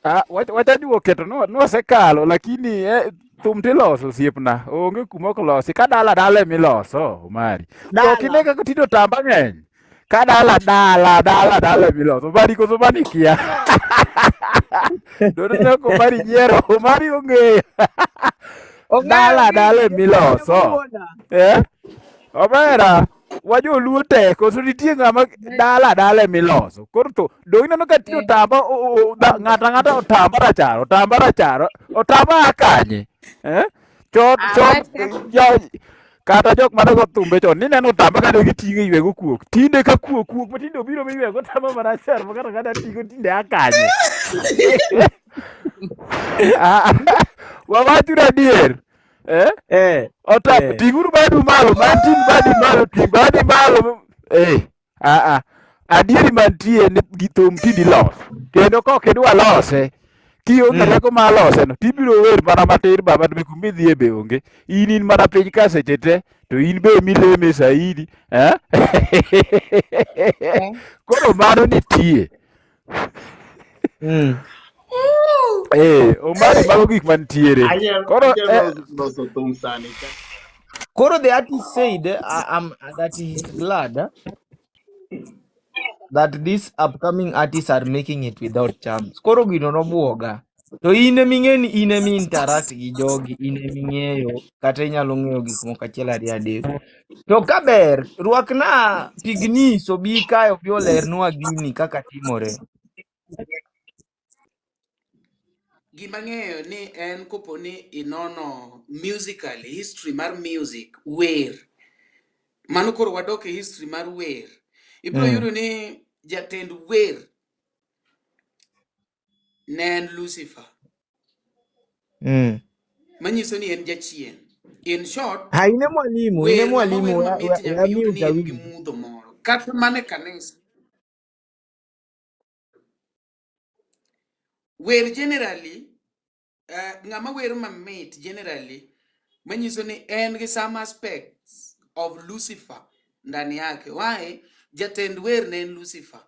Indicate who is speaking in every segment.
Speaker 1: Ah, wach ajuoke to nosekalo lakini thum tiloso osiepna onge kuma ok losi ka dala dala emiloso Omari to ok ine
Speaker 2: Dala.
Speaker 1: kaka tinde otamba ng'eny ka dala dala dala dala emiloso Omari koso mani kia doneno ka Omari nyiero Omari ong'eyo
Speaker 2: Ong'eyo
Speaker 1: dala
Speaker 2: gini,
Speaker 1: dala
Speaker 2: ong'eyo
Speaker 1: emiloso
Speaker 2: wuona.
Speaker 1: eh omera wajoluo tek koso nitie ng'ama dala dala emiloso koro to dong ineno ka tinde otamba ng'ato ang'ata otamba rachar otamba rachar otamba a kanye eh chon chon kata jok mane go thumbe chon nineno otamba kane giting'o iywego kuok tinde ka kuok kuok ma tinde obiro miywego otamba marachar ma kata kata ting'o tinde a kanye. Ah, wawachuru adier eh? Otap ting'uru badu malo man ting' badi malo ting' badi malo ah, ah. Adieri mantie ni gi thum tindi iloso kendo kok idwa lose kionge rieko mar lose no tibiro wer mana matin baba to be kuma idhiye be onge in mana piny ka seche te to in be mileme saidi eh? Koro mano nitie. Omari mago gik mantiere. Koro
Speaker 3: Anyalo loso thum sani ka.
Speaker 2: Koro the artist said that he is glad that these upcoming artists are making it without charms. Koro gino nobuoga. To in eming'e ni in emi interact gi jogi, in eming'eyo kata inyalo ng'eyo gik moko achiel ariyo adek. To kaber, rwakna Pignis obi kae obi olernwa gini kaka timore.
Speaker 4: Gima ng'eyo ni en kopo ni inono musical history mar music wer mano koro wadok e history mar wer ibiro yudo ni jatend wer ne en Lucifer manyiso ni en jachien. In short,
Speaker 2: Ha, ine mwalimu, ine
Speaker 4: wer ng'ama
Speaker 2: mwalimu,
Speaker 4: wer
Speaker 2: we,
Speaker 4: mamit
Speaker 2: we,
Speaker 4: nyaka
Speaker 2: we
Speaker 4: yud
Speaker 2: mute
Speaker 4: ni en gi
Speaker 2: awinji.
Speaker 4: mudho moro kata mana e kanisa. Wer generally ng'ama wer mamit generally manyiso ni en gi some aspects of Lucifer ndani yake. Why? Jatend wer ne en Lucifer.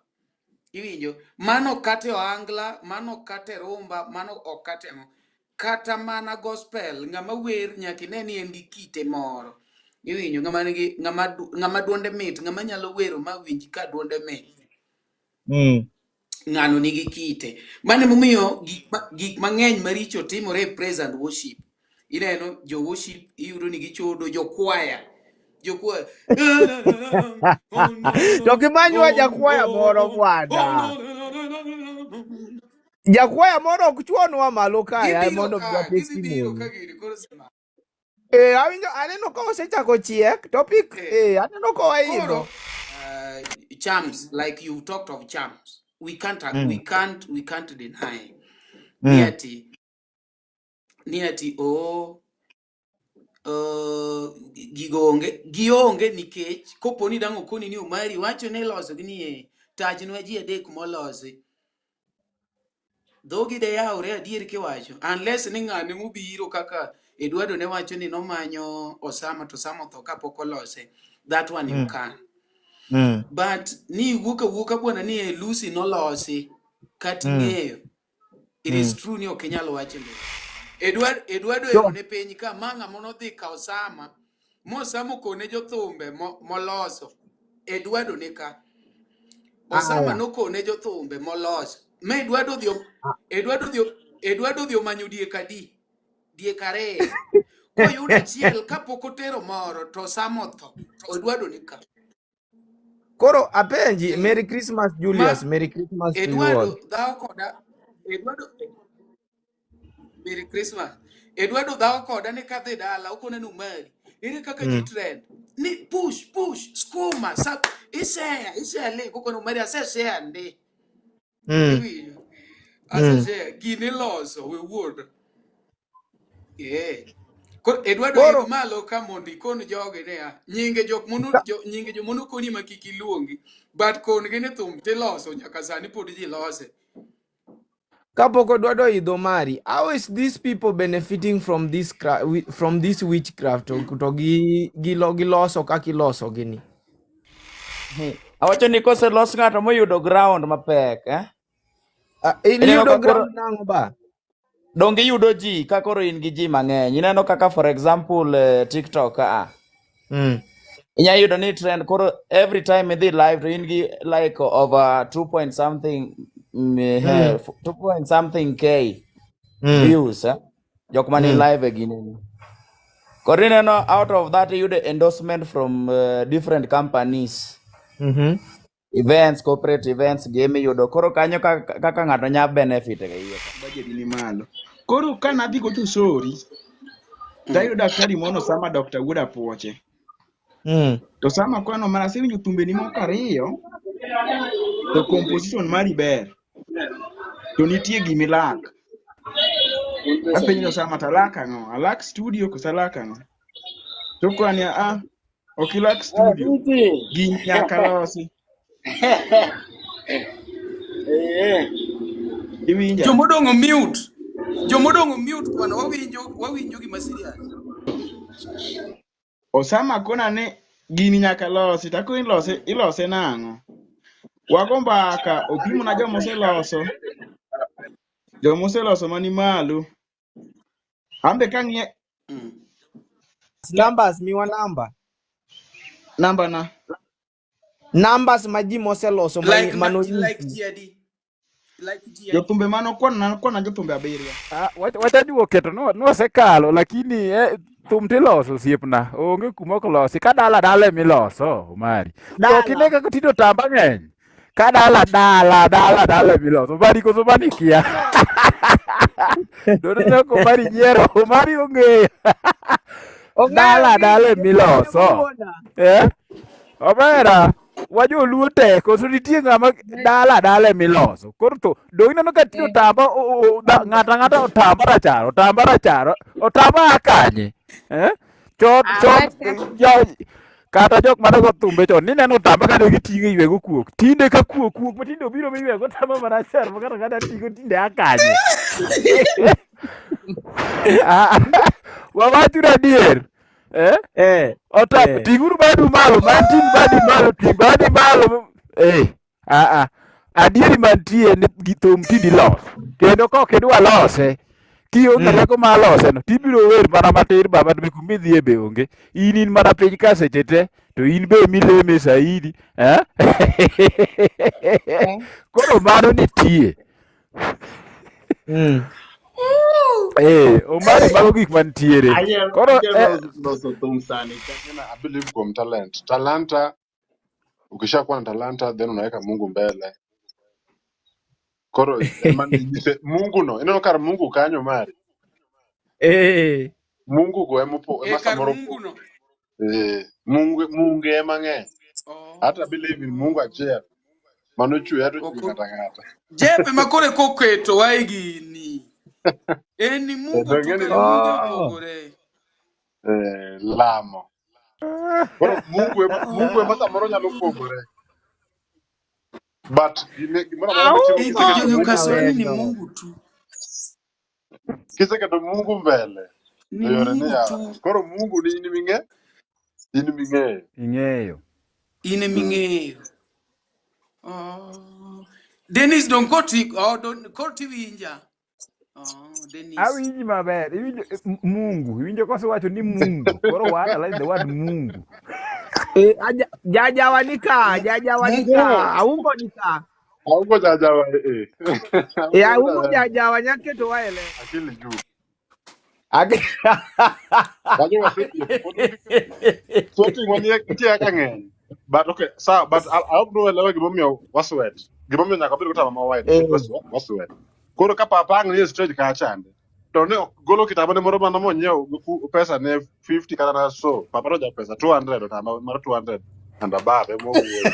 Speaker 4: Iwinjo? Mano kata e ohangla, mano kata e rumba, mano ok kata e ang'o. Kata mana gospel, ng'ama wer nyaka ine ni en gi kite moro. Iwinjo? Ng'ama nigi ng'ama duonde mit, ng'ama nyalo wero ma winj ka duonde mit. Ng'ano nigi kite. Mano emomiyo gik mang'eny maricho timore e praise and worship. Ineno jo worship iyudo ni gichodo jo kwaya. Jo kwaya.
Speaker 2: To kimanywa jakwaya moro bwana. Jakwaya moro ok chuonwa malo kae
Speaker 4: Gibiro
Speaker 2: mondo
Speaker 4: ka,
Speaker 2: omiwa
Speaker 4: gidhi biro
Speaker 2: testimony.
Speaker 4: ka gini koro sema.
Speaker 2: Awinjo aneno ka osechako chiek topic aneno ka waidho.
Speaker 4: Koro charms like you've talked of charms. We can't we can't deny. Ni ati oh gigo onge gionge nikech kopo ni dang' okoni ni Omari wacho ni iloso gi ni e tajnwa ji adek molosi dhogi de yawre adier kiwacho unless ni ng'ane mobiro kaka Eduardo ne wacho ni nomanyo Osama to Osama otho kapok olose that one you can but ni iwuok awuoka bwana ni e Lucy nolosi kata ing'eyo it is true ni ok inyal wacho mbele Eduardo ero ne piny ka ma ng'ama nodhi ka Osama mo Osama okone jothumbe moloso Eduardo ni ka Osama
Speaker 2: Aya.
Speaker 4: nokone jothumbe moloso ma Eduardo odhi omanyo diek adi diek ariyo koyudo achiel kapok otero moro to Osama otho Eduardo ni ka.
Speaker 2: Koro apenji, Merry Christmas Julius,
Speaker 4: Ma
Speaker 2: Merry Christmas to you all.
Speaker 4: Eduardo dhawo koda Eduardo Merry Christmas. Eduardo dhawo koda ni kadhi dala okone ni Umari ere kaka ji trend ni push push skuma sa ishare ishare link okone Umari ase share ndi iwinjo ase share gini iloso we wuod Koro Eduardo
Speaker 2: Koro
Speaker 4: idh malo ka mondo ikon jogi niya nyinge jok mono jo, nyinge jomono koni ma kik iluongi but kon gi ni thum tiloso nyaka sani pod ji lose.
Speaker 2: Kapok Eduardo idho mari, how is these people benefiting from this witchcraft to gi giloso kaka iloso gini?
Speaker 5: Awacho ni koselos ng'ato moyudo ground mapek, eh?
Speaker 2: Ah,
Speaker 5: Ineno
Speaker 2: iyudo
Speaker 5: ka koro
Speaker 2: ground nang'o ba?
Speaker 5: donge iyudo ji ka koro in gi ji mang'eny. Ineno kaka for example TikTok ka. Inya yudo ni trend koro every time idhi live to in gi like over 2 point something 2 point something k views eh? Jok mani live e gineni. Koro ineno out of that iyudo endorsement from different companies. Events, corporate events, game iyudo. Koro kanyo kaka ng'ato nya benefit e iye.
Speaker 6: Budget ni malo. Koro ka nadhi gocho sori, tayudo daktari mono sama Dr. Wuod Apuoche. To sama kwano mana asewinjo thumbeni moko ariyo, to composition mari ber. To nitie gimilak. Apenjo Osama to alak ang'o? Alak studio koso alak ang'o? To okona ni a ok ilak studio. Gini nyaka losi. Iwinja?
Speaker 4: Jomodong' mute. Jomodong' mute bwana, wawinjo gima serious.
Speaker 6: Osama kona ni gini nyaka losi, to akoni ilose, ilose nang'o? Wago mbaka, opimona joma oseloso, joma oseloso mani malo. An be kang'iye
Speaker 2: Numbers miwa namba.
Speaker 6: namba na.
Speaker 2: Numbers ma ji moseloso
Speaker 4: Like like
Speaker 2: manonyisi.
Speaker 4: ji adi? Like ji adi?
Speaker 6: Jothumbe mano kwana jothumbe abiriyo.
Speaker 1: Ah, wachajuo keto nwasekalo lakini thum tiloso osiepna onge kuma ok losi ka dala dala emiloso Omari to ok ine
Speaker 2: Dala.
Speaker 1: kaka tinde otamba ng'eny ka dala dala dala dala emiloso Omari koso mani kia doneno ka Omari nyiero Omari ong'eyo
Speaker 2: Ong'eyo
Speaker 1: dala
Speaker 2: gini,
Speaker 1: dala
Speaker 2: joluo
Speaker 1: emiloso
Speaker 2: wuonda.
Speaker 1: eh omera wajoluo tek koso nitie ng'ama dala dala emiloso koro to dong ineno ka tinde otamba ng'ato ang'ata otamba rachar otamba rachar otamba a kanye eh chon chon kata jok mane go thumbe chon nineno otamba kane giting'o iywego kuok tinde ka kuok kuok ma tinde obiro miywego otamba marachar ma kata kata ting'o tinde a kanye Ah, wawachuru adier eh Otap, ting'uru badu malo, man ting' badi malo, ting' badi malo. Eh, ah ah. Adieri mantie ni gi thum tindi loso. Kendo kok idwa lose, kionge rieko mar lose no, tibiro wer mana matin baba to be kumidhiye be onge. In mana piny ka seche te, to in be mileme saidi. Eh? Koro mano nitie. Omari mago gik mantiere.
Speaker 3: Anyalo
Speaker 1: Koro
Speaker 3: anyalo loso thum sani ka.
Speaker 7: I believe kuom talent. Talanta, ukishakuwa na talanta then unaweka Mungu mbele. Koro ema nyise Mungu no, ineno kar Mungu kanyo mari. Mungu go ema
Speaker 4: E
Speaker 7: ema
Speaker 4: kar
Speaker 7: samoro
Speaker 4: Mungu no.
Speaker 7: Mungu Mungu ema ng'eny. Hata believe in Mungu achiel. Mano chwe hata chwe
Speaker 4: Oko.
Speaker 7: ng'ata ng'ata.
Speaker 4: Jeff ema koro koketo wa e gini. En ni Mungu
Speaker 7: To
Speaker 4: tu
Speaker 7: ng'eni
Speaker 4: kare Mungu opogore.
Speaker 7: lamo. Koro Mungu ema samoro nyalo pogore. But gimoro amora mitimo kiseketo
Speaker 4: Jogi
Speaker 7: Mungu
Speaker 4: okasore
Speaker 7: mbele,
Speaker 4: ni Mungu tu.
Speaker 7: kiseketo Mungu mbele, to
Speaker 4: Ni
Speaker 7: yore ni
Speaker 4: Mungu
Speaker 7: yawore.
Speaker 4: tu.
Speaker 7: Koro Mungu ni in ming'e, in ming'eyo.
Speaker 1: Ing'eyo.
Speaker 4: In ema ing'eyo. Oh. Dennis don koti oh don koti winja. Oh, Dennis.
Speaker 1: Awinji maber. Iwinjo Mungu. Iwinjo kosewacho ni Mungu. Koro wa analyze the word Mungu.
Speaker 2: Jajawa ni ka, jajawa ni
Speaker 7: Mungu.
Speaker 2: ka, aungo ni ka.
Speaker 7: Aungo jajawa eh. Aungo
Speaker 2: Aungo
Speaker 7: jajawa.
Speaker 2: jajawa nyaketo waele.
Speaker 7: Akili juu.
Speaker 2: Ag-
Speaker 7: Kanyo wasetieko. Pod sweating wanie nitie kaka ng'eny. But okay, sawa, but I hope nuelewa gimomiyo wasweat. Gimomiyo nyaka wabed gi otamba ma white nikech wasweat. Koro ka papa ang' ni e stage kacha chande, to ne golo kitamba ne moro mana monyiew gi pesa ne 50 kata na so. Papa to ja pesa 200 otamba mar 200 and above ema owuoyo.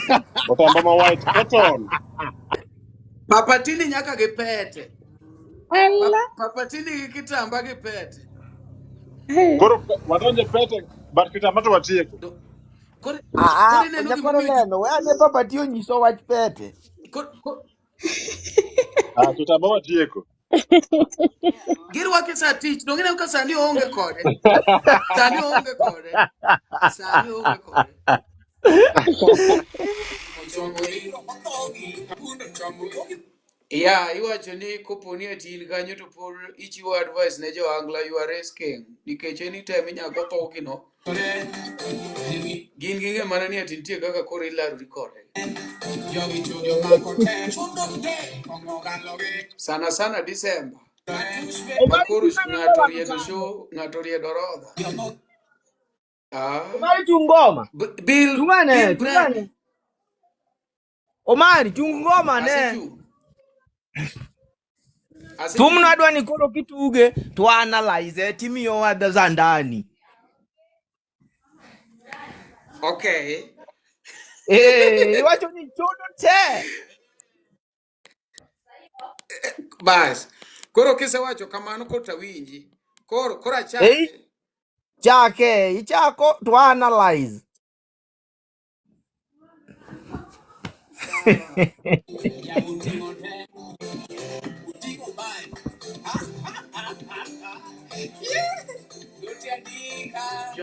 Speaker 7: Otamba ma white cotton.
Speaker 4: Papa tindi nyaka gi pete.
Speaker 8: Ala.
Speaker 4: Papa tindi gi kitamba gi pete.
Speaker 8: Hey.
Speaker 7: Koro wadonje pete but kitamba to watieko.
Speaker 4: Koro
Speaker 2: Ah,
Speaker 4: koro ineno
Speaker 2: nyakwaro
Speaker 4: gimomiyo
Speaker 2: neno, we ane papa ti onyiso wach pete.
Speaker 4: koro
Speaker 7: Ah, kitamba watieko.
Speaker 4: girwake sa tich donge ineno ka sani oonge kode. Sani oonge kode. Sani oonge kode. Ya, iwacho ni kopo ni ati in kanyo to pod ichiwo advice ne jo Angla you are risking nikech anytime inyalo go thogino gin ging'e mana ni ati nitie kaka koro ilarori kodgi. Sana sana December ma
Speaker 2: Omari
Speaker 4: koro
Speaker 2: chung ane
Speaker 4: ng'ato
Speaker 2: ngoma
Speaker 4: oriedo
Speaker 2: kitambo.
Speaker 4: show, ng'ato oriedo orodha. Ah.
Speaker 2: Omari chung ngoma.
Speaker 4: Bill
Speaker 2: Chung ane,
Speaker 4: Bill
Speaker 2: chung
Speaker 4: Brandy
Speaker 2: ane. Omari chung ngoma ne.
Speaker 4: asechung'
Speaker 2: Thumno
Speaker 4: asechung'.
Speaker 2: adwa ni koro kituge to analyze timiyowa za ndani.
Speaker 4: Okay.
Speaker 2: Eh, iwacho ni chodo te.
Speaker 4: Bas. Koro kisewacho kamano koro tawinji. Koro koro
Speaker 2: Eh,
Speaker 4: achake.
Speaker 2: chake, ichako to analyze.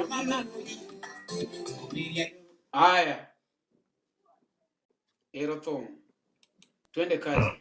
Speaker 4: Sawa. Aya, ero thum. Twende kazi.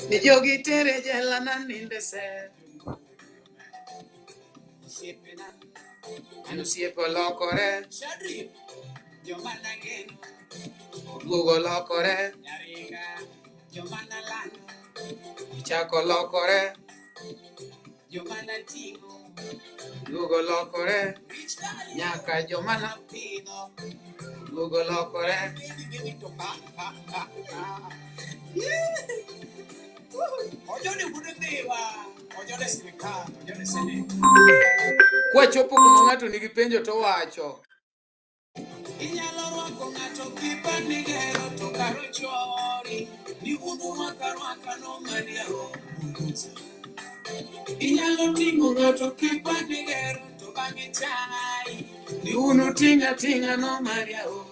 Speaker 4: Ni jogi tere jela na ninde se. An osiepe olokore, oduogo olokore, ichako olokore, oduogo olokore, nyaka joma oduogo olokore. Kwachopo kuma ng'ato nigi penjo to owacho. Ni unu tinga tinga no Maria o.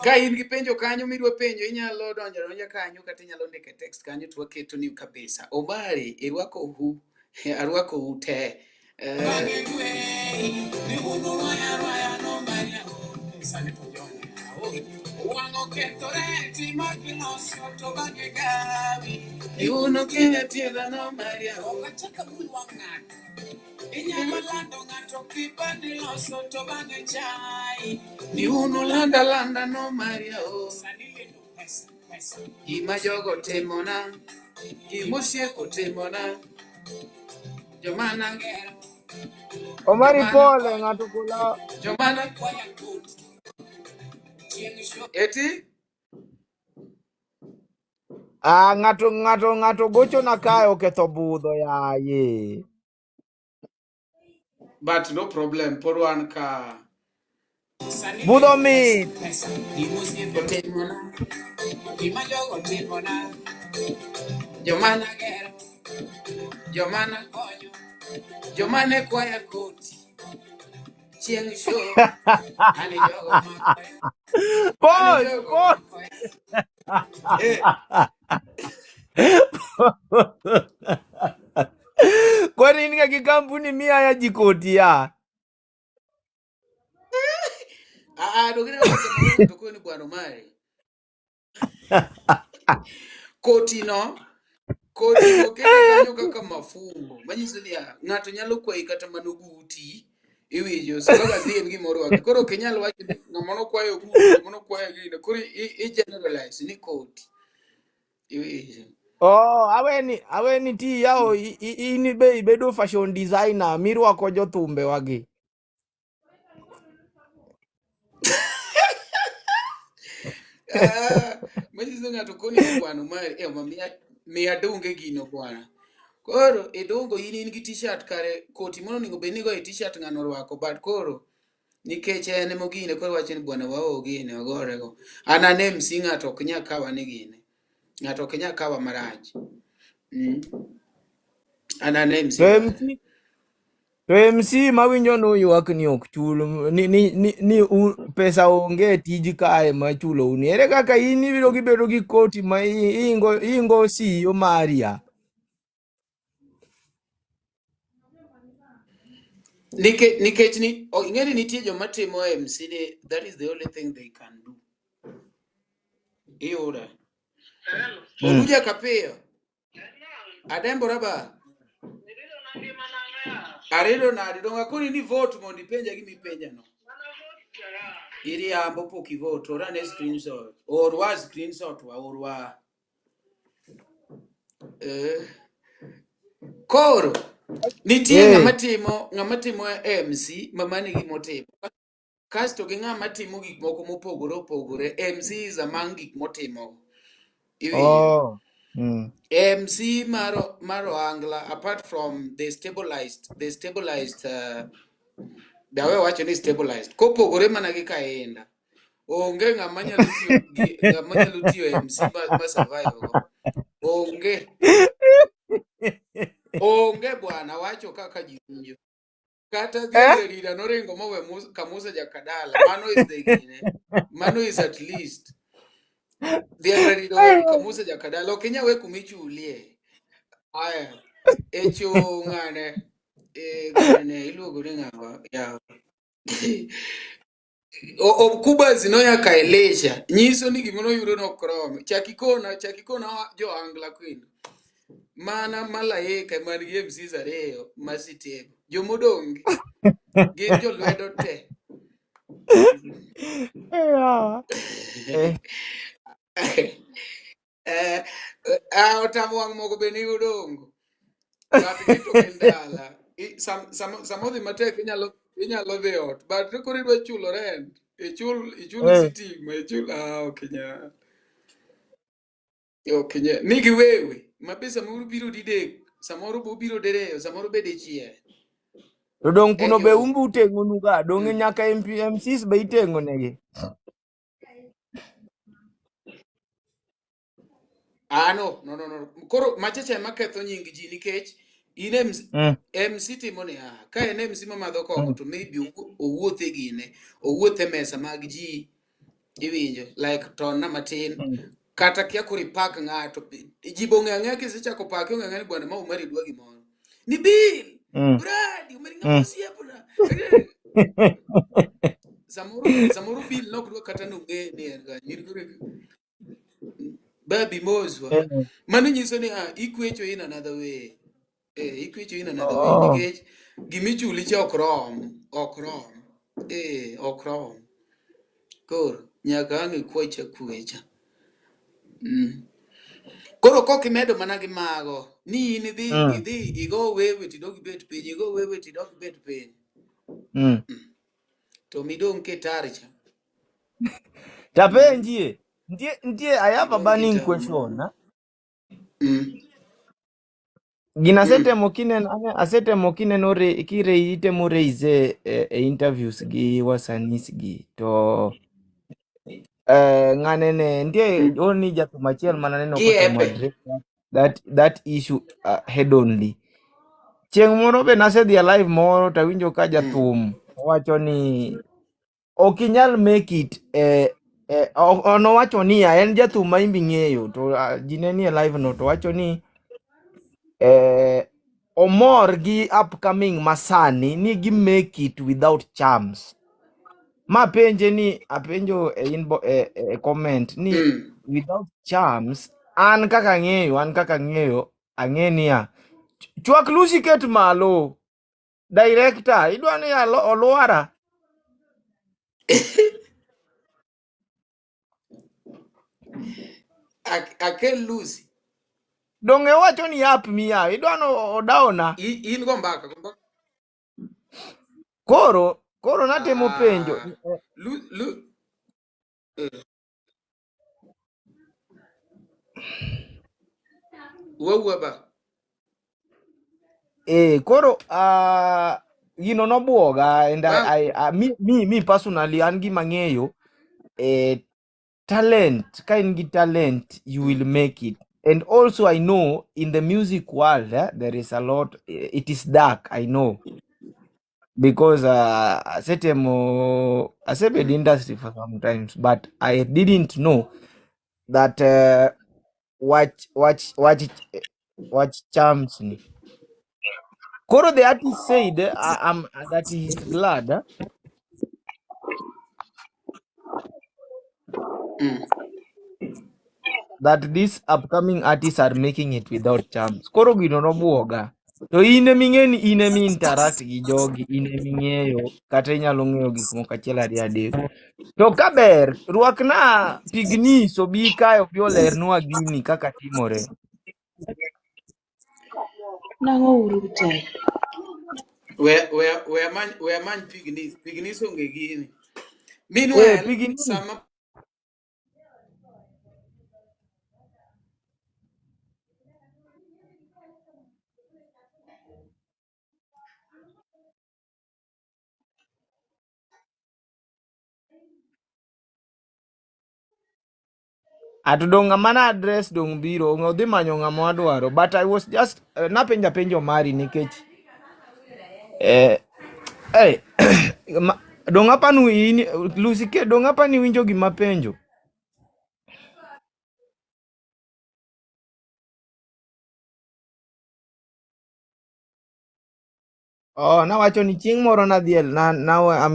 Speaker 4: Ka in gi penjo kanyo midwa penjo inyalo donjo adonja kanyo kata inyalo ndiko e text kanyo to waketo ni kabisa. Omari irwako hu arwako hu te. Ni unu tinga tinga no Maria o. Ni unu landa landa no Maria o. Gima jogo timona, gima osieko timona, jomana,
Speaker 2: Omari
Speaker 4: jomana,
Speaker 2: pole ng'ato kula.
Speaker 4: jomana. Eti?
Speaker 2: Ah, ng'ato ng'ato ng'ato gocho na kae oketho budho yaye.
Speaker 4: But no problem, pod wan ka.
Speaker 2: Budho mit.
Speaker 4: Otimona, jomana, jomana, jomane kwaya koti, chieng' show, ani jogo makore, ani
Speaker 2: Pause,
Speaker 4: jogo
Speaker 2: pause.
Speaker 4: makore. Eh,
Speaker 2: Kwani in ga gi kampuni miaya ji koti ya?
Speaker 4: ah, ah, dogine wacho moro to koni bwana Omari. Koti no, koti no okete kanyo kaka mafumbo, manyiso ni ah, ng'ato nyalo kwayi kata mana oguti, iwinjo, so long as en gima orwaki. Koro ok inyal wacho ni ng'ama nokwayo ogutu, ng'ama nokwayo gino, koro i generalize ni koti, iwinjo.
Speaker 2: Oh, aweni aweni ti yawo in be ibedo fashion designer mirwako jothumbe wagi.
Speaker 4: Ah, manyiso ng'ato koni ni bwana Omari, eh, ma miya miya donge gino bwana. Koro idongo in in gi t-shirt kare koti mono onego bed ni igoyo e t-shirt ng'ano orwako, but koro Nikech en emogine koro wacho ni bwana wao gine wagorego. An an MC ng'ato ok nyal kawa ni gine. Ng'ato ok nyal kawa marach. An an MC
Speaker 2: To
Speaker 4: bwana.
Speaker 2: MC to MC mawinjo nuywak ni ok chul ni pesa onge e tij kae ma chulou ni. Ere kaka in ibiro gibedo gi koti ma ingo CEO mari ya?
Speaker 4: Nikech ni ing'e ni nitie joma timo MC ni that is the only thing they can do. Iyuda. Oduja kapiyo. Adembora ba. Arido nadi donga akoni ni vote mondo ipenja gima ipenja no. Iriambo pok ivote, ora ne screenshot. Orwa screenshot wa orwa. Koro nitie ng'ama timo MC ma mano e gima otimo. Kasto gi ng'ama timo gik moko mopogore opogore. MC is among gik motimo. Iwinjo?
Speaker 2: Oh.
Speaker 4: MC mar Ohangla, apart from the stabilized, dawe wacho ni stabilized. Kopogore mana gi Kainda. Onge ng'ama nyalo tiyo gi, ng'ama nyalo tiyo MC ma survive go. Onge. Onge bwana, wacho kaka ji winjo. Kata Dhiang' Rida noringo mowe Kamusa Jakadala. Mano is the gine. Mano is at least. Dhiang' Rida owe Kamusa Jakadala. Ok inyal we kumichulie. Aya. E cho ng'ane. E ng'ane iluongo ni ng'awa? Yawa. Okubazi noya Kaelisha. Nyiso ni gimoro yudo nok rom. Chak ikona jo Angla kwendo. Mana malaika man gi MCs ariyo ma sitego. Jomodong' gin jolwedo te. Otamo wang' moko be nigi odongo. Bathgi to gin dala. Sama odhi matek inyalo dhi ot. But koro idwa chulo rent, ichul sitima, ichul, ok inyal. Ok inyal. Nigi wewe, ma be samoro biro didek, samoro bo biro diriyo, samoro be dichiel.
Speaker 2: To dong' kuno be umbu uteng'onu ga, dong' nyaka MCs be iteng'o negi.
Speaker 4: No, no, no, no. Koro machacha ema ketho nying ji nikech in MC, MC timo niya, ka en MC mamadho kong'o to maybe owuothe gine, owuothe mesa mag ji, iwinjo, like tonna matin, kata kia koro ipak ng'ato, ji be ong'eyo ang'eya kisechako pake ong'eyo ang'eya ni bwana ma Omari dwa gimoro. Ni Bill, Brad, Omari ng'ama osiepna. Samoro Bill nok dwa kata nong'e ni en ga, in koro Babi moswa. Mano nyiso ni ikwecho in another way. Ikwecho in another way nikech gimichuli cha ok rom, ok rom. Ok rom. Koro nyaka ang' ikwecha kwecha. Koro kok imedo mana gi mago ni in idhi igo wewe tidog ibet piny, igo wewe tidog ibet piny. To midong' ketar cha.
Speaker 2: Tapenjie. Nitie I have a burning question. Gina asetemo kineno, asetemo kineno kire itemo raise e interviews gi wasanis gi to ng'ane ne nitie oni jathum achiel mana neno kotemo address that issue head only. Chieng' moro be nasedhi e live moro tawinjo ka jathum owacho ni ok inyal make it nowacho niya en jathum ma imbi ng'eyo to ji ne nie live no to wacho ni omor gi upcoming masani ni gi make it without charms. Ma penje ni apenjo e inbo e comment ni without charms an kaka ng'eyo ang'e niya chwak Lucy ket malo director idwa ni olwara
Speaker 4: Akel Lucy
Speaker 2: donge wacho ni up miya idwa no odawna
Speaker 4: in go mbaka go mbaka.
Speaker 2: Koro natemo penjo
Speaker 4: Lu Wuo ba.
Speaker 2: Koro Gino nobuoga and
Speaker 4: Bang,
Speaker 2: I me personally an gima ng'eyo talent ka in gi talent you will make it. And also I know in the music world there is a lot it is dark, I know, because asetemo asebed industry for some times, but I didn't know that watch charms ni. Koro the artist said that he is glad that these upcoming artists are making it without charms. Koro gino nobuoga. To in eming'e ni in emi interact gi jogi, in eming'eyo kata inyalo ng'eyo gik moko achiel ariyo adek. To kaber, rwakna Pignis obi kae obi olernwa gini kaka timore.
Speaker 8: Nang'o uru te?
Speaker 4: We amany Pignis. Pignis onge gini.
Speaker 2: Eh,
Speaker 4: Meanwhile,
Speaker 2: Pignis.
Speaker 4: sama
Speaker 2: Ato dong' ng'ama na address dong' biro, odhi manyo ng'ama wadwaro. But I was just napenjo penjo mari nikech dong' apani in Lucy ke dong' apani winjo gima penjo. Oh, nawacho ni chieng' moro nadhi e na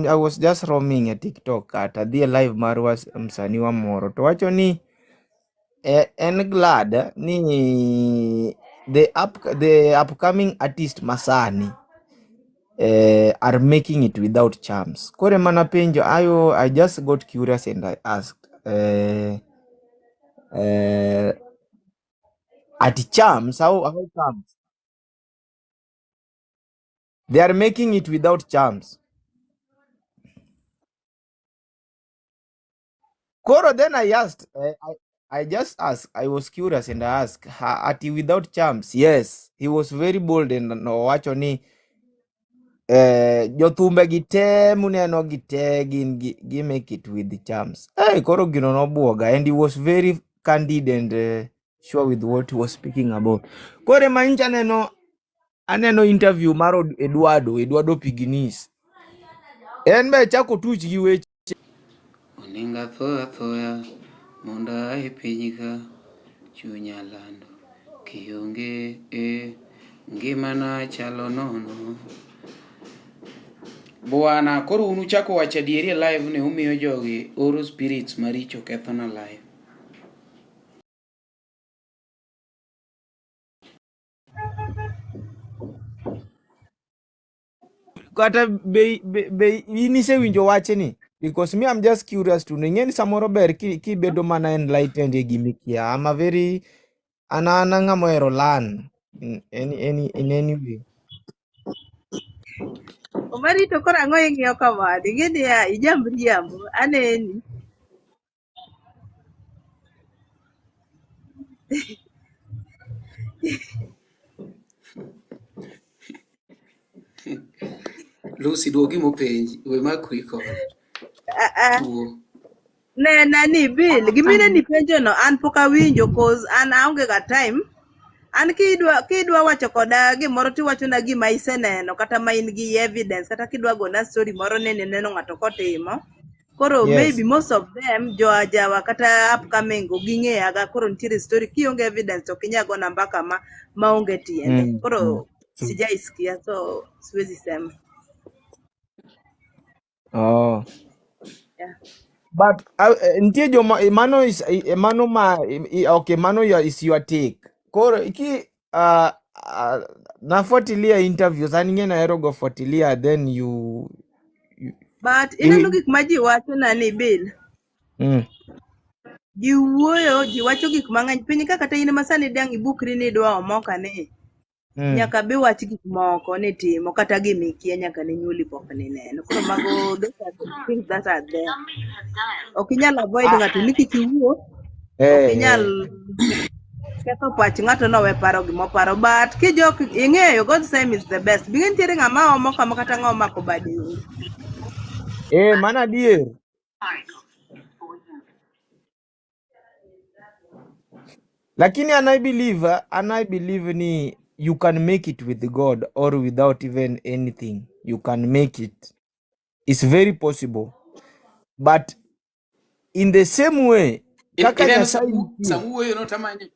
Speaker 2: I was just roaming e TikTok kata adhi e live mar was msanii wa moro to wacho ni en glad ni the upcoming artist masani are making it without charms. Koro ema napenjo ayo I just got curious and I asked ati charms how comes they are making it without charms. Koro then I asked, I just asked, I was curious and I asked, ati without charms? Yes, he was very bold and nowacho ni jothumbe gi te muneno gi te gin gi make it with the charms. Hey, koro gino nobuoga and he was very candid and sure with what he was speaking about. Koro ema nyocha aneno interview mar Eduardo Pignis. En be chako tuch gi weche
Speaker 4: Oninga tho athoya mondo aa e piny ka chunya lando kionge e ngimana chalo nono. Bwana, koro un uchako wacho adieri e live ni umiyo jogi oro spirits maricho kethona live.
Speaker 2: Kata be in isewinjo wachni? Because me, I'm just curious to know. Ing'e ni samoro ber kibedo mana enlightened e gimikia. I'm a very an ng'ama ohero learn in any way.
Speaker 9: Omari to koro ang'o ing'iyo kamano? Ing'e niya, ijamriambo. Aneni.
Speaker 4: Lucy duogi mopenji, we makri kode.
Speaker 9: Ah, ah.
Speaker 4: Duo.
Speaker 9: Nena ni Bill, gimine ni penjo no an pok awinjo cause an aonge ga time. An kidwa wacho koda gimoro tiwachona gima iseneno kata ma in gi evidence kata kidwa gona story moro ni nineno ng'ato kotimo. Koro maybe most of them jo ajawa kata upcoming go ging'eyaga koro nitiere story kionge evidence to ok inyal gona mbaka ma maonge tiende. Koro sijaisikia so siwezi sema.
Speaker 2: Oh.
Speaker 9: Yeah.
Speaker 2: But nitie joma mano is mano ma okay, mano is your take. Koro iki nafuatilia interviews an ing'e nahero go fuatilia then you
Speaker 9: But ineno
Speaker 2: you
Speaker 9: gik ma ji wacho na ni Bill. Ji wuoyo, ji wacho gik mang'eny. Piny ka kata in ma sani dang' ibukri ni idwa omoka ni nyaka bi wach gik moko ni timo kata gimikia nyaka ne nyuoli pok nineno. Koro mago those are the things that are there. Ok inyal avoid ng'ato ni kik iwuo, ok inyal. Ketho pach ng'ato nowe paro gimoparo but kijok ing'eyo God's time is the best. Bing'e nitiere ng'ama omo kama kata ng'ama omako bade onge.
Speaker 2: Eh, mano adier. Lakini and I believe, and I believe ni you can make it with God or without even anything. You can make it. It's very possible. But in the same way, kaka
Speaker 4: Ineno
Speaker 2: Nyasaye
Speaker 4: samu
Speaker 2: nitie.
Speaker 4: samu wuoyo no tamanye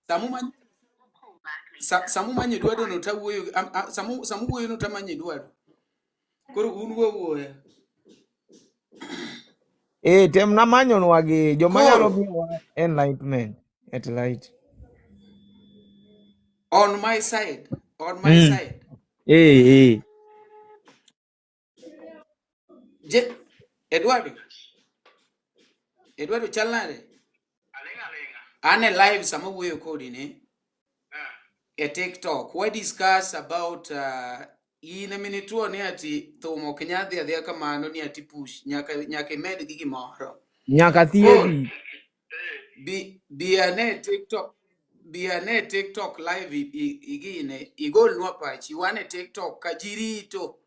Speaker 4: samu manye samu manye dwado no tawuoyo samu samu wuoyo no tamanye dwado. Koro un wuo wuoya.
Speaker 2: Eh, tem na manyonwa gi joma nyalo
Speaker 4: Koro
Speaker 2: miyowa enlightenment at light.
Speaker 4: on my side, on my side.
Speaker 2: Eh, eh.
Speaker 4: Je, Eduardo, Eduardo chal nade? An e live sama wuoyo kodi ni e TikTok. We discuss about in eminituo ni ati thum ok nyal dhi adhiya kamano ni ati push nyaka nyaka imed gi gimoro.
Speaker 2: Nyaka
Speaker 4: Koro
Speaker 2: thiedhi.
Speaker 4: bi bi ane TikTok bi ane TikTok live igine igolnwa pachi wan e TikTok ka ji rito.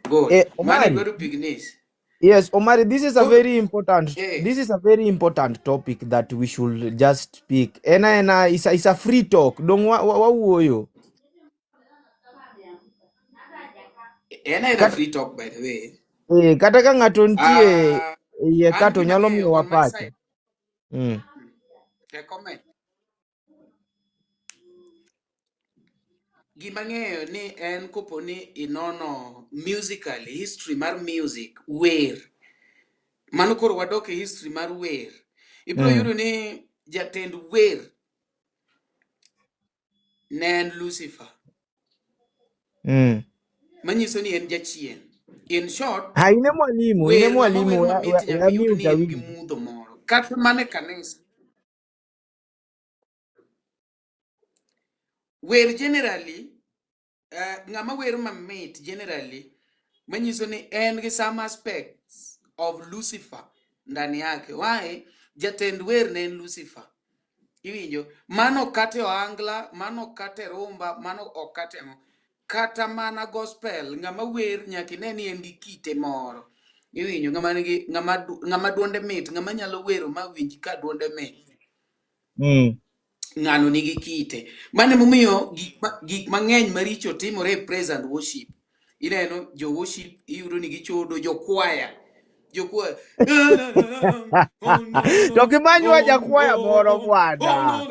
Speaker 4: Good.
Speaker 2: Eh,
Speaker 4: Mano
Speaker 2: Omari.
Speaker 4: Eduardo Pignis.
Speaker 2: Yes, Omari, this is a
Speaker 4: Koro
Speaker 2: very important
Speaker 4: eh
Speaker 2: this is a very important topic that we should just speak. Ena it's a free talk. Dong wa wa wuoyo.
Speaker 4: En aena
Speaker 2: Kata
Speaker 4: free talk by the way.
Speaker 2: kata ka ng'ato nitie iye
Speaker 4: An
Speaker 2: ka to
Speaker 4: gima
Speaker 2: nyalo
Speaker 4: ang'eyo
Speaker 2: miyowa
Speaker 4: on my
Speaker 2: pache.
Speaker 4: side e comment. Gima ang'eyo ni en kopo ni inono musical history mar music wer. Mano koro wadok e history mar wer. Ibiro yudo ni jatend wer ne en Lucifer. Manyiso ni en jachien. In short,
Speaker 2: Ha ine mwalimu, ine
Speaker 4: wer ng'ama
Speaker 2: mwalimu
Speaker 4: wer
Speaker 2: we
Speaker 4: mamit
Speaker 2: we
Speaker 4: nyaka yud
Speaker 2: mute
Speaker 4: ni en gi
Speaker 2: awinji.
Speaker 4: mudho moro. Kata mana e kanisa. Wer generally, ng'ama wer mamit generally, manyiso ni en gi some aspects of Lucifer ndani yake. Why? Jatend wer ne en Lucifer. Iwinjo? Mano kata e ohangla, mano kata e rumba, mano ok kata e ang'o. Kata mana gospel, ng'ama wer nyaka ine ni en gi kite moro. Iwinjo? Ng'ama nigi ng'ama ng'ama duonde mit, ng'ama nyalo wero ma winj ka duonde mit. Ng'ano nigi kite. Mano emomiyo gik mang'eny maricho timore e praise and worship. Ineno jo worship iyudo ni gichodo jo kwaya. Jo kwaya.
Speaker 2: To kimanywa jakwaya moro bwana.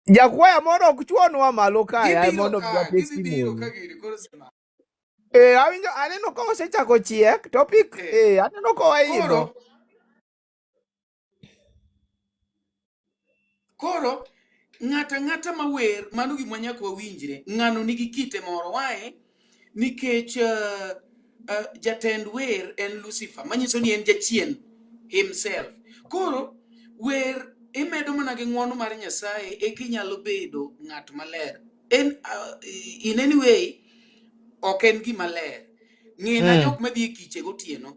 Speaker 2: Jakwaya moro ok chuonwa malo kae
Speaker 4: Gibiro
Speaker 2: mondo
Speaker 4: ka,
Speaker 2: miwa
Speaker 4: gidhi biro ka
Speaker 2: testimony.
Speaker 4: gini koro sema.
Speaker 2: Eh, awinjo aneno ka osechako chiek topic
Speaker 4: Eh.
Speaker 2: eh aneno ka waidho.
Speaker 4: Koro koro ng'ata ng'ata ma wer mano gima nyaka wawinjre ng'ano nigi kite moro why nikech jatend wer en Lucifer manyiso ni en jachien himself koro wer imedo mana gi ng'wono mar Nyasaye eka inyalo bedo ng'at maler en in any way ok en gima ler ng'ina jok madhi e kiche gotieno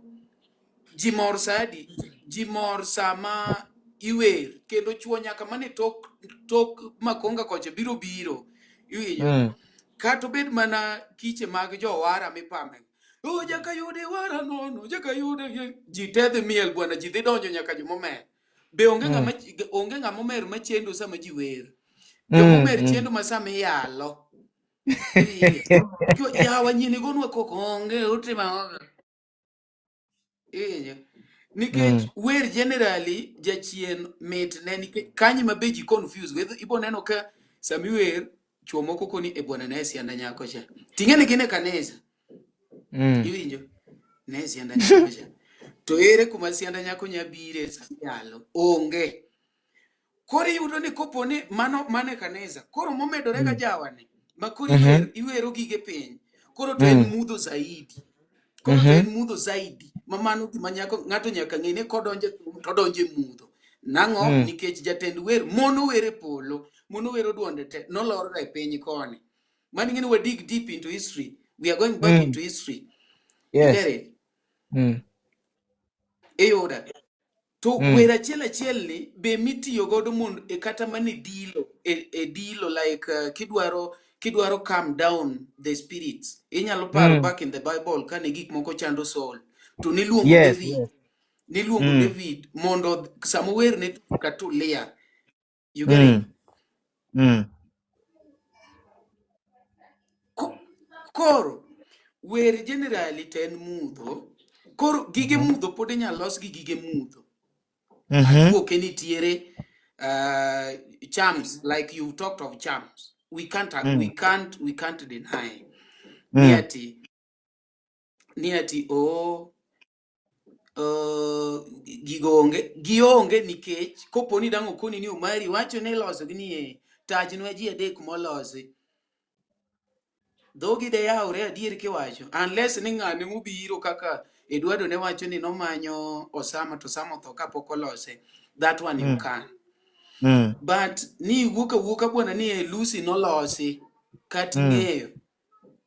Speaker 4: ji mor sa adi ji mor sama iwer kendo chuo nyaka mane tok tok makonga kocha biro biro iwinjo kata obed mana kiche mag jowara mipame o jaka yude wara nono jaka yude ji te dhi miel bwana ji dhi donjo nyaka jomomer be onge ng'ama onge ng'ama omer machendo sama ji wer jomomer chendo ma sama iyalo iwinjo yawa nyini gonwa koko onge utimo ang'o Iwinjo? Nikech wer generally jachien mit ne nikech kanyo ma be ji confuse go. Ibo neno ka sama iwer chuo moko koni e bwana ne sianda nyako cha. Ting'e ni gin e kanisa. Iwinjo? Ne sianda nyako cha. To ere kuma sianda nyako nya bire sama iyalo? Onge. Koro iyudo ni kopo ni mano mano e kanisa. Koro momedore ga jawani ma koro iwer iwero gige piny. Koro to en mudho zaidi. Koro to en mudho zaidi. Ma mano gima nyako ng'ato nyaka ng'e ni kodonjo e thum to odonjo e mudho. Nang'o? Nikech jatend wer mono wer e polo, mono wero duonde te, nolor ga e piny koni. Mano ing'e ni we dig deep into history. We are going back into history. You
Speaker 2: Yes.
Speaker 4: get it? Iyuda. To wer achiel achiel ni be mitiyo godo mondo e kata mana e dilo e dilo like kidwaro calm down the spirits. Inyalo paro back in the Bible kane gik moko chando Saul to niluongo David niluongo David mondo sama ower ne katulia. You get it? Koro wer generally to en mudho. Koro gige mudho pod inyalo los gi gige mudho. Ajuoke nitiere charms, like you talked of charms. We can't we can't deny. Ni ati oh gigo onge, gionge nikech kopo ni dang' okoni ni Omari wacho ni iloso gi ni e tajnwa ji adek molosi. Dhogi de yawre adier kiwacho unless ni ng'ane mobiro kaka Eduardo ne wacho ni nomanyo Osama to Osama otho kapok olose. That one you can. But ni iwuok awuoka bwana ni e Lucy nolosi kata ing'eyo.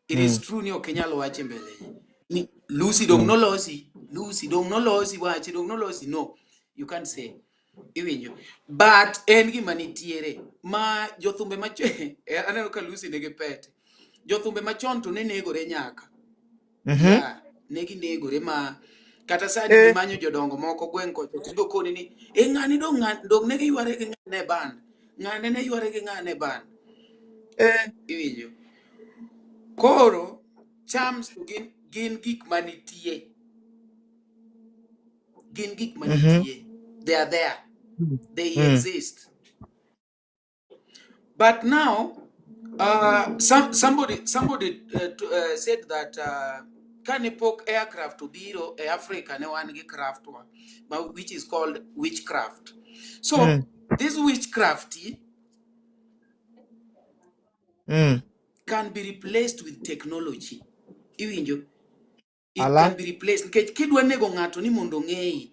Speaker 4: It is true ni ok inyal wacho e mbele ji. Ni Lucy dong nolosi, Lucy dong nolosi wachi dong nolosi no. You can't say. Iwinjo. But en gima nitiere ma jothumbe machon aneno ka Lucy nigi pete. Jothumbe machon to ne negore nyaka. Yeah, ne ginegore ma kata sani gimanyo jodongo moko gweng' kocha to ibiro koni ni e ng'ani dong ng'ani dong ne giyware gi ng'ane e band. Ng'ane ne yware gi ng'ane e band. Iwinjo. Koro charms to gin gik manitie. Gin gik manitie. They are there. They exist. But now, somebody said that kane pok aircraft obiro e Africa ne wan gi craft wa, which is called witchcraft. So this witchcraft can be replaced with technology. Iwinjo? It
Speaker 2: Ala.
Speaker 4: can be replaced. Nikech kidwa nego ng'ato ni mondo ong'eyi,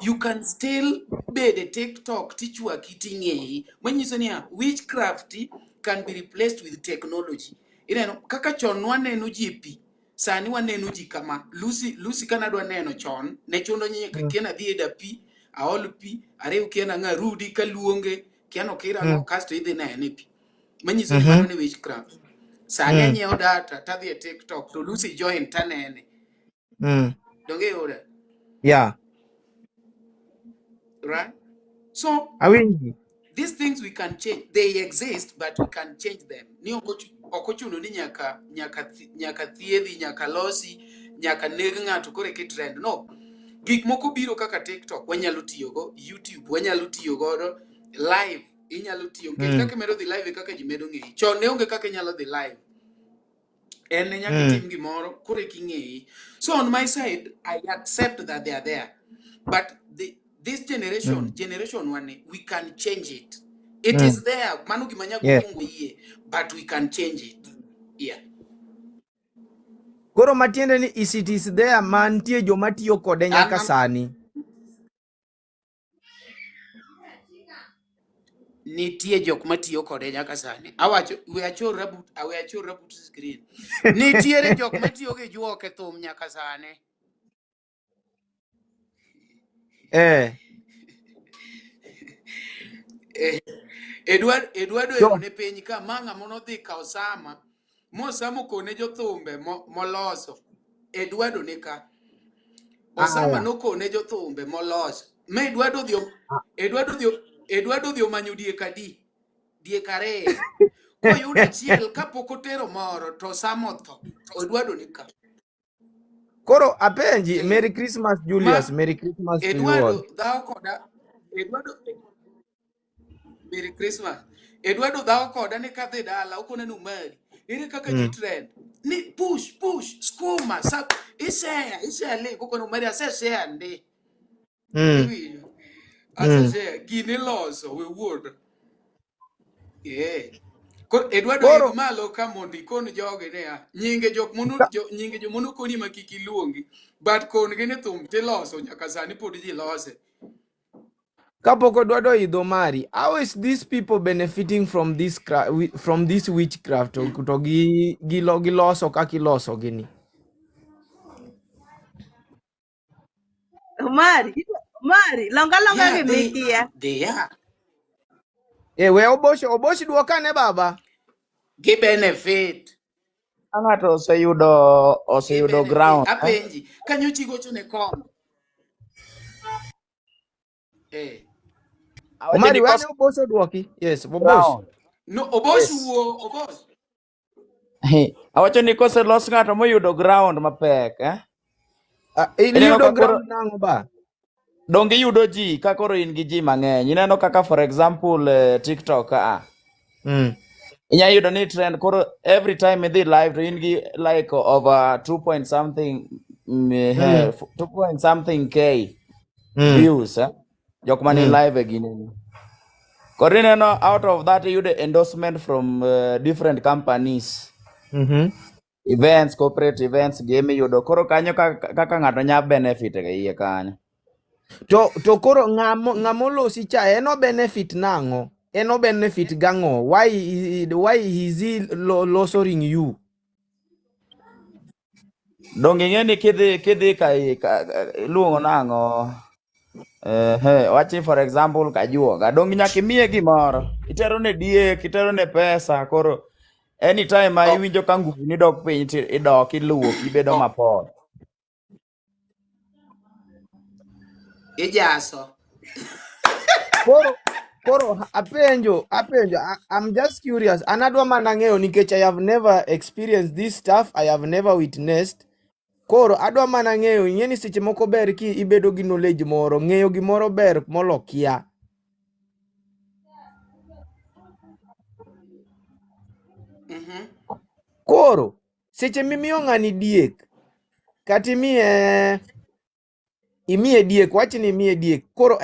Speaker 4: you can still bed e TikTok tichwaki ting'eyi. Manyiso niya, witchcraft can be replaced with technology. Ineno, kaka chon nwaneno ji e pi, sani waneno ji kama. Lucy ka nadwa neno chon, ne chuno ni nyaka kian adhi e dapi, aol pi, ariw kian ang'a rudi kaluonge, kian okir ang'o, kasto idhi nene e pi. Manyiso ni mano ni witchcraft. Sani anyiewo data tadhi e TikTok to Lucy join tanene. Donge iyuda?
Speaker 2: Yeah.
Speaker 4: Right? So
Speaker 2: Awinji.
Speaker 4: these things we can change. They exist, but we can change them. Ni ok ochuno ni nyaka thiedhi, nyaka losi, nyaka neg ng'ato koro eka trend. No. Gik moko biro kaka TikTok wanyalo tiyogo, YouTube wanyalo tiyo godo, live inyalo tiyo. Nikech kaka imedo dhi live e kaka ji medo ng'eyi. Chon ne onge kaka inyalo dhi live. En ne nyaka itim gimoro koro eka ing'eyi. So on my side, I accept that they are there. But this generation, generation one, we can change it. It is there. Mano gima nyaka okuong oyie, but we can change it. Yeah.
Speaker 2: Koro matiende ni is it is there mantie joma tiyo kode nyaka sani.
Speaker 4: Nitie jok matiyo kode nyaka sani. Awacho, we achor but, we achor but screen. Nitiere jok matiyo gi juok e thum nyaka sani. Eduardo ero ne piny ka ma ng'ama nodhi ka Osama, mosama okone jothumbe moloso. Eduardo ni ka. Osama nokone jothumbe moloso. Ma Eduardo Eduardo odhi omanyo diek adi? Diek ariyo. Koyudo achiel kapok otero moro to Osama otho. Eduardo ni ka.
Speaker 2: Koro apenji, Merry Christmas Julius, Merry Christmas to you all.
Speaker 4: Eduardo dhawo koda. Eduardo Merry Christmas. Eduardo dhawo koda ni kadhi dala okone ni Umari. Ere kaka ji trend? Ni push push skuma sa ishare ishare link okone Umari ase share ndi. Iwinjo? Ase share gini loso we wuod. Yeah. Koro Eduardo
Speaker 2: Koro
Speaker 4: idh malo ka mondo ikon jogi niya, nyinge jok mono nyinge jomono koni ma kik iluongi, but kon gi ni thum tiloso nyaka sani pod ji lose.
Speaker 2: Kapok Eduardo idho mari, how is these people benefiting from this from this witchcraft to gi giloso kaka iloso gini?
Speaker 9: Omari, Mari, longa longa
Speaker 4: Yeah, they
Speaker 9: gimikia.
Speaker 4: they are.
Speaker 2: Eh, we Obosh, Obosh duokane baba.
Speaker 4: Gi benefit.
Speaker 5: Ka ng'ato oseyudo
Speaker 4: Gi
Speaker 5: oseyudo
Speaker 4: benefit.
Speaker 5: ground eh?
Speaker 4: Apenji. Kanyochi gocho ne kom. Eh.
Speaker 5: Awacho
Speaker 2: Omari
Speaker 5: ni
Speaker 2: we
Speaker 5: kose
Speaker 2: ane Obosh oduoki. Yes, Obosh.
Speaker 5: ground.
Speaker 4: No, Obosh
Speaker 5: Yes.
Speaker 4: wuo, Obosh.
Speaker 5: Awacho ni koselos ng'ato moyudo ground mapek eh?
Speaker 2: Ah,
Speaker 5: Ineno
Speaker 2: iyudo
Speaker 5: ka koro
Speaker 2: ground nang'o ba?
Speaker 5: donge iyudo ji ka koro in gi ji mang'eny. Ineno kaka for example TikTok ka
Speaker 2: Mm.
Speaker 5: Inya yudo ni trend koro every time idhi live to in gi like over 2 point something
Speaker 2: Mm.
Speaker 5: 2 point something k
Speaker 2: Mm.
Speaker 5: views eh? Jok mani
Speaker 2: Mm.
Speaker 5: live e gini. Koro ineno out of that iyudo endorsement from different companies.
Speaker 2: Mhm.
Speaker 5: Events, corporate events gi emiyudo. Koro kanyo kaka ng'ato nya benefit e iye kanyo.
Speaker 2: To koro ng'amo ng'amolosi cha en o benefit nang'o? En o benefit gang'o? Why is he losoring you?
Speaker 5: Donge ing'e ni kidhi ka iluongo nang'o? Wachi for example kajuoga. Donge nyaka imiye gimoro. Itero ne diek, itero ne pesa. Koro anytime ma
Speaker 4: Oh,
Speaker 5: iwinjo ka nguvu ni dok piny to idok iluoki ibedo
Speaker 4: oh.
Speaker 5: mapol.
Speaker 4: Ijaso.
Speaker 2: Koro apenjo, I'm just curious. An adwa mana ng'eyo nikech I have never experienced this stuff, I have never witnessed. Koro adwa mana ng'eyo, ing'e ni seche moko ber ki ibedo gi knowledge moro, ng'eyo gimoro ber molo kia.
Speaker 4: Mhm.
Speaker 2: Koro seche mimiyo ng'ani diek, kata imiye diek, wach ni imiye diek. Koro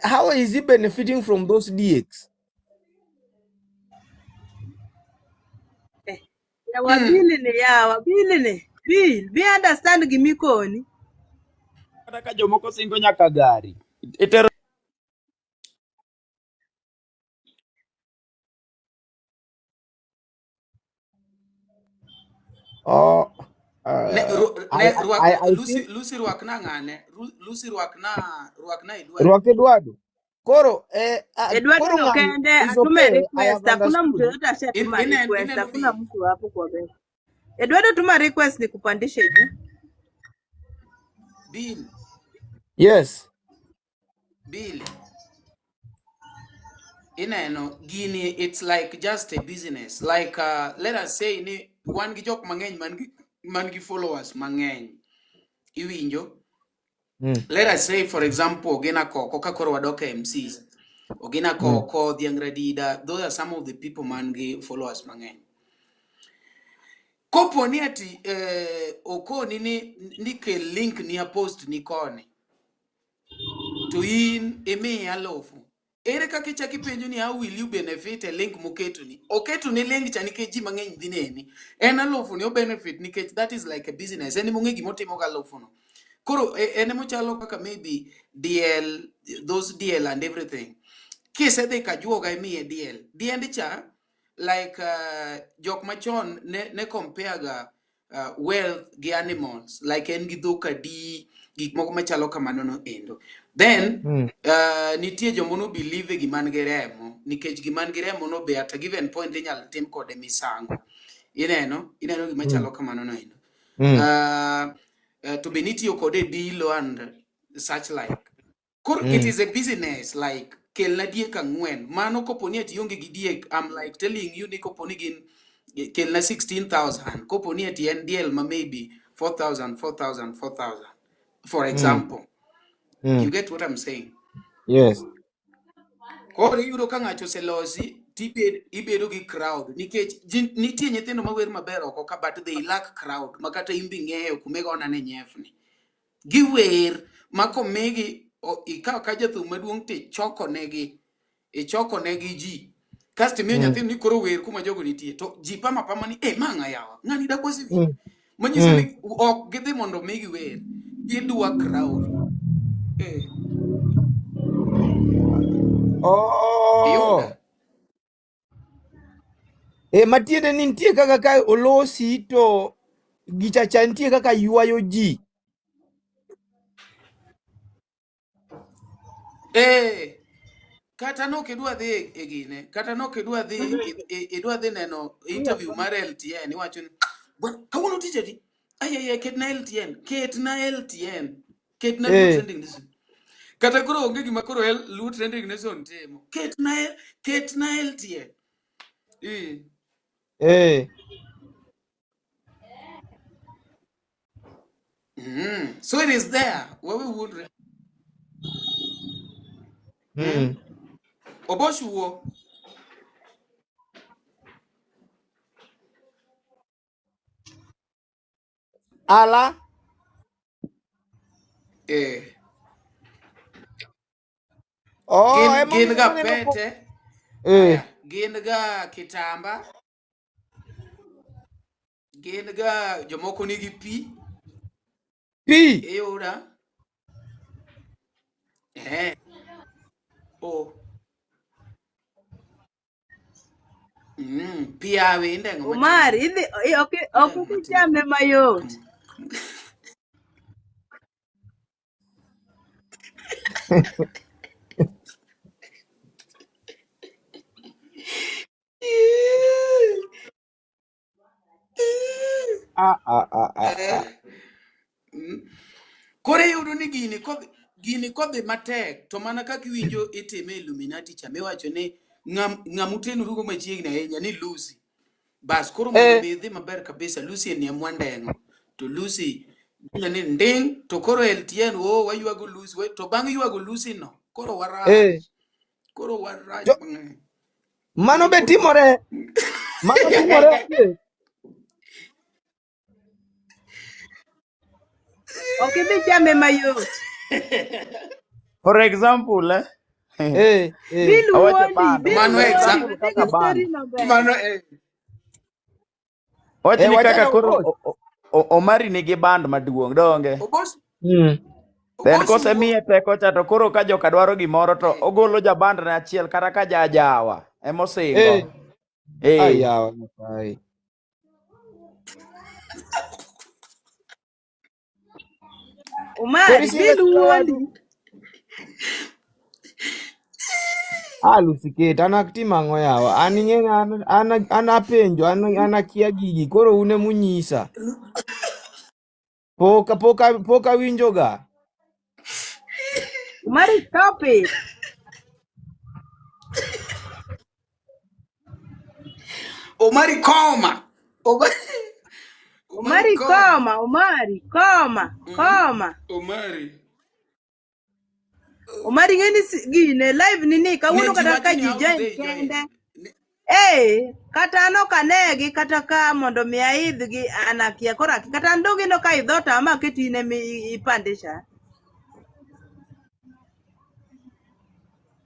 Speaker 2: how is he benefiting from those dieks?
Speaker 9: Yawa Bili ni, yawa Bili ni. Bill, be understand gimikoni.
Speaker 5: Kata ka jomoko singo nyaka gari. Itero
Speaker 2: Oh,
Speaker 4: Ne, ru,
Speaker 2: I,
Speaker 4: ne, ruak,
Speaker 2: I
Speaker 4: Lucy,
Speaker 2: think
Speaker 4: Lucy ruak na ng'ane. Lucy ruak na Eduardo.
Speaker 2: Rwak Eduardo. Koro,
Speaker 9: Eduardo
Speaker 2: koro
Speaker 9: no
Speaker 2: ng'ani
Speaker 9: kende
Speaker 2: is
Speaker 9: atume
Speaker 2: okay. I
Speaker 9: request,
Speaker 2: have
Speaker 9: hakuna mtu
Speaker 2: understood.
Speaker 9: yoyote ashatuma request,
Speaker 4: Ineno
Speaker 9: hakuna
Speaker 4: Bill.
Speaker 9: mtu hapo kwa besi. Eduardo tuma request nikupandishe juu.
Speaker 4: Bill.
Speaker 2: Yes.
Speaker 4: Bill. Ineno gini, it's like just a business. Like let us say ni wan gi jok mang'eny man gi followers mang'eny. Iwinjo? Let us say for example Ogina Koko, ka koro wadok e MCs. Ogina Koko, Dhiang' Radida, those are some of the people man gi followers mang'eny. Kopo ni ati okoni ni kel link ni a post ni koni, to in imiye alufu. Ere kaka ichako ipenjo ni how will you benefit e link moketo ni? Oketo ni link cha nikech ji mang'eny dhi neni. En alufu ni o benefit nikech that is like a business. En emong'e gimotimo gi alufu no. Koro en emochalo kaka maybe DL, those DL and everything. Kisedhi kajuoga imiye DL. Diend cha, like jok machon ne compare ga wealth gi animals, like en gi dhok adi, gik moko machalo kamano no endo. Then nitie joma no believe e gima nigi remo, nikech gima nigi remo no be at a given point inyalo tim kode misango. Ineno gima chalo kamano no endo. To be nitiyo kode e dilo and such like. Koro it is a business, like kelna diek ang'wen. Mano kopo ni ati ionge gi diek, I'm like telling you ni kopo ni gin kelna 16,000. Kopo ni ati en diel ma maybe 4,000, 4,000, 4,000. For example. You get what I'm saying?
Speaker 2: Yes.
Speaker 4: Koro iyudo ka ng'ato oselosi, ibedo gi crowd. Nikech nitie nyithindo mawer maber oko ka, but they lack crowd. Ma kata in be ing'eyo kuma igona ne nyefni. Giwer ma komigi, ikawo ka jathum maduong' to ichoko negi ji. Kasto imiyo nyathini ni koro wer kuma jogo nitie. To ji pama pama ni, ma ng'a yawa? Ng'ani dak wasewinjo. Manyiso ni ok gidhi mondo migi wer. Gidwa crowd.
Speaker 2: Oh.
Speaker 4: Iyuda?
Speaker 2: Matiende ni nitie kaka ka olosi to gicha cha nitie kaka ywayo ji.
Speaker 4: Eh, kata nok idwa dhi e gine, kata nok idwa dhi idwa dhi neno interview mar LTN, iwacho ni "Bwana, kawuono tich adi? Ayaya, ketna LTN, ketna LTN, ketna Luo
Speaker 2: Eh.
Speaker 4: Trending Nation. Kata koro onge gima koro Luo Trending Nation timo. Ketna ketna LTN. Eh.
Speaker 2: Eh.
Speaker 4: So it is there where we would. Obosh wuo.
Speaker 2: Ala.
Speaker 4: Eh.
Speaker 2: Oh,
Speaker 4: Gin
Speaker 2: emomiyo
Speaker 4: gin ga
Speaker 2: aneno ko
Speaker 4: pete,
Speaker 2: eh.
Speaker 4: aya, gin ga kitamba, gin ga jomoko nigi pi,
Speaker 2: Pi.
Speaker 4: iyuda. Eh. Oh. Pi awe indengo matin.
Speaker 9: Omar, idhi ok ok
Speaker 4: Indengo matin.
Speaker 9: ichame mayot.
Speaker 2: Ah ah ah ah ah.
Speaker 4: Koro iyudo ni gini kodhi matek to mana kaka iwinjo itime e Illuminati cha miwacho ni ng'am utenorugo machiegni ahinya ni Lucy. Bas koro mondo mi idhi maber kabisa Lucy ni mwandeng'o to Lucy ginyo ni nding to koro LTN o waywago Lucy to bang' ywago Lucy no koro warach. Koro warach mang'eny.
Speaker 2: Mano be timore. Mano timore adier.
Speaker 9: Ok idhi chame mayot.
Speaker 5: For example, eh?
Speaker 2: Eh, eh.
Speaker 9: Bill
Speaker 5: Awacho
Speaker 9: wuondi,
Speaker 5: band.
Speaker 9: Bill
Speaker 4: Mano
Speaker 9: wuondi,
Speaker 4: example
Speaker 9: idhi
Speaker 5: kaka
Speaker 9: gi
Speaker 5: band.
Speaker 9: story no mbele.
Speaker 4: Mano eh.
Speaker 5: Wach
Speaker 2: Eh,
Speaker 5: ni kaka
Speaker 2: wachana
Speaker 5: koro
Speaker 2: Obosh.
Speaker 5: Omari nigi band maduong' donge?
Speaker 4: Obosh
Speaker 5: Then
Speaker 4: Obosh wuo.
Speaker 5: kosemiye teko cha to koro ka joka dwaro gimoro to ogolo jaband ne achiel kata ka jajawa emosingo.
Speaker 2: Eh.
Speaker 5: Eh.
Speaker 2: Ayawa Nyasaye. Koro
Speaker 9: Omar,
Speaker 2: isingo
Speaker 9: Bill
Speaker 2: sira
Speaker 9: wuondi.
Speaker 2: wadu. Ah, Lucy Kate, an ok tim ang'o yawa. An ing'e ni an apenjo, an akia gigi, koro un emunyisa. Pok awinjo ga.
Speaker 9: Omar, stop it.
Speaker 4: Omari koma. Omari
Speaker 9: Omari
Speaker 4: koma.
Speaker 9: koma, Omari koma, koma.
Speaker 4: Omari.
Speaker 9: Omari ng'e ni gine live ni ni kawuono
Speaker 4: Ne ji
Speaker 9: kata
Speaker 4: wacho
Speaker 9: ka
Speaker 4: ni
Speaker 9: ji
Speaker 4: how do
Speaker 9: join
Speaker 4: they join?
Speaker 9: kende. Eh, kata an ok anegi kata ka mondo mi aidhgi an akia koro akia. Kata an dong ineno ka idho to ama aketi in ema ipandisha.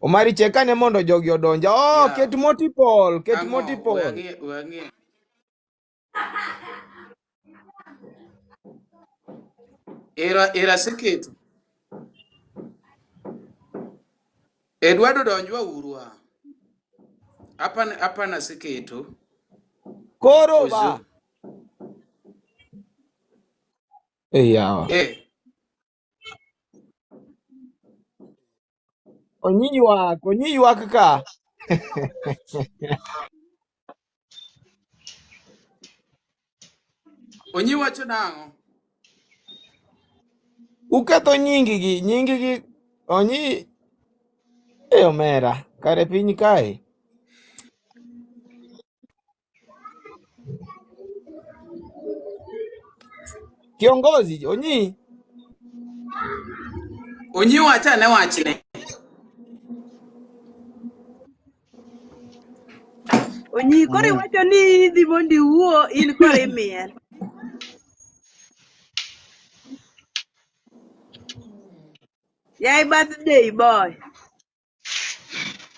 Speaker 2: Omari chek ane mondo jogi odonja. Oh,
Speaker 4: Yeah.
Speaker 2: ket multiple, ket
Speaker 4: Ang'o?
Speaker 2: multiple.
Speaker 4: We ang'e. Era aseketo. Eduardo donjwa urwa. Hapana aseketo.
Speaker 2: Koro
Speaker 4: Ozo.
Speaker 2: ba. Eh, yawa.
Speaker 4: Eh.
Speaker 2: Onyi ywak ka.
Speaker 4: Onyi wacho nang'o?
Speaker 2: Uketho nyingigi onyi e omera kare piny kae. Kiongozi onyi.
Speaker 4: Onyi wacha ne wachne.
Speaker 9: Onyi koro iwacho ni idhi mondo iwuo in koro imiel. Yai birthday boy.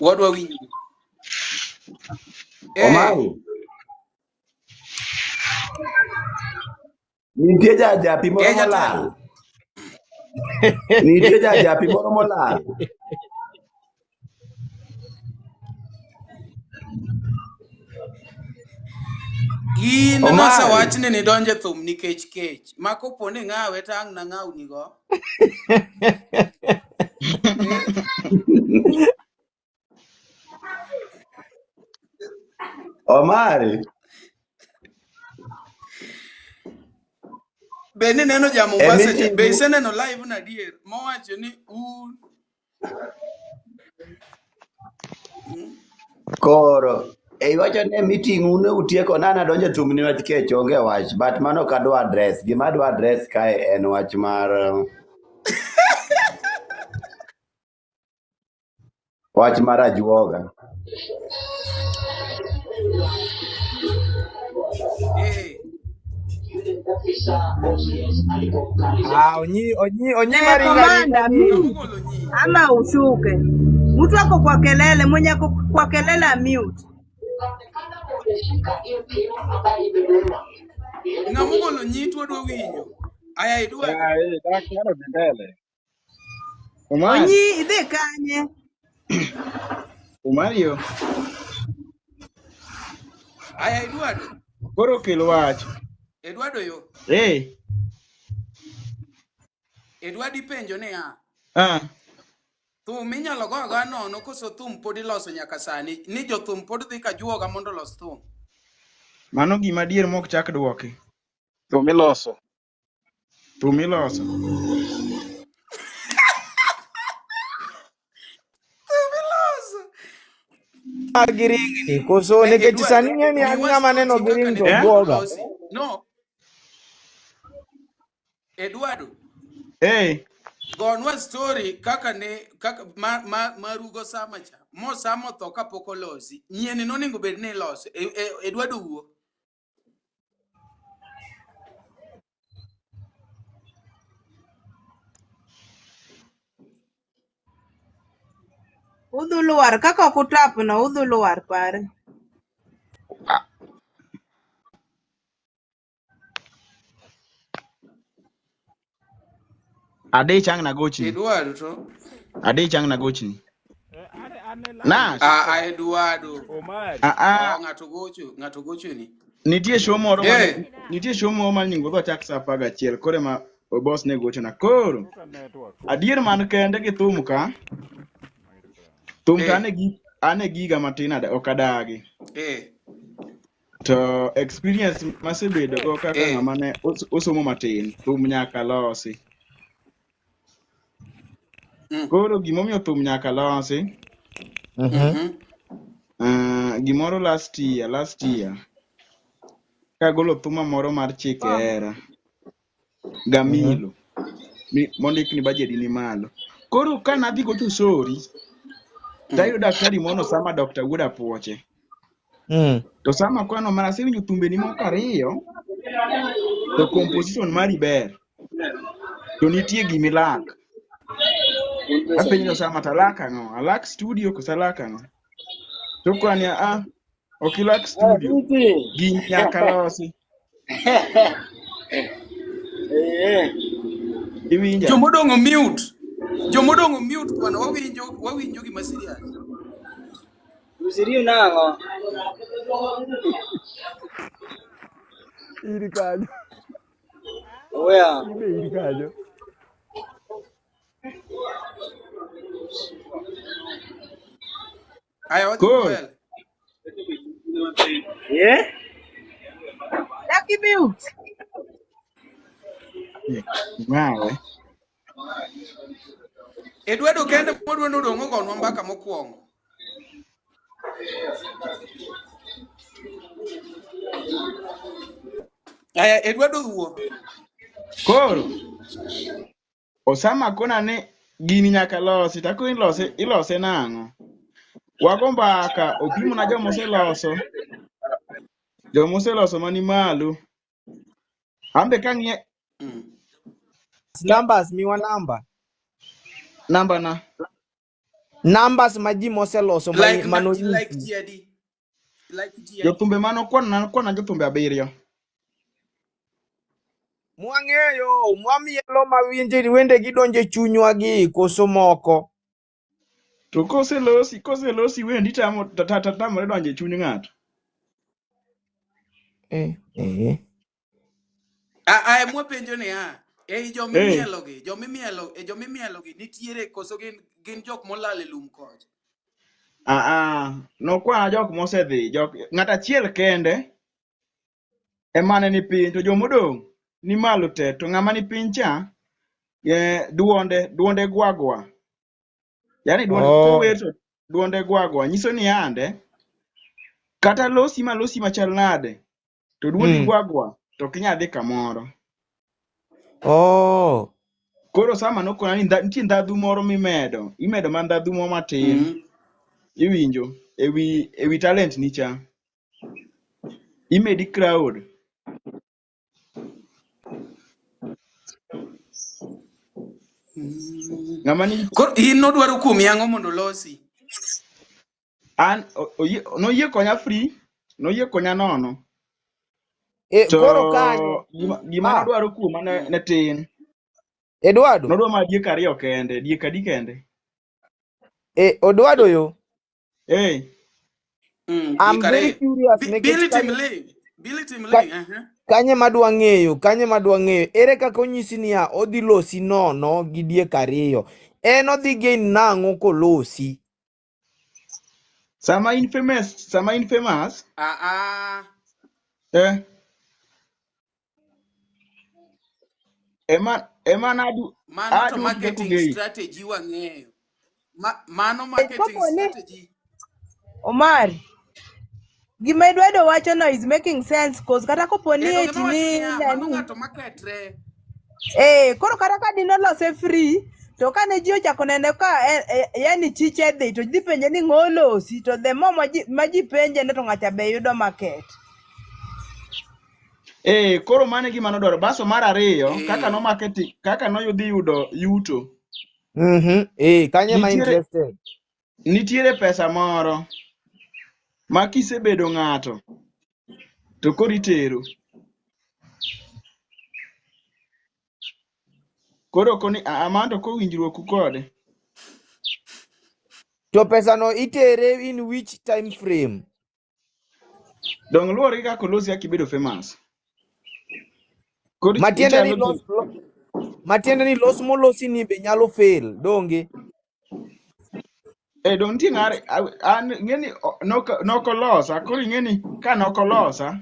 Speaker 4: Wadwa winjo. Eh.
Speaker 10: Omari. Nitie jajapi moro
Speaker 4: Eh, jatelo.
Speaker 10: molal. Nitie jajapi moro molal.
Speaker 4: In
Speaker 10: Omari.
Speaker 4: nosewachni ni donjo e thum nikech kech. Ma kopo ni ng'awe to ang' nang'awni go.
Speaker 10: Omari.
Speaker 4: Be ni neno ja
Speaker 10: E
Speaker 4: Mombasa cha?
Speaker 10: meeting
Speaker 4: Be iseneno live na adier mowacho ni un
Speaker 10: koro e iwacho ni e meeting un utieko na nadonjo e thum ni wach kech onge wach but mano ok adwa address gima adwa address kae en wach mar wach mar ajuoga.
Speaker 4: Eh.
Speaker 2: Ah, onyi onyi onyi
Speaker 9: Eh,
Speaker 2: maringa ringa
Speaker 9: komanda
Speaker 2: ni.
Speaker 9: mute ama ushuke. Mtu ako kwa kelele, mwenye ako kwa kelele amute.
Speaker 4: Ng'ama ogolo nyi to wadwa winjo. Aya Eduardo.
Speaker 6: Yaye, daktari odhi mbele. Omari,
Speaker 9: Onyi idhi kanye?
Speaker 6: Omario,
Speaker 4: Aya Eduardo.
Speaker 6: koro kel wach.
Speaker 4: Eduardo yo.
Speaker 6: Eh,
Speaker 4: Eduardo ipenjo niya.
Speaker 6: ah,
Speaker 4: Thum inyalo go agoya nono koso thum pod iloso nyaka sani? Ni jothum pod dhi ka juoga mondo olos thum.
Speaker 6: mano gima adier mok chak dwoki.
Speaker 7: Thum iloso.
Speaker 6: Thum iloso.
Speaker 4: Thum iloso.
Speaker 2: Giringni koso
Speaker 4: Eh,
Speaker 2: nikech
Speaker 4: Eduardo,
Speaker 2: sani ing'e ni an
Speaker 4: miwa
Speaker 2: ng'ama neno
Speaker 4: story kaka
Speaker 2: giring
Speaker 4: ne
Speaker 2: to
Speaker 4: thum
Speaker 6: Eh?
Speaker 2: buoga.
Speaker 4: olosi. No, Eduardo,
Speaker 6: Eh,
Speaker 4: gonwa story kaka ne kaka ma ma marugo sama cha. Mo sama otho kapok olosi. Nyieni nonego bed ni iloso. Eduardo wuo.
Speaker 9: Udhu lwar kaka ok utapno, udhu lwar pare.
Speaker 6: adich ang' nagochni.
Speaker 4: Eduardo to.
Speaker 6: Adich ang' nagochni.
Speaker 1: An an e live.
Speaker 6: Nash,
Speaker 4: Ah, ah, Eduardo.
Speaker 1: Omari.
Speaker 6: ah, ah,
Speaker 4: Oh, ng'ato gocho, ng'ato gocho ni.
Speaker 6: nitie show moro mane
Speaker 4: Eh,
Speaker 6: nitie show moro mane nyingo dwa chak saa apar gachiel koro ema boss ne gochona. Koro
Speaker 1: Koka network.
Speaker 6: adier man kende gi thum ka, thum to
Speaker 4: eh,
Speaker 6: an e gi an e giga matin ok adagi.
Speaker 4: eh,
Speaker 6: To experience masebedo go kaka
Speaker 4: eh.
Speaker 6: ng'ama ne osomo matin, thum nyaka losi. Koro gimomiyo thum nyaka losi, gimoro last year, kagolo thuma moro mar chike hera, Gamilo, mondik ni budget ni malo. Koro ka nadhi gocho sori, tayudo daktari mono sama Dr. Wuod Apuoche. To sama kwano mana asewinjo thumbeni moko ariyo, to composition mari ber, to nitie gimilak. Apenjo Osama to alak ang'o? Alak studio koso alak ang'o? To kwani a ok ilak studio, gini nyaka losi. Iwinja?
Speaker 4: Jomodong' mute. Jomodong' mute bwana, wawinjo gima serious.
Speaker 11: Usiriu nang'o?
Speaker 1: In kanyo.
Speaker 11: Oweya.
Speaker 1: In be in kanyo.
Speaker 4: Aya wadhi
Speaker 6: Koro
Speaker 4: mbele.
Speaker 11: Eh?
Speaker 9: Daki mute.
Speaker 6: ng'awe.
Speaker 4: Eduardo kende modwa nodong' ogonwa mbaka mokwongo. Aya Eduardo wuo.
Speaker 6: Koro Osama kona ni gini nyaka losi, to akoni ilose, ilose nang'o? Wago mbaka, opimona joma oseloso, joma oseloso mani malo. An be kang'iye
Speaker 2: Numbers miwa namba.
Speaker 6: namba na.
Speaker 2: Numbers ma ji moseloso
Speaker 4: Like na, like
Speaker 2: manonyisi.
Speaker 4: ji adi. Like ji adi.
Speaker 6: Jothumbe mano kwana jothumbe abiriyo.
Speaker 2: Mwang'eyo, mwamielo mawinje wende gidonje chunywa gi koso moko.
Speaker 6: To koselosi wendi tamo tamore donjo e chuny ng'ato.
Speaker 2: Eh, eh.
Speaker 4: Aya mwapenjo niya, ei
Speaker 6: Eh,
Speaker 4: jomimielo gi, e jomimielo gi nitiere koso gin jok molal e lum kocha.
Speaker 6: Ah, nokwana jok mosedhi, jok ng'at achiel kende ema ne ni piny to jomodong' ni malo te to ng'ama ni piny cha duonde duonde gwagwa. Yani duonde
Speaker 2: Oh.
Speaker 6: kower to duonde gwagwa nyiso ni yande kata losi ma losi machal nade to duondi gwagwa to ok inyal dhi kamoro.
Speaker 2: Oh.
Speaker 6: Koro sama nokona ni nitie ndhadhu moro mimedo, imedo ma ndhadhu moro matin, iwinjo ewi talent ni cha. Imedi crowd. Ng'ama ni
Speaker 4: Koro in nodwaro kuomi ang'o mondo olosi?
Speaker 6: an noyie konya free, noyie konya nono. To
Speaker 2: Koro kanyo
Speaker 6: gima nodwaro kuoma ne tin.
Speaker 2: Eduardo.
Speaker 6: Nodwaro mana diek ariyo kende, diek adi kende?
Speaker 2: Eduardo yo. I'm
Speaker 4: Diek
Speaker 2: very
Speaker 4: ariyo.
Speaker 2: curious nikech
Speaker 4: Billy
Speaker 2: kanyo
Speaker 4: Timling. Billy Timling,
Speaker 2: kanye madwa ng'eyo, kanye madwa ng'eyo. Ere kaka onyisi niya odhi losi nono gi diek ariyo. En odhi gain nang'o kolosi?
Speaker 6: Sama in famous, sama in famous,
Speaker 4: Ah.
Speaker 6: Ema nadu
Speaker 4: Mano to
Speaker 6: aduoki kaka
Speaker 4: marketing
Speaker 6: ung'eyo.
Speaker 4: strategy wang'eyo. Mano marketing
Speaker 9: Kopo ni
Speaker 4: strategy.
Speaker 9: Omar, gima Eduardo wacho no is making sense cause kata kopo ni
Speaker 4: Donge
Speaker 9: eti
Speaker 4: mawacho
Speaker 9: ni
Speaker 4: niya, mano
Speaker 9: nani
Speaker 4: ng'ato maketre.
Speaker 9: Koro kata ka dinolose free to kane ji ochako nene ka yani chiche dhi to dhi penje ni ng'o olosi to the more ma ji penje ne to ng'acha be yudo market.
Speaker 6: Koro mano e gima nodwaro. Baso mar ariyo, kaka no marketing, kaka noyudhi yudo yuto.
Speaker 2: Kanye ma interested.
Speaker 6: Nitiere pesa moro ma kisebedo ng'ato to koro itero. Koro koni amando kowinjruok kode.
Speaker 2: To pesa no itere in which time frame?
Speaker 6: Dong luwore gi kaka olosi kaka ibedo famous. Koro
Speaker 2: Matiende ni
Speaker 6: ichalo
Speaker 2: los matiende ni los molosi ni be nyalo fail, donge?
Speaker 6: Dong nitie ng'are an ing'eni nokolosa, koro ing'eni ka nokolosa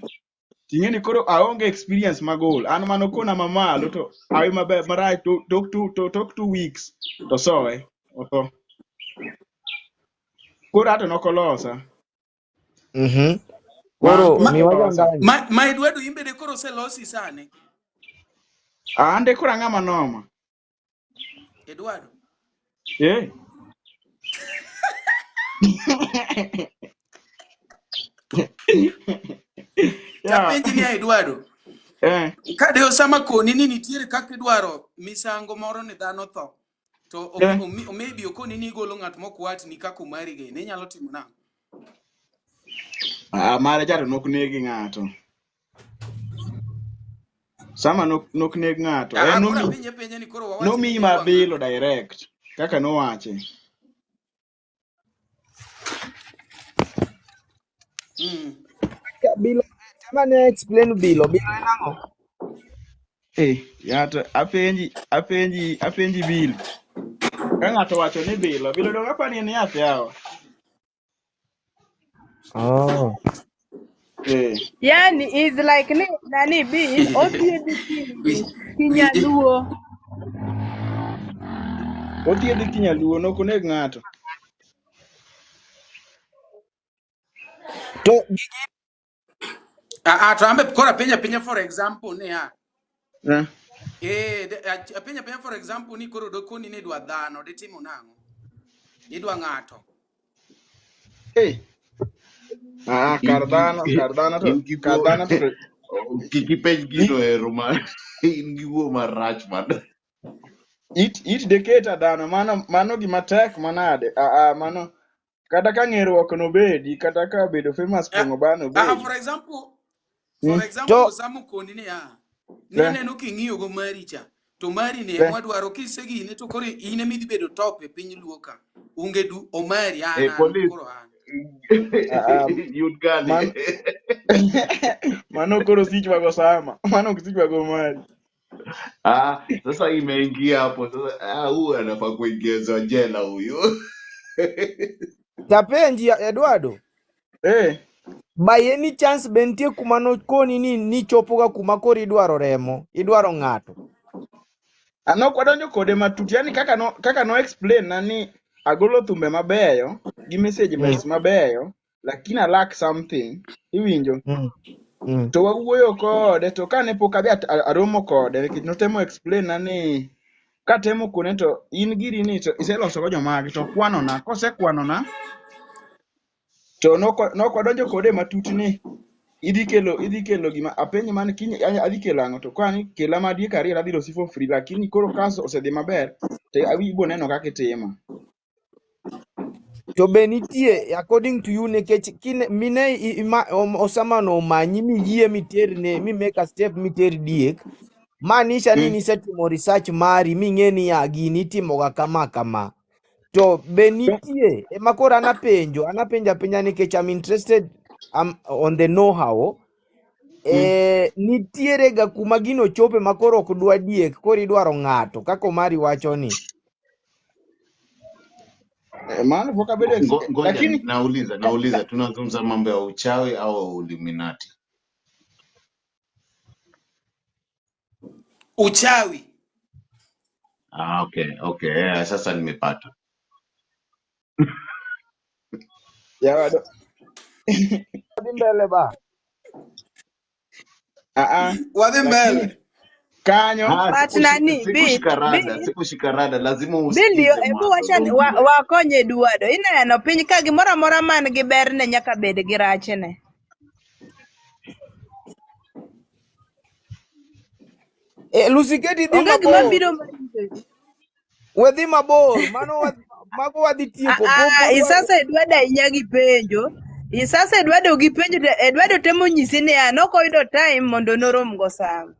Speaker 6: ting'eni koro aonge experience magol. An manokona mamalo to awi maber marach to tok 2 weeks to soe otho. Koro ato nokolosa.
Speaker 2: Koro
Speaker 6: Ma
Speaker 2: miwa
Speaker 6: olosa.
Speaker 2: jangani.
Speaker 4: Ma Eduardo imbede koro oselosi sani.
Speaker 6: Ande koro ang'ama noma.
Speaker 4: Eduardo. Tapenji ni Eduardo. Ka de Osama koni ni nitiere kaka idwaro misango moro ni dhano tho. To maybe okoni ni igolo ng'at mok watni kaka Omari gene, inyalo timo nang'o?
Speaker 6: Mare cha to nok negi ng'ato. Sama nok neg ng'ato. En
Speaker 4: Koro apenje penje ni koro wawach ni
Speaker 6: nomiyi
Speaker 4: idwa ng'ato.
Speaker 6: mabilo direct kaka nowache.
Speaker 2: Bilo, tema ne explain bilo, bilo en ang'o?
Speaker 6: Ya to apenji bilo. Ka ng'ato wacho ni bilo, bilo dong apani en yath yawa.
Speaker 2: Oh.
Speaker 9: Yani is like ni nani bil othiedhi kinyaluo.
Speaker 6: Othiedhi kinyaluo nok oneg ng'ato.
Speaker 2: To
Speaker 4: to ambe koro apenja penja for example ni ya. Apenja penja for example ni koro dokoni ni idwa dhano, ditimo nang'o? Idwa ng'ato.
Speaker 6: Kar dhano, kar dhano to, kar dhano to.
Speaker 3: Kik ipenj gino ero ma in gi wuo marach man.
Speaker 6: It deketa dhano, mano gima tek manade. Mano kata ka ng'eruok nobedi, kata ka bedo famous pong'o bano obedi.
Speaker 4: For example, for example, Osama koni ni ya. Ni aneno king'iyo go mari cha. To mari ni ema dwaro kisegine to koro in ema idhi bedo top e piny Luo ka. Unge du Omari an
Speaker 3: Police.
Speaker 4: koro an.
Speaker 3: Yud gani.
Speaker 6: Mano koro sichwa go Osama. Mano ok sichwa go Omari.
Speaker 3: Sasa imeingia hapo sasa. Huyu anafaa kuingizwa jela huyu.
Speaker 2: Tapenji Eduardo.
Speaker 6: Eh.
Speaker 2: By any chance be nitie kuma nokoni ni nichopoga kuma koro idwaro remo, idwaro ng'ato?
Speaker 6: Ano kwadonjo kode matut, yani kaka no explain na ni agolo thumbe mabeyo gi message mabeyo, lakini I lack something, iwinjo. To wawuoyo kode, to kane pok adhi aromo kode, nikech notemo explain na ni katemo kone to in giri ni to iseloso go jomagi, to kwanona, kosekwanona to nokwadonjo kode matut ni idhi kelo gima apenje man kiny adhi kelo ang'o, to kwani kela ma diek ariyo adhi losi for free, lakini koro ka osedhi maber to ibo neno kaka itimo.
Speaker 2: To be nitie according to you, nikech kine mine Osama no omanyi miyie miterne mi make a step miter diek, maanisha ni nisetimo research mari ming'e ni ya gini itimoga kama kama. To be nitie ema koro anapenjo anapenjo apenja nikech I'm interested, I'm on the know how. Nitiere ga kuma gino chope ma koro ok dwa diek, koro idwaro ng'ato kaka Omari wacho ni.
Speaker 6: Maana pok abedo
Speaker 3: Ngoja
Speaker 6: lakini
Speaker 3: nauliza tunazungumza mambo ya uchawi au Illuminati?
Speaker 4: Uchawi.
Speaker 3: Ah, okay. Sasa nimepata.
Speaker 6: Ya wado.
Speaker 2: Wadhi mbele ba.
Speaker 6: Ah ah.
Speaker 4: Wadhi mbele.
Speaker 6: Kanyo.
Speaker 3: Ah,
Speaker 9: But nani,
Speaker 3: sikushika rada,
Speaker 9: Bill,
Speaker 3: sikushika rada, lazima
Speaker 9: Bill yo
Speaker 3: usikize
Speaker 9: ebu
Speaker 3: mwanzo
Speaker 9: wacha
Speaker 3: ndio ujue.
Speaker 9: wakonye Eduardo. Ineno piny ka gimoro amora man gi berne nyaka bed gi rachne.
Speaker 2: Lucy Keti dhi
Speaker 9: Onge gima
Speaker 2: mabor.
Speaker 9: biro maricho.
Speaker 2: We dhi mabor, mano mago wadhi tieko. Pok wadwaro.
Speaker 9: Isasa Eduardo ahinya gi penjo. Isasa Eduardo gi penjo to Eduardo temo nyisi niya nokoyudo time mondo norom go Sam.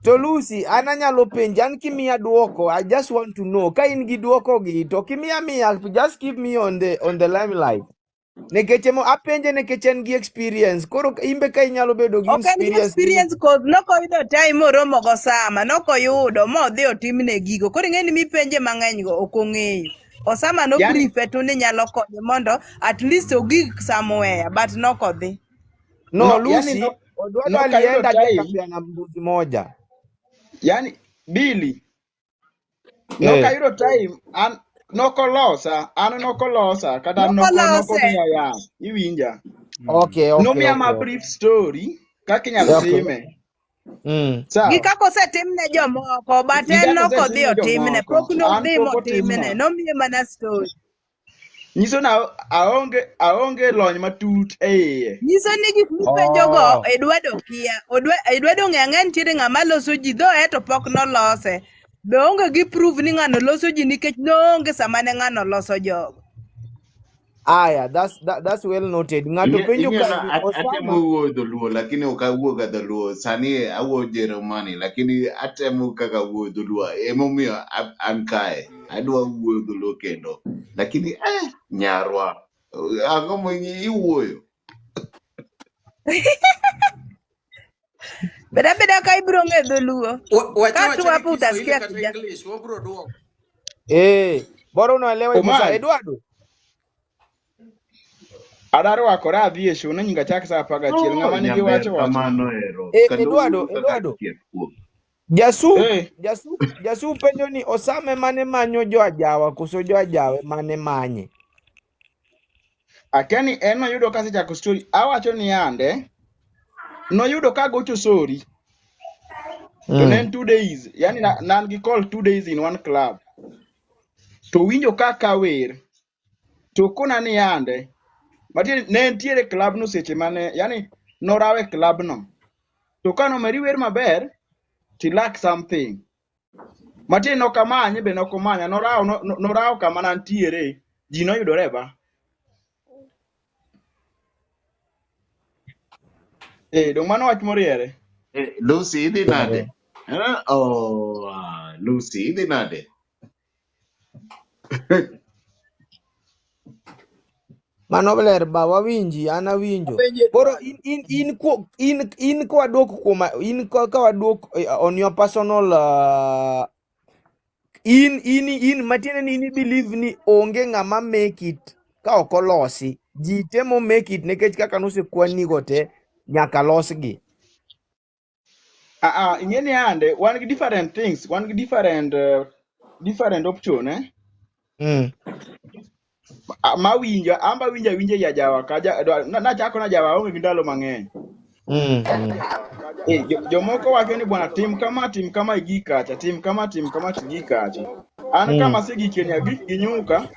Speaker 2: To Lucy, an anyalo penji, an kimiya duoko, I just want to know. Ka in gi duoko gi, to kimiya miya, just keep me on the limelight. Nikech emo apenje nikech en gi experience. Koro imbe ka inyalo bedo gi
Speaker 9: Ok en gi
Speaker 2: experience.
Speaker 9: experience cause nokoyudo time moromo go Sama, nokoyudo modhi otimne gigo. Koro ing'e ni mipenje mang'eny go ok ong'eyo. Osama no
Speaker 6: Yani
Speaker 9: briefe to ni nyalo konye mondo at least ogik somewhere, but nokodhi.
Speaker 2: No,
Speaker 6: no, yani
Speaker 2: Lucy,
Speaker 6: no
Speaker 2: Odwado
Speaker 6: nokayudo
Speaker 2: alienda hadi
Speaker 6: time.
Speaker 2: akapeana mbuzi moja.
Speaker 6: Yani Billy nokayudo time an nokolosa, an nokolosa kata
Speaker 9: Nokolose.
Speaker 6: nokomiya yath, iwinja.
Speaker 2: Okay,
Speaker 6: Nomiya ma
Speaker 2: okay.
Speaker 6: brief story kaka inyalo time.
Speaker 9: Gi
Speaker 6: Sawa.
Speaker 9: kaka osetimne jomoko, but
Speaker 6: Gi
Speaker 9: en
Speaker 6: kaka
Speaker 9: nokodhi
Speaker 6: osetimne
Speaker 9: otimne,
Speaker 6: jomoko.
Speaker 9: pok
Speaker 6: An
Speaker 9: nodhi
Speaker 6: pok
Speaker 9: motimne,
Speaker 6: otimna.
Speaker 9: nomiye mana story.
Speaker 6: Nyiso na aonge lony matut e iye.
Speaker 9: Nyiso ni gik mipenjogo Eduardo kia. Eduardo ong'eyo ang'eya nitiere ng'ama loso ji, dhoe to pok nolose. Be onge gi proof ni ng'ano loso ji nikech noonge sama ne ng'ano loso jogo.
Speaker 2: Aya, that's well noted. Ng'ato penjo
Speaker 3: Ing'e
Speaker 2: ka
Speaker 3: na
Speaker 2: ni Osama.
Speaker 3: atemo wuoyo dholuo lakini ok awuoga dholuo. Sani awuoyo Jerumani lakini atemo kaka wuoyo dholuo. Emomiyo an kae. Adwa wuoyo dholuo kendo. Lakini nyarwa. Ang'o ma iwuoyo?
Speaker 9: Beda beda ka ibiro ng'e dholuo.
Speaker 4: Wacha
Speaker 9: Ka
Speaker 4: wacha
Speaker 9: tu
Speaker 4: gi
Speaker 9: hapo
Speaker 4: Kiswahili
Speaker 9: utasikia
Speaker 4: kata
Speaker 9: kija.
Speaker 4: English, wabro duoko.
Speaker 2: Bora unaelewa hivyo sasa.
Speaker 6: Omari.
Speaker 2: Eduardo.
Speaker 6: Adwaro rwakora adhi e show ne nyinga chak saa 11. Ng'ama nigi
Speaker 3: Nyaber
Speaker 6: wacho wacho.
Speaker 3: kamano ero. Kendo
Speaker 2: Eduardo,
Speaker 3: wuoyo kaka
Speaker 2: Eduardo.
Speaker 3: chiek kuom.
Speaker 2: Jasu penjo ni Osame mane manyo jo ajawa koso jo ajawe mane manye?
Speaker 6: Akia ni en noyudo kasechako story. Awacho ni ande noyudo ka agocho sorry. To ne en 2 days. Yani nan gi call 2 days in one club. To winjo kaka wer. To kona ni ande. Matiende ne entiere club no seche mane, yani norawe club no. To ka nomeri wer maber, to lack something. Matiende nokamanye be nokomanya, norawo kama nantiere, ji noyudore ba. Dong mano wach moriere.
Speaker 3: Lucy, idhi nade? Oh, Lucy, idhi nade?
Speaker 2: Mano ler ba wawinji, an awinjo.
Speaker 11: Apenje
Speaker 2: Koro
Speaker 11: Eduardo.
Speaker 2: in kwa dwok kuom, in ka wadwok on your personal, in matiende ni in believe ni onge ng'ama make it. ka ok olosi ji temo make it nikech kaka nosekwanigo te nyaka losgi.
Speaker 6: Ah, ah, ing'e ni ande wan gi different things, wan gi different different option eh. Ah, mawinjo amba winjo awinja ya jawa ka ja, nachako na jawa onge gi ndalo mang'eny. Eh, jomoko wacho ni bwana tim kama igik kacha, tim kama tigik kacha. An kama asegikie ni agik gi nyuka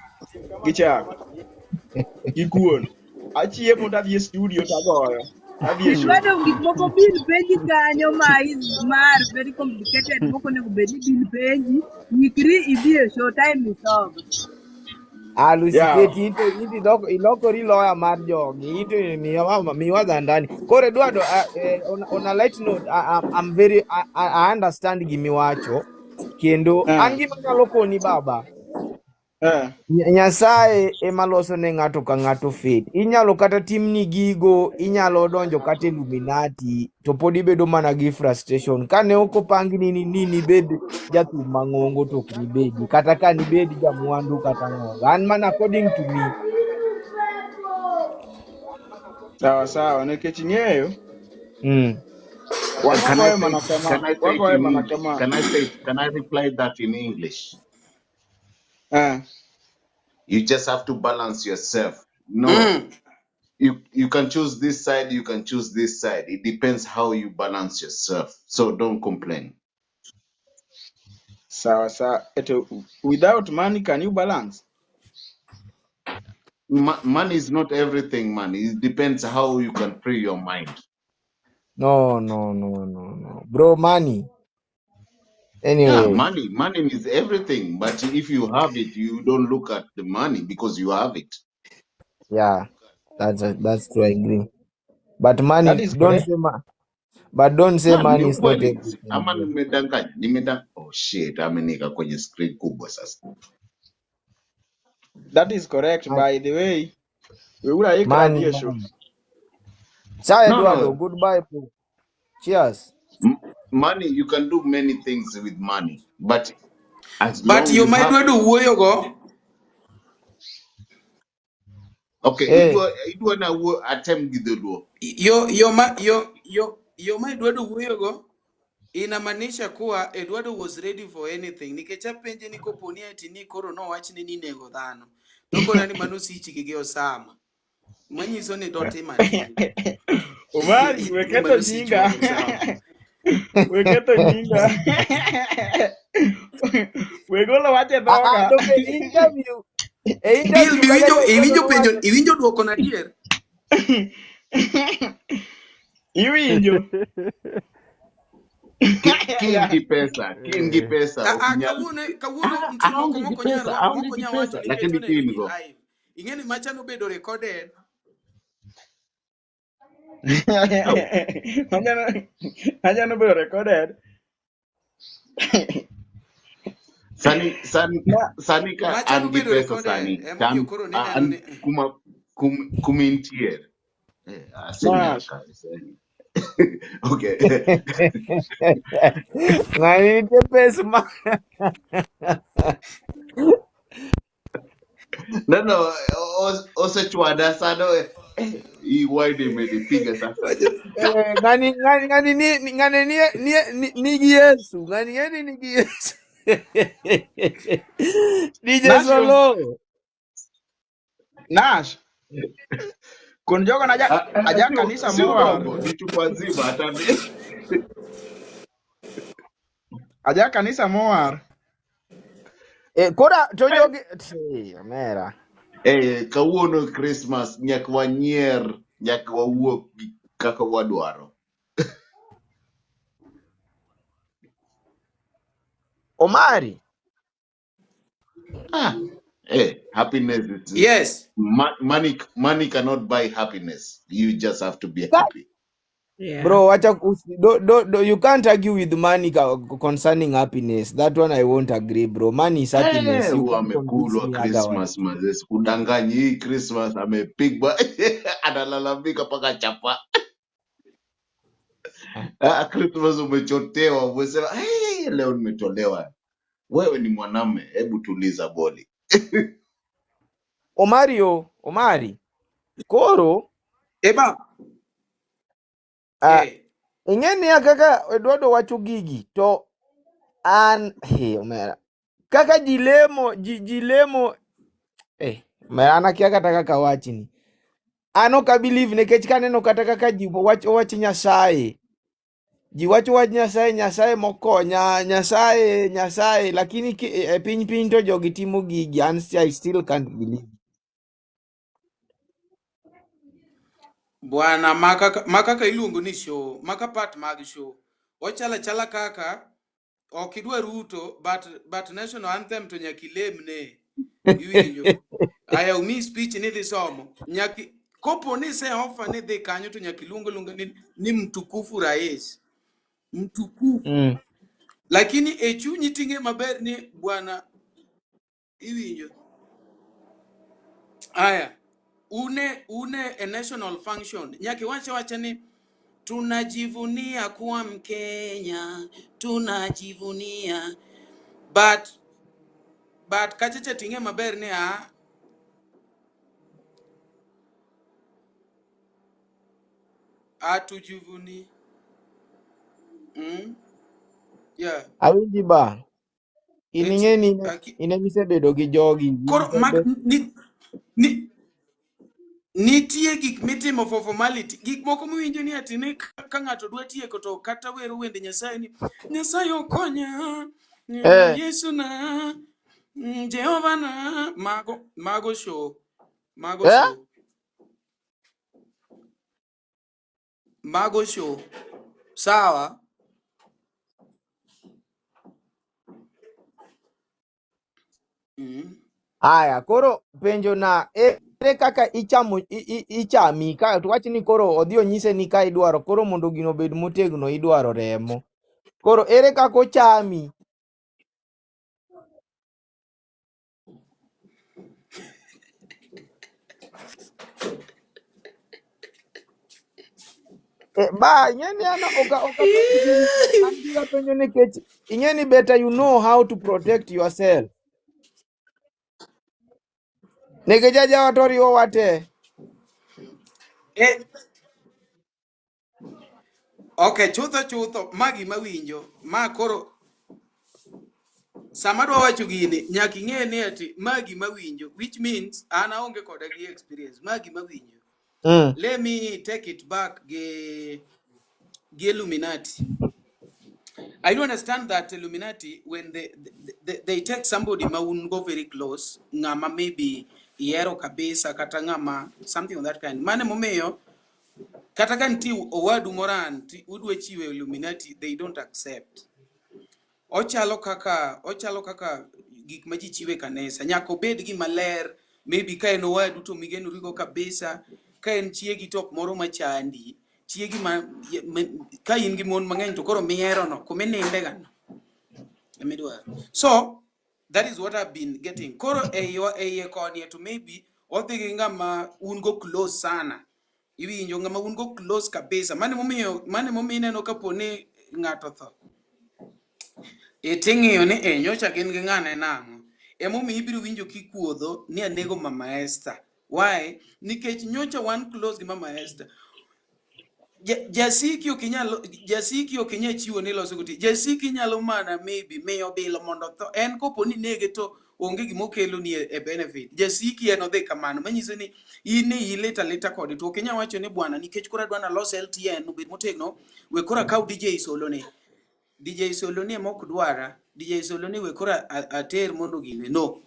Speaker 6: gi chak gi kuon. Achiemo to adhi e studio to agoyo. Adhi e show.
Speaker 9: Edwardo gik moko bil penji kanyo ma is mar very complicated mok onego bed ni bil penji ikri idhi e show time is over.
Speaker 2: Ah, Lucy
Speaker 6: Yawa.
Speaker 2: Keti into ilokori lawyer mar jogi into miwa dhandani. Koro Eduardo, on a light note, I'm very I understand gimiwacho kendo an gima anyalo koni baba. Nyasaye ema loso ne ng'ato ka ng'ato fate. Inyalo kata timni gigo, inyalo donjo kata Illuminati, to pod ibedo mana gi frustration. Kane ok opangni ni nibed jathum mang'ongo to ok nibedi, kata ka nibed jamwandu kata ng'ongo. An mana according to me.
Speaker 6: Sawa sawa, nikech ing'eyo
Speaker 3: Can I
Speaker 6: wagoyo
Speaker 3: say
Speaker 6: mana kama,
Speaker 3: can I say it
Speaker 6: wagoyo
Speaker 3: in
Speaker 6: mana
Speaker 3: English?
Speaker 6: kama.
Speaker 3: Can I reply that in English? You just have to balance yourself. No, you can choose this side, you can choose this side. It depends how you balance yourself. So don't complain.
Speaker 6: Sawa sawa. Eto, without money can you balance?
Speaker 3: Money is not everything, man. It depends how you can free your mind.
Speaker 2: No, no, no, no, no. Bro, money.
Speaker 3: Yeah,
Speaker 2: Anyway.
Speaker 3: money is everything. But if you have it, you don't look at the money because you have it.
Speaker 2: Yeah, that's true. I agree. But money,
Speaker 6: That is
Speaker 2: don't
Speaker 6: correct.
Speaker 2: say but don't say
Speaker 3: Man,
Speaker 2: money
Speaker 3: ni
Speaker 2: is not
Speaker 3: ukweli.
Speaker 2: everything,
Speaker 3: Ama
Speaker 2: bro.
Speaker 3: nimedanganya. Oh shit, amenika kwenye screen kubwa sasa.
Speaker 6: That is correct. By the way, we will ikra
Speaker 2: Money,
Speaker 6: dhie show.
Speaker 2: money. Ciao,
Speaker 3: No,
Speaker 2: Eduardo.
Speaker 3: no.
Speaker 2: Goodbye, bro. Cheers.
Speaker 3: Money, you can do many things with money, but as
Speaker 4: But
Speaker 3: long
Speaker 4: yo
Speaker 3: you
Speaker 4: ma
Speaker 3: have
Speaker 4: Edwardo wuoyogo
Speaker 3: okay, idwa na wuo atem gi dholuo.
Speaker 4: yo yo ma yo yo yo ma Edwardo wuoyogo inamaanisha kuwa Eduardo was ready for anything nikech apenje ni koponi ati ni koro nowachne ni inego dhano to kona ni mano sichgi gi Osama manyiso ni dotim adier
Speaker 6: Omari,
Speaker 4: ni
Speaker 6: we ketho
Speaker 4: mano sichwa
Speaker 6: nyinga.
Speaker 4: gi Osama.
Speaker 6: We ketho nyinga. We golo wach e dhoga.
Speaker 2: To be interview. E
Speaker 4: Bill,
Speaker 2: interview kaka
Speaker 4: iwinjo
Speaker 2: Eduardo
Speaker 4: iwinjo penjo
Speaker 2: nowacho.
Speaker 4: iwinjo duoko na adier
Speaker 6: Iwinjo.
Speaker 3: Ki in gi pesa, ki in gi pesa,
Speaker 4: Ah,
Speaker 3: ok
Speaker 4: ah,
Speaker 3: inyal.
Speaker 4: kawuono kawuono nitie moko
Speaker 3: Aonge gi
Speaker 4: mok onyal
Speaker 3: pesa,
Speaker 4: mok
Speaker 3: aonge gi
Speaker 4: onyal
Speaker 3: pesa,
Speaker 4: wacho nikech
Speaker 3: lakini
Speaker 4: oneno
Speaker 3: ki in
Speaker 4: ji
Speaker 3: go.
Speaker 4: live ing'e ni macha nobedo recorded
Speaker 3: No.
Speaker 6: Anyalo bedo recorded.
Speaker 3: Sani sani
Speaker 6: Ma
Speaker 3: sani ka
Speaker 4: macha
Speaker 3: an gi
Speaker 4: nobedo
Speaker 3: pesa
Speaker 4: recorded
Speaker 3: sani,
Speaker 4: emomiyo
Speaker 3: an
Speaker 4: koro nineno
Speaker 3: an
Speaker 4: ni
Speaker 3: kuma kumintie. Asenyaka
Speaker 6: Nash.
Speaker 3: sani. Okay.
Speaker 2: Ng'ani nitie pesa ma.
Speaker 3: No, osechwada sana. Hii wine imenipiga sasa.
Speaker 2: Ng'ani ng'ani ng'ani ni ng'ani ni nigi Yesu. Ng'ani ng'ani nigi Yesu. DJ
Speaker 6: Nash,
Speaker 2: Solo.
Speaker 6: Nash. Kun jogo na aja kanisa
Speaker 3: Si
Speaker 6: mowar.
Speaker 3: uongo, ni chupa nzima hata
Speaker 6: Aja kanisa mowar.
Speaker 2: Kora to jogi omera.
Speaker 3: Kawuono Christmas nyaka wanyier, nyaka wawuok gi kaka wadwaro.
Speaker 2: Omari.
Speaker 3: Happiness is
Speaker 4: Yes.
Speaker 3: Money cannot buy happiness. You just have to be happy.
Speaker 9: Yeah.
Speaker 2: Bro, wacha do, you can't argue with money concerning happiness. That one I won't agree, bro. Money is happiness. You can't convince
Speaker 3: Wamekulwa
Speaker 2: me otherwise.
Speaker 3: Christmas mazee, sikudanganyi hii Christmas amepigwa analalamika mpaka chapa. Christmas umechotewa, umesema hey, leo nimetolewa. Wewe ni mwanamume, hebu tuliza boli.
Speaker 2: Omario, Omari. Koro
Speaker 4: Eba
Speaker 2: ing'e niya kaka Eduardo wacho gigi to an he omera kaka ji lemo ji lemo omera an akia kata kaka wachni an ok abelieve nikech kaneno kata kaka ji wacho wach Nyasaye ji wacho wach Nyasaye Nyasaye mokonya Nyasaye Nyasaye lakini e piny to jogi timo gigi an I still can't believe.
Speaker 4: Bwana makaka iluongo ni show, maka part mag show. Ochala chala kaka ok idwa Ruto but national anthem to nyaka ilemne. Iwinjo. Aya umi speech ni dhi somo. Nyaki kopo ni se offer ni dhi kanyo to nyaka iluong luonga ni mtukufu rais. Mtukufu. Lakini e chunyi ting'e maber ni bwana iwinjo. Aya, une a national function. Nyaka iwache wacha ni tunajivunia kuwa Mkenya, tunajivunia. But kachacha ting'e maber ni a tujivuni. Yeah.
Speaker 2: Awinji ba. In ing'e ni in emisebedo gi jogi.
Speaker 4: Koro nitie gik mitimo for formality. Gik moko miwinjo ni ati ni ka ng'ato dwa tieko to kata wero wende Nyasaye ni Nyasaye okonya, Yesu na, Jehova na, mago show. Mago show. Mago show. Sawa.
Speaker 2: Aya, koro penjo na ere kaka ichamo ichami ka to wach ni koro odhi onyise ni ka idwaro koro mondo gino obed motegno idwaro remo. Koro ere kaka ochami? Ba ing'e ni an ok apenj gini, an gima penjo nikech ing'e ni better you know how to protect yourself. Nikech ajawa to riwowa te.
Speaker 4: Okay, chutho ma gima winjo ma koro sama adwa wacho gini nyaka ing'e ni ati ma gima winjo, which means an aonge koda gi experience. Ma gima winjo. Let me take it back gi Illuminati. I do understand that Illuminati, when they take somebody ma un go very close, ng'ama maybe ihero kabisa kata ng'ama something of that kind. Mane momiyo kata ka nitie owadu moro an udwa chiwo Illuminati, they don't accept. Ochalo kaka gik ma ji chiwo e kanisa. Nyaka obed gima ler, maybe ka en owadu to migenorigo kabisa, ka en chiegi to ok moro machandi. Chiegi ma ka in gi mon mang'eny to koro mihero no, kuma ininde ga no. Emidwaro. So that is what I've been getting. Koro e iye koni to maybe odhi gi ng'ama un go close sana. Iwinjo ng'ama un go close kabisa. Mane momiyo ineno kapo ni ng'ato tho. Ting'iyo ni nyocha gin gi ng'ane nang'o. Emomiyo ibiro winjo kikuodho ni anego Mama Esther. Why? Nikech nyocha wan close gi Mama Esther. Jasiki ok inyal chiwo ni loso go tich. Jasiki nyalo mana maybe miyo bilo mondo tho. En kopo ni nege to onge gima okelo ni e benefit. Jasiki en odhi kamano. Manyiso ni in ni ilita lita kode. To ok inyal wacho ni bwana nikech koro adwa nalos LTN obed motegno, we koro akaw DJ Solo ni. DJ Solo ni ema ok dwara. DJ Solo ni we koro ater mondo gine. No.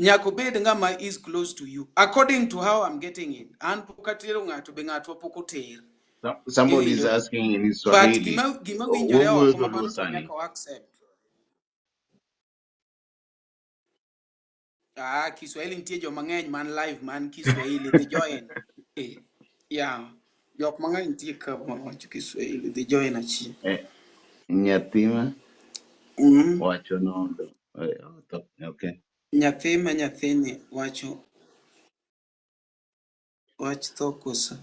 Speaker 4: Nyaka obed ng'ama is close to you. According to how I'm getting it. An pok atero ng'ato be ng'atwa pok oter.
Speaker 3: Somebody is asking in Swahili.
Speaker 4: But gima winjore oko ma mano to nyaka accept. Kiswahili nitie joma ng'eny man live man Kiswahili they join. Yeah. Jok mang'eny nitie ka mawacho Kiswahili they join achiel.
Speaker 3: Nyathima wacho nondo. Okay.
Speaker 4: Nyathi ma nyathini wacho wach tho koso.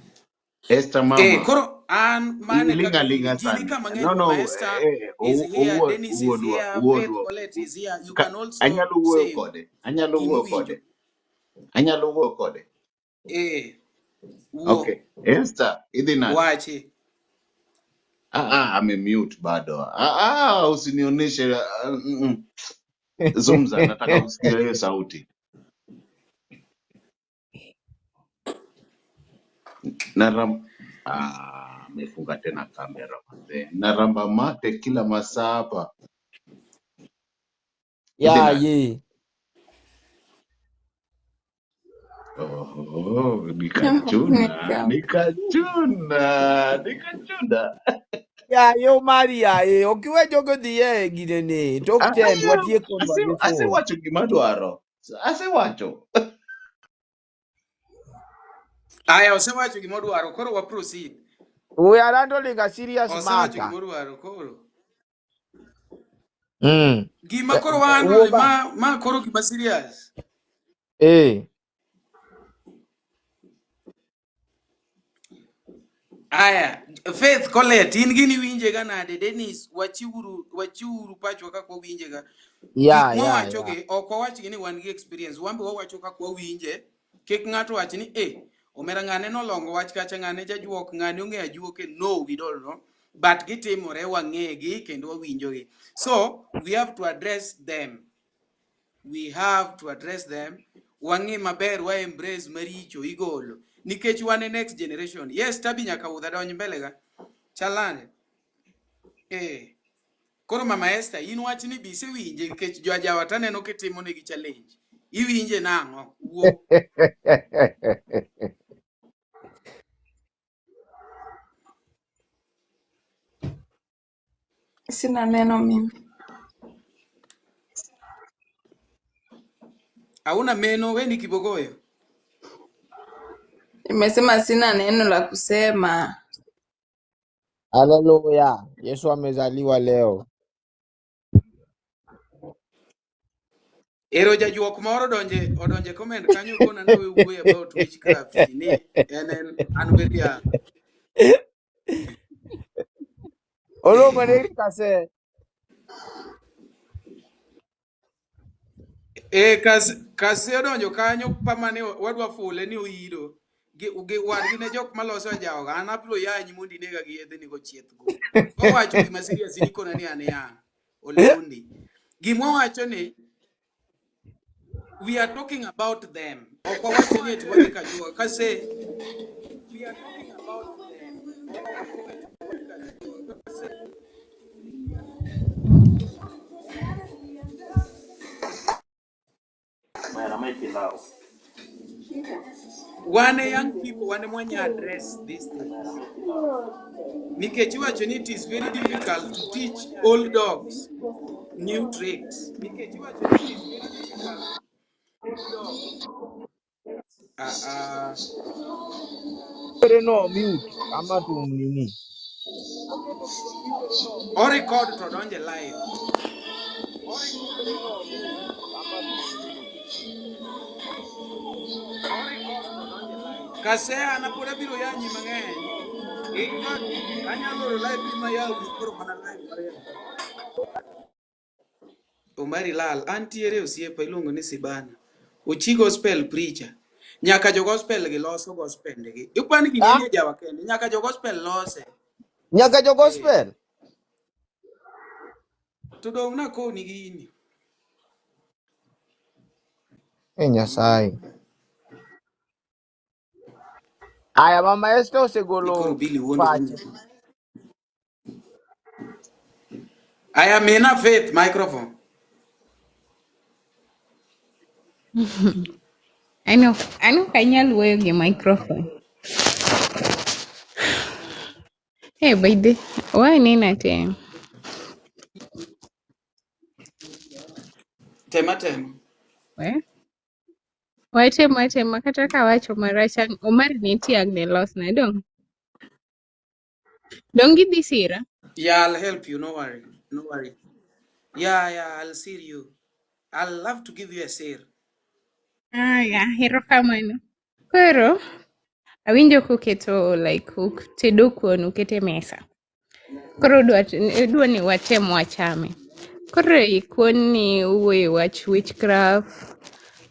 Speaker 3: Esther mama.
Speaker 4: Koro an mane
Speaker 3: linga linga
Speaker 4: sani. No, Esther is here, Dennis is here, Faith Colette is here. You can also
Speaker 3: anyalo wuoyo kode. Anyalo wuoyo kode. Anyalo wuoyo kode.
Speaker 4: Eh, wuo.
Speaker 3: Okay. Esther, idhi nade?
Speaker 4: Wachi.
Speaker 3: Ame mute bado. Usinionyeshe. Zungumza, nataka kusikia hiyo sauti. Naram amefunga tena kamera mazee. Naramba mate kila masaa hapa. Idhi
Speaker 2: Ya
Speaker 3: nade?
Speaker 2: ye.
Speaker 3: Oh, nikachuna,
Speaker 12: Nimefika.
Speaker 3: nikachuna, nikachuna.
Speaker 2: Ya yo mari ya ye. Okiwe jogo dhi e ginene. Tok tend watie conversation.
Speaker 3: Asewacho gima dwaro. Asewacho.
Speaker 4: Aya, osewacho gima odwaro, koro wa proceed.
Speaker 2: We are handling a serious
Speaker 4: Osewacho
Speaker 2: matter.
Speaker 4: gima odwaro koro. Gima koro wan
Speaker 2: Wuo ba.
Speaker 4: ma koro gima serious.
Speaker 2: Eh.
Speaker 4: Aya, Faith Colette, in gini winje ga nade? Dennis, wachiwuru pachwa kaka wawinje ga. Gik
Speaker 2: Ya ya ya.
Speaker 4: mwawacho gi, ok wawach gi ni wan gi experience, wan be wawacho kaka wawinje. Kik ng'ato wach ni omera ng'ane nolongo wach kacha, ng'ane jajuok, ng'ane ong'eyo ajuoke. No, we don't know. But gitimore, wang'egi kendo wawinjogi. So, we have to address them. We have to address them. Wang'e maber, wa embrace maricho igolo. Nikech wan e next generation. Yes, Tabi nyaka udha donj mbele ga. Chalane. Koro Mama Esther, in wach ni bi isewinje nikech jo ajawa taneno kitimo negi challenge. Iwinje nang'o? Wuo.
Speaker 12: Sina neno mimi.
Speaker 4: Hauna meno, we ni kibogoyo.
Speaker 12: Nimesema sina neno la kusema.
Speaker 2: Haleluya. Yesu amezaliwa leo.
Speaker 4: Ero jajuok moro odonje comment kanyo kona ni we wuoyo about witchcraft ni en an miriambo.
Speaker 2: Oluongo ni kase.
Speaker 4: Kase odonjo kanyo pamane wadwa fule ni oiro. Gi wadgi ne jok maloso ajawa ga, an abiro yanyi mondo inega gi yedhe ni go chieth go. Owacho gima serious ni kona ni an yang'. Olundi. Gima wacho ni we are talking about them. Ok wawacho ni eti wadhi kajuoga. Kase we are talking about them. Wan e young people, wan ema wanya address these things. Nikech iwacho ni it is very difficult to teach old dogs new tricks. Nikech iwacho ni it is very difficult.
Speaker 2: No mute ama tum nini.
Speaker 4: O record to donje live. Kase an pod abiro yanyi mang'eny. In fact, anyalo oro live ni mayawni koro mana live mar yanyi. Omari lal, antiere osiepa iluongo ni Sibana. Ochi gospel preacher. Nyaka jo gospel gi loso gospel gi. Ikwani gini nie jawa kende. Nyaka jo gospel lose.
Speaker 2: Nyaka jo gospel.
Speaker 4: To dong' nakoni gini.
Speaker 2: Nyasaye. Aya Mama Esther osegolo pache.
Speaker 4: Aya mina Faith microphone.
Speaker 13: Ano ok anyal wuoyo gi microphone. Hey, by the why nina tem?
Speaker 4: Tema tema.
Speaker 13: We? Watemo atema kata ka awacho marach Omar nitie ang' ne losna dong'. Dong' gidhi sira?
Speaker 4: Yeah, I'll help you. No worry. No worry. Yeah, I'll see you. I'll love to give you a sir.
Speaker 13: Aya, erokamano. Koro awinjo kuketo like utedo kuon ukete mesa. Koro udwa ni watem wachame. Koro e kuon ni uwuoye wach witchcraft,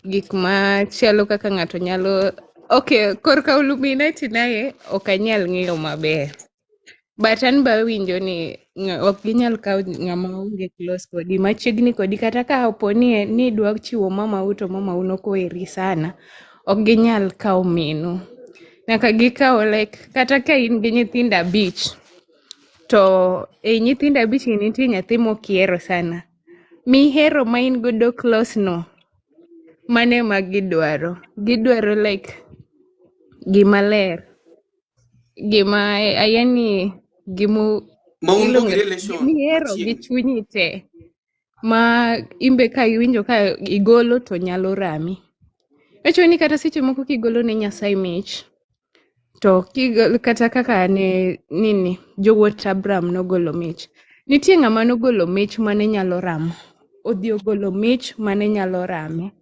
Speaker 13: gik machielo kaka ng'ato nyalo okay, korka Illuminati naye ok anyal ng'eyo maber. But an be awinjo ni ok ginyal kawo ng'ama onge close kodi machiegni kodi kata ka opo ni ni idwa chiwo mamau to mamau nokweri sana, ok ginyal kawo minu. Nyaka gikaw like kata ka in gi nyithindo 5 to ei nyithindo 5 gi nitie nyathi mokihero sana. Mihero ma in godo close no, mano ema gidwaro. Gidwaro like gima ler. Gima yani gimu
Speaker 4: Ma un go gi
Speaker 13: iluongo
Speaker 4: relation
Speaker 13: gimihero gi
Speaker 4: machiegni.
Speaker 13: chunyi te. Ma imbe ka iwinjo ka igolo to nyalo rami. Wacho ni kata seche moko kigolo ne Nyasaye mich, to kigolo kata kaka ne nini jowuot Abraham nogolo mich. Nitie ng'ama nogolo mich mane nyalo ramo. Odhi ogolo mich mane nyalo rame.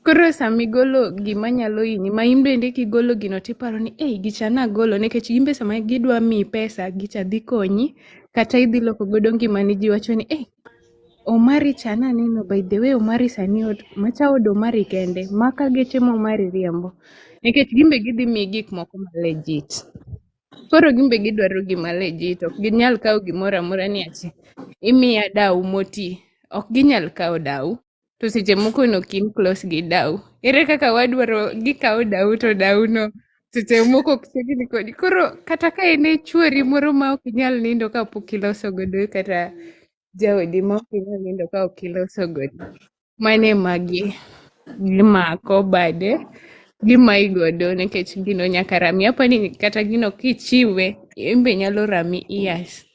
Speaker 13: Koro sama igolo gima nyalo hinyi, ma in bende kigolo gino tiparo ni ei gicha nagolo nikech gin be sama gidwa miyi pesa gicha dhi konyi kata idhi loko godo ngimani ji wacho ni ei Omari cha naneno by the way Omari sani ot macha od Omari kende maka geche ma Omari riembo nikech gin be gidhi miyi gik moko ma legit. Koro gin be gidwaro gima legit ok ginyal kawo gimoro amora ni ati imiya dau moti ok ginyal kawo dau to seche moko no ok in close gi dau. Ere kaka wadwaro gikawo dau to dau no seche moko ok chiegni kodi. Koro kata ka en e chuori moro ma ok inyal nindo kapok iloso godo kata jaodi ma ok inyal nindo ka ok iloso godo. Mano ema gimako bade gimayi godo nikech gino nyaka rami. Apani kata gino kichiwe in be nyalo rami years.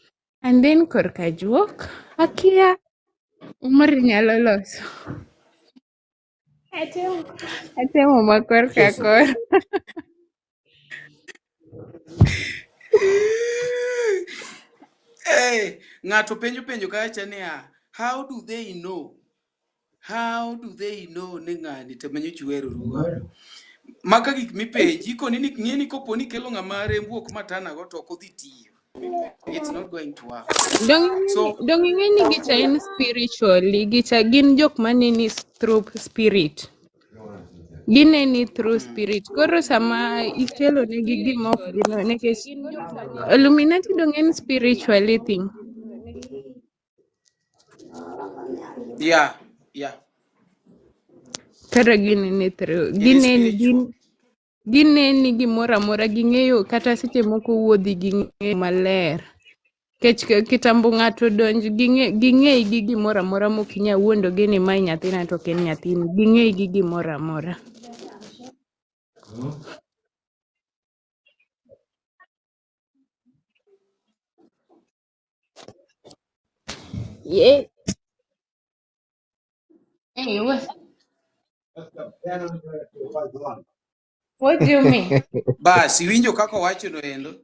Speaker 13: And then korka juok akia Omari nyalo loso. Atemo ma korka kor.
Speaker 4: Hey, ng'ato penjo penjo kacha niya, how do they know? How do they know ni ng'ani to menyo chwero godo? Maka gik mipenji, ikoni ni ng'e ni kopo ni kelo ng'ama rembu ok matana go to ok odhi tiyo. It's not going to work. So
Speaker 13: Dong ing'e ni gicha en spiritually, gicha gin jok maneni through spirit. Gineni through spirit. Koro sama ikelo negi gima ok gino nikech Illuminati dong en spiritually thing.
Speaker 4: yeah, yeah.
Speaker 13: Koro gineni through
Speaker 4: It is
Speaker 13: gineni
Speaker 4: spiritual.
Speaker 13: gin gineni gimoro amora ging'eyo kata seche moko wuodhi ging'eyo maler. Kech kitambo ng'ato donj ging'eyi gi gimoro amora mok inyal wuondogi ni mae nyathina to ok en nyathini. Ging'eyi gi gimoro amora. Yeah. Hey, what do you mean?
Speaker 4: Bas, iwinjo kaka owacho no endo.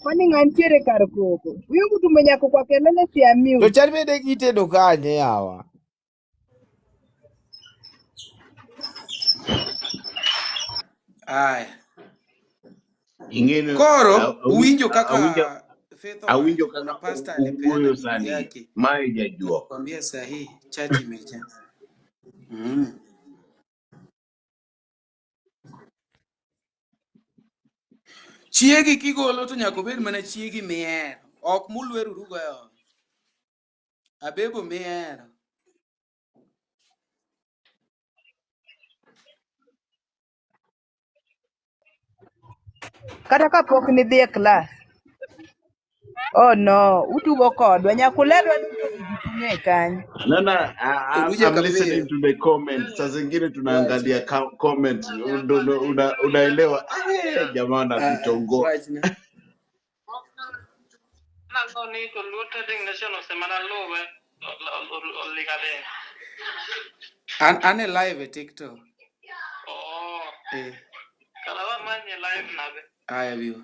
Speaker 9: Kwani ng'a ntiere kar koko? Huyo mtu mwenye ako kwa kelele si
Speaker 2: To
Speaker 9: amute.
Speaker 2: chal bende gitedo kanye yawa?
Speaker 4: Aya.
Speaker 3: Ing'eno,
Speaker 4: Koro uwinjo kaka
Speaker 3: awinjo
Speaker 4: Faith
Speaker 3: awinjo
Speaker 4: owacho, kuna
Speaker 3: kaka
Speaker 4: pastor alipeana
Speaker 3: uwuoyo
Speaker 4: bibi
Speaker 3: sani.
Speaker 4: yake.
Speaker 3: Mae jajuok.
Speaker 4: Nakwambia sahi chat imejaa. Chiegi kigolo to nyaka obed mana chiegi mihero, ok mulwerurugo e ot. Abebo mihero.
Speaker 9: Kata kapok nidhi e klas. Oh no, utugo kodwa. Nyakulerwa duto gigi tung'e kanyo.
Speaker 3: No, no,
Speaker 4: Oruja
Speaker 3: I'm listening
Speaker 4: Kapiyo.
Speaker 3: to the comment. Saa zingine tunaangalia comment, unaelewa eh, jamaa anatuchongoa.
Speaker 4: Wachna. An e live e TikTok. Eh. Aya biwa.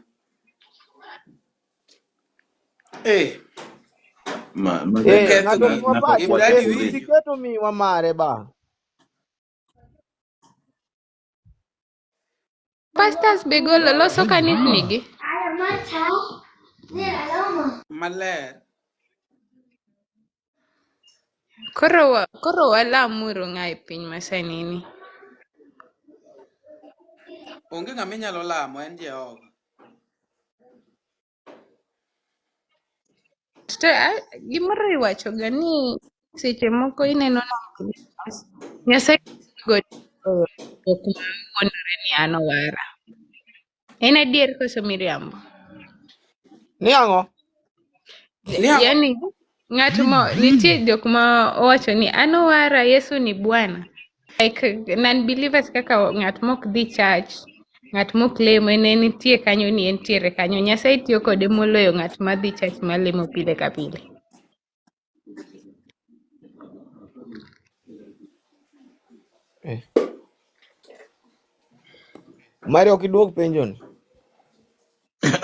Speaker 4: Eh,
Speaker 3: Ma, ma,
Speaker 2: Eh,
Speaker 4: uketho
Speaker 2: ng'ato
Speaker 4: gini.
Speaker 2: miwa
Speaker 3: na,
Speaker 2: pache,
Speaker 4: Ibradi
Speaker 2: eh,
Speaker 4: winjo.
Speaker 2: Siketo miwa mare ba.
Speaker 13: pastors be golo loso kanisni gi.
Speaker 4: Maler.
Speaker 13: Koro walamuru ng'a e piny masani ni.
Speaker 4: Onge ng'ama inyalo lamo, en Jehova.
Speaker 13: To gimoro iwacho ga ni seche moko ineno ni Nyasaye tiyo jok ma wuondore ni an owara. En adier koso miriambo?
Speaker 2: Ni ang'o?
Speaker 4: Ni ang'o?
Speaker 13: Yani ng'at mo nitie jok ma owacho ni an owara Yesu ni Bwana. Like non-believers kaka ng'at mok dhi church, ng'at mok lemo en nitie kanyo ni entiere kanyo. Nyasaye tiyo kode moloyo ng'at ma dhi church malemo pile ka pile.
Speaker 2: Eh. Mari ok iduok penjo ni.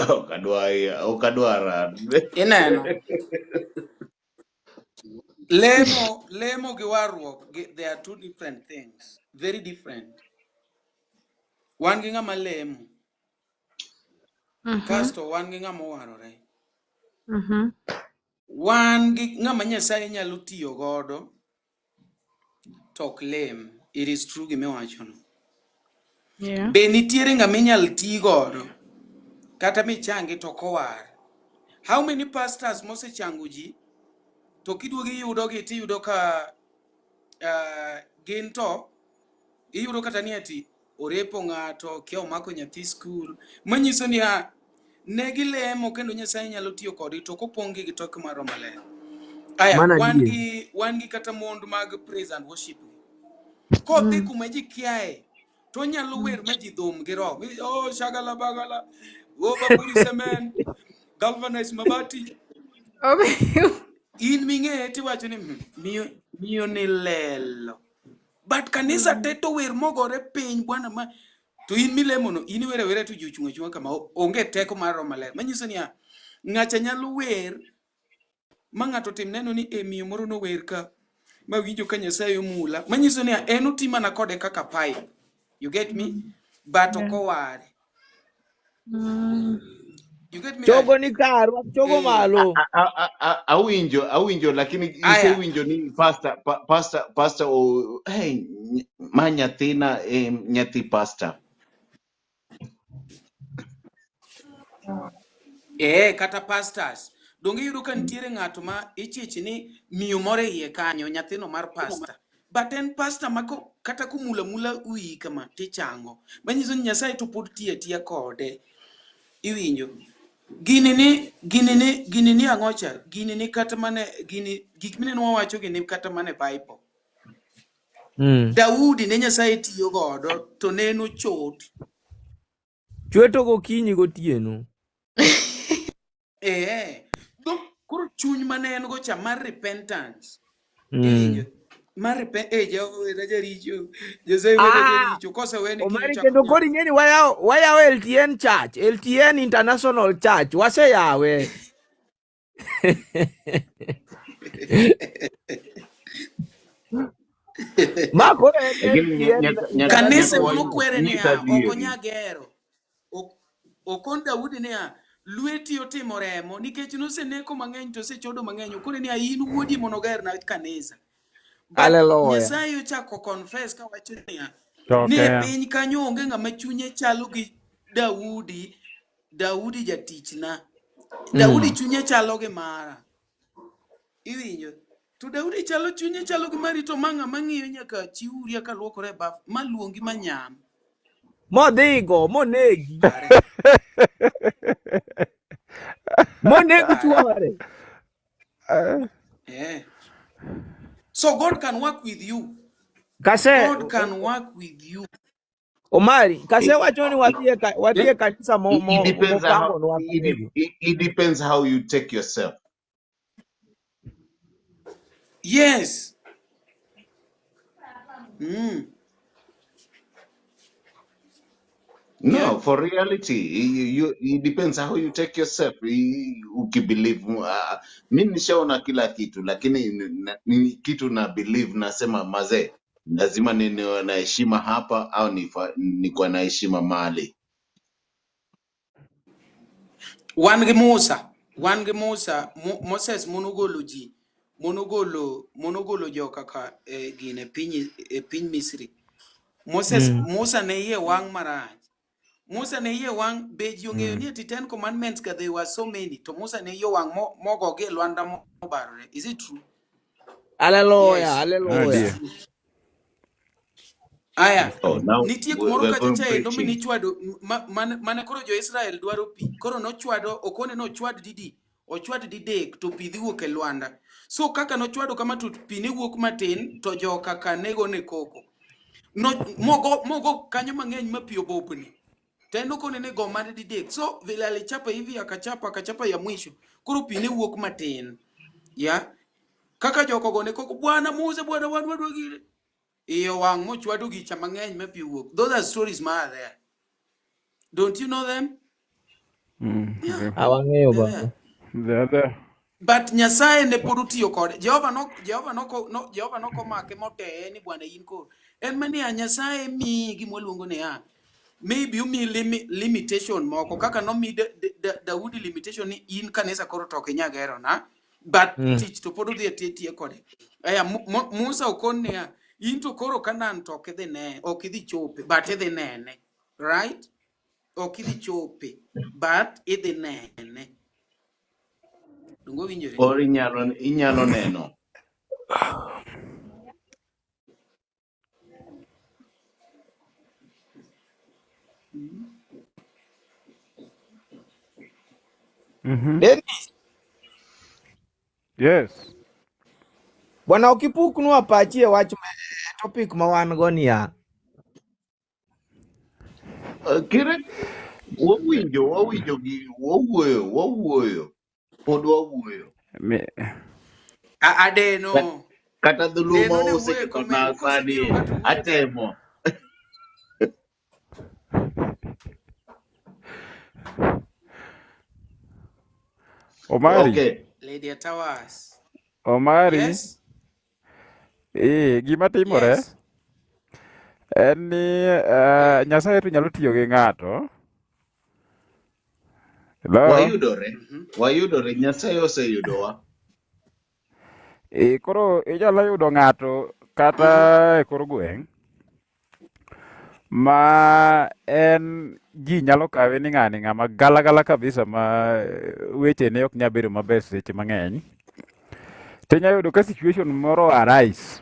Speaker 3: Ok adwa ok adwar
Speaker 4: Ineno. Lemo, lemo gi warruok, they are two different things. Very different. Wan gi ng'ama lemo, kasto wan gi ng'ama owarore. Wan gi ng'ama Nyasaye nyalo tiyo godo to ok lem. It is true gimiwachono.
Speaker 13: Yeah.
Speaker 4: Be nitiere ng'ama inyal ti godo kata michangi to ok owar? How many pastors mosechango ji to kiduogo iyudogi tiyudo ka gin to iyudo kata ni ati orepo ng'ato, kia omako nyathi skul, manyiso ni ne gilemo kendo Nyasaye nyalo tiyo kodgi to kopong'gi gi teko mar Roho Maler. Aya,
Speaker 2: Mano
Speaker 4: wan
Speaker 2: adier.
Speaker 4: gi wan gi kata mond mag praise and worship. Kodhi kuma ji kiaye to onyalo wer ma ji dhum gi roho. Oh, shagala bagala, oh, baburi cement, galvanize mabati. In ming'eye tiwacho ni miyo, miyo ni lelo. But kanisa te to wer mogore piny bwana ma to in milemono in iwer awera to ji ochung' achung'a kama onge teko mar Roho Maler. Manyiso niya, ng'acha nyalo wer ma ng'ato tim neno ni e miyo moro nower ka ma winjo ka Nyasaye omula. Manyiso niya, en oti mana kode kaka pipe. You get me? But ok oware. You get me
Speaker 2: Chogo
Speaker 4: right?
Speaker 2: ni kar, chogo malo.
Speaker 3: Awinjo, awinjo, lakini
Speaker 4: Aya.
Speaker 3: isewinjo ni pastor, pastor, pastor, oh, hey, ma nyathina, nyathi pastor.
Speaker 4: Kata pastors. Donge iyudo ka nitiere ng'ato ma ichich ni miyo moro e iye kanyo, nyathino mar pastor. But en pastor ma kata komula mula wiyi kama tichango. Manyiso ni Nyasaye to pod tiyo atiya kode. Iwinjo? Gini ni ang'o cha? Gini ni kata mana gini gik mineno wawacho gi ni kata mana e Bible. Daudi ne Nyasaye tiyo godo to ne en ochot.
Speaker 2: Chweto gokinyi gotieno.
Speaker 4: Koro chuny mane en go cha mar repentance. Iwinjo? Mar Jehova wena jaricho. Nyasaye wena jaricho. Kosewene kiny
Speaker 2: Omari
Speaker 4: ochako
Speaker 2: kendo
Speaker 4: nyak.
Speaker 2: koro ing'e ni wayawo LTN Church, LTN International Church, waseyawe. Ma koro en
Speaker 3: Lakini
Speaker 2: LTN
Speaker 3: nyaka
Speaker 4: Kanisa
Speaker 3: nyaka
Speaker 4: monokwere
Speaker 3: nyisa
Speaker 4: niya, ok
Speaker 3: adieri.
Speaker 4: onya gero. Okon Daudi niya, lweti otimo remo nikech noseneko mang'eny to osechodo mang'eny. Okone niya, in wuodi mondo ogerna kanisa. But
Speaker 2: Hallelujah.
Speaker 4: Nyasaye ochako confess kawacho niya,
Speaker 1: To
Speaker 4: ni e
Speaker 1: ke.
Speaker 4: piny kanyo onge ng'ama chunye chalo gi Daudi, Daudi jatichna. Daudi chunye chalo gi mara. Iwinjo? To Daudi chalo chunye chalo gi mari to ma ng'ama ng'iyo nyaka chi Uria kaluokore e baf ma luongi ma nyam.
Speaker 2: Modhigo, monegi.
Speaker 4: Pare.
Speaker 2: Monegi
Speaker 4: Pare.
Speaker 2: chuore.
Speaker 4: So God can work with you.
Speaker 2: Kase,
Speaker 4: God can work with you.
Speaker 2: Omari, kase wacho ni wadhi e kanisa
Speaker 3: It depends how
Speaker 2: mopangonwa kanyo.
Speaker 3: it depends how you take yourself.
Speaker 4: Yes.
Speaker 3: No,
Speaker 4: Yeah.
Speaker 3: for reality, it depends how you take yourself. Ukibelieve, mi nishaona kila kitu, lakini ni kitu na believe, nasema mazee, lazima niwe na heshima hapa au ni kwa na heshima mahali.
Speaker 4: Wan gi Musa, wan gi Musa, Moses monogolo ji, monogolo monogolo joka ka e gine piny e piny Misri. Moses Musa ne iye wang' marach. Musa ne iye wang' be ji ong'eyo ni ati Ten Commandments ka there were so many to Musa ne iye wang' mogogi e lwanda mobarore. Is it true?
Speaker 2: Hallelujah,
Speaker 4: Yes.
Speaker 1: Oh
Speaker 2: hallelujah.
Speaker 1: dear.
Speaker 4: Aya,
Speaker 3: Oh, now
Speaker 4: nitie kumoro
Speaker 3: we're
Speaker 4: kacha
Speaker 3: going
Speaker 4: cha endo
Speaker 3: preaching.
Speaker 4: minichwado mane koro jo-Israel dwaro pi. Koro nochwado, okone nochwad didi, ochwad didek to pi dhi wuok e lwanda. So kaka nochwado kama to pi ne wuok matin to joka ka ne gone koko. No, mogo, mogo kanyo mang'eny ma pi obobni. To en okone ni go mana didek. So vile alichapa hivi akachapa akachapa ya mwisho. Koro pi ne wuok matin. Ya. Kaka joko gone koko bwana Musa bwana wan wadwa gire. Iye owang' mochwado gicha mang'eny ma pi wuok. Those are stories ma are there. Don't you know them? Yeah,
Speaker 1: Okay.
Speaker 2: Awang'eyo
Speaker 4: they're
Speaker 2: baba.
Speaker 4: there.
Speaker 1: The other.
Speaker 4: But Nyasaye ne pod otiyo kode. Jehova no Jehova noko no, Jehova nokomake moteye ni bwana in koro. En mania Nyasaye miyi gima waluongo ni a maybe omiyi limitation moko kaka nomi Daudi limitation ni in kanisa koro to ok inyal gero na but tich to pod odhi atiyo tiyo kode. Aya Musa okon niya in to koro Canaan to ok idhi ne ok idhi chope but idhi nene right ok idhi chope but idhi nene donge owinjore
Speaker 3: Or inyalo inyalo neno.
Speaker 2: Dennis,
Speaker 1: Yes.
Speaker 2: bwana okipuknwa pachi e wach e topic ma wan go niya.
Speaker 3: Kere wawinjo wawinjo gi wawuoyo wawuoyo pod wawuoyo.
Speaker 1: Me,
Speaker 4: Adeno
Speaker 3: Kata dholuo ma
Speaker 4: Deno ne wuoyo e
Speaker 3: osekethona
Speaker 4: comment
Speaker 3: sani
Speaker 4: kosebiro ka to wuoyo
Speaker 3: atemo.
Speaker 1: Omari.
Speaker 3: Okay.
Speaker 4: Lady Towers
Speaker 1: Omari.
Speaker 4: yes
Speaker 1: Gima timore
Speaker 4: yes
Speaker 1: en ni Nyasaye to nyalo tiyo gi ng'ato. Hello?
Speaker 3: Wayudore, wayudore, Nyasaye oseyudowa.
Speaker 1: Koro inyalo yudo ng'ato kata e kor gweng' ma en ji nyalo kawe ni ng'ani ng'ama galagala kabisa ma weche ne ok nyal bedo maber seche mang'eny. To inyalo yudo ka situation moro arise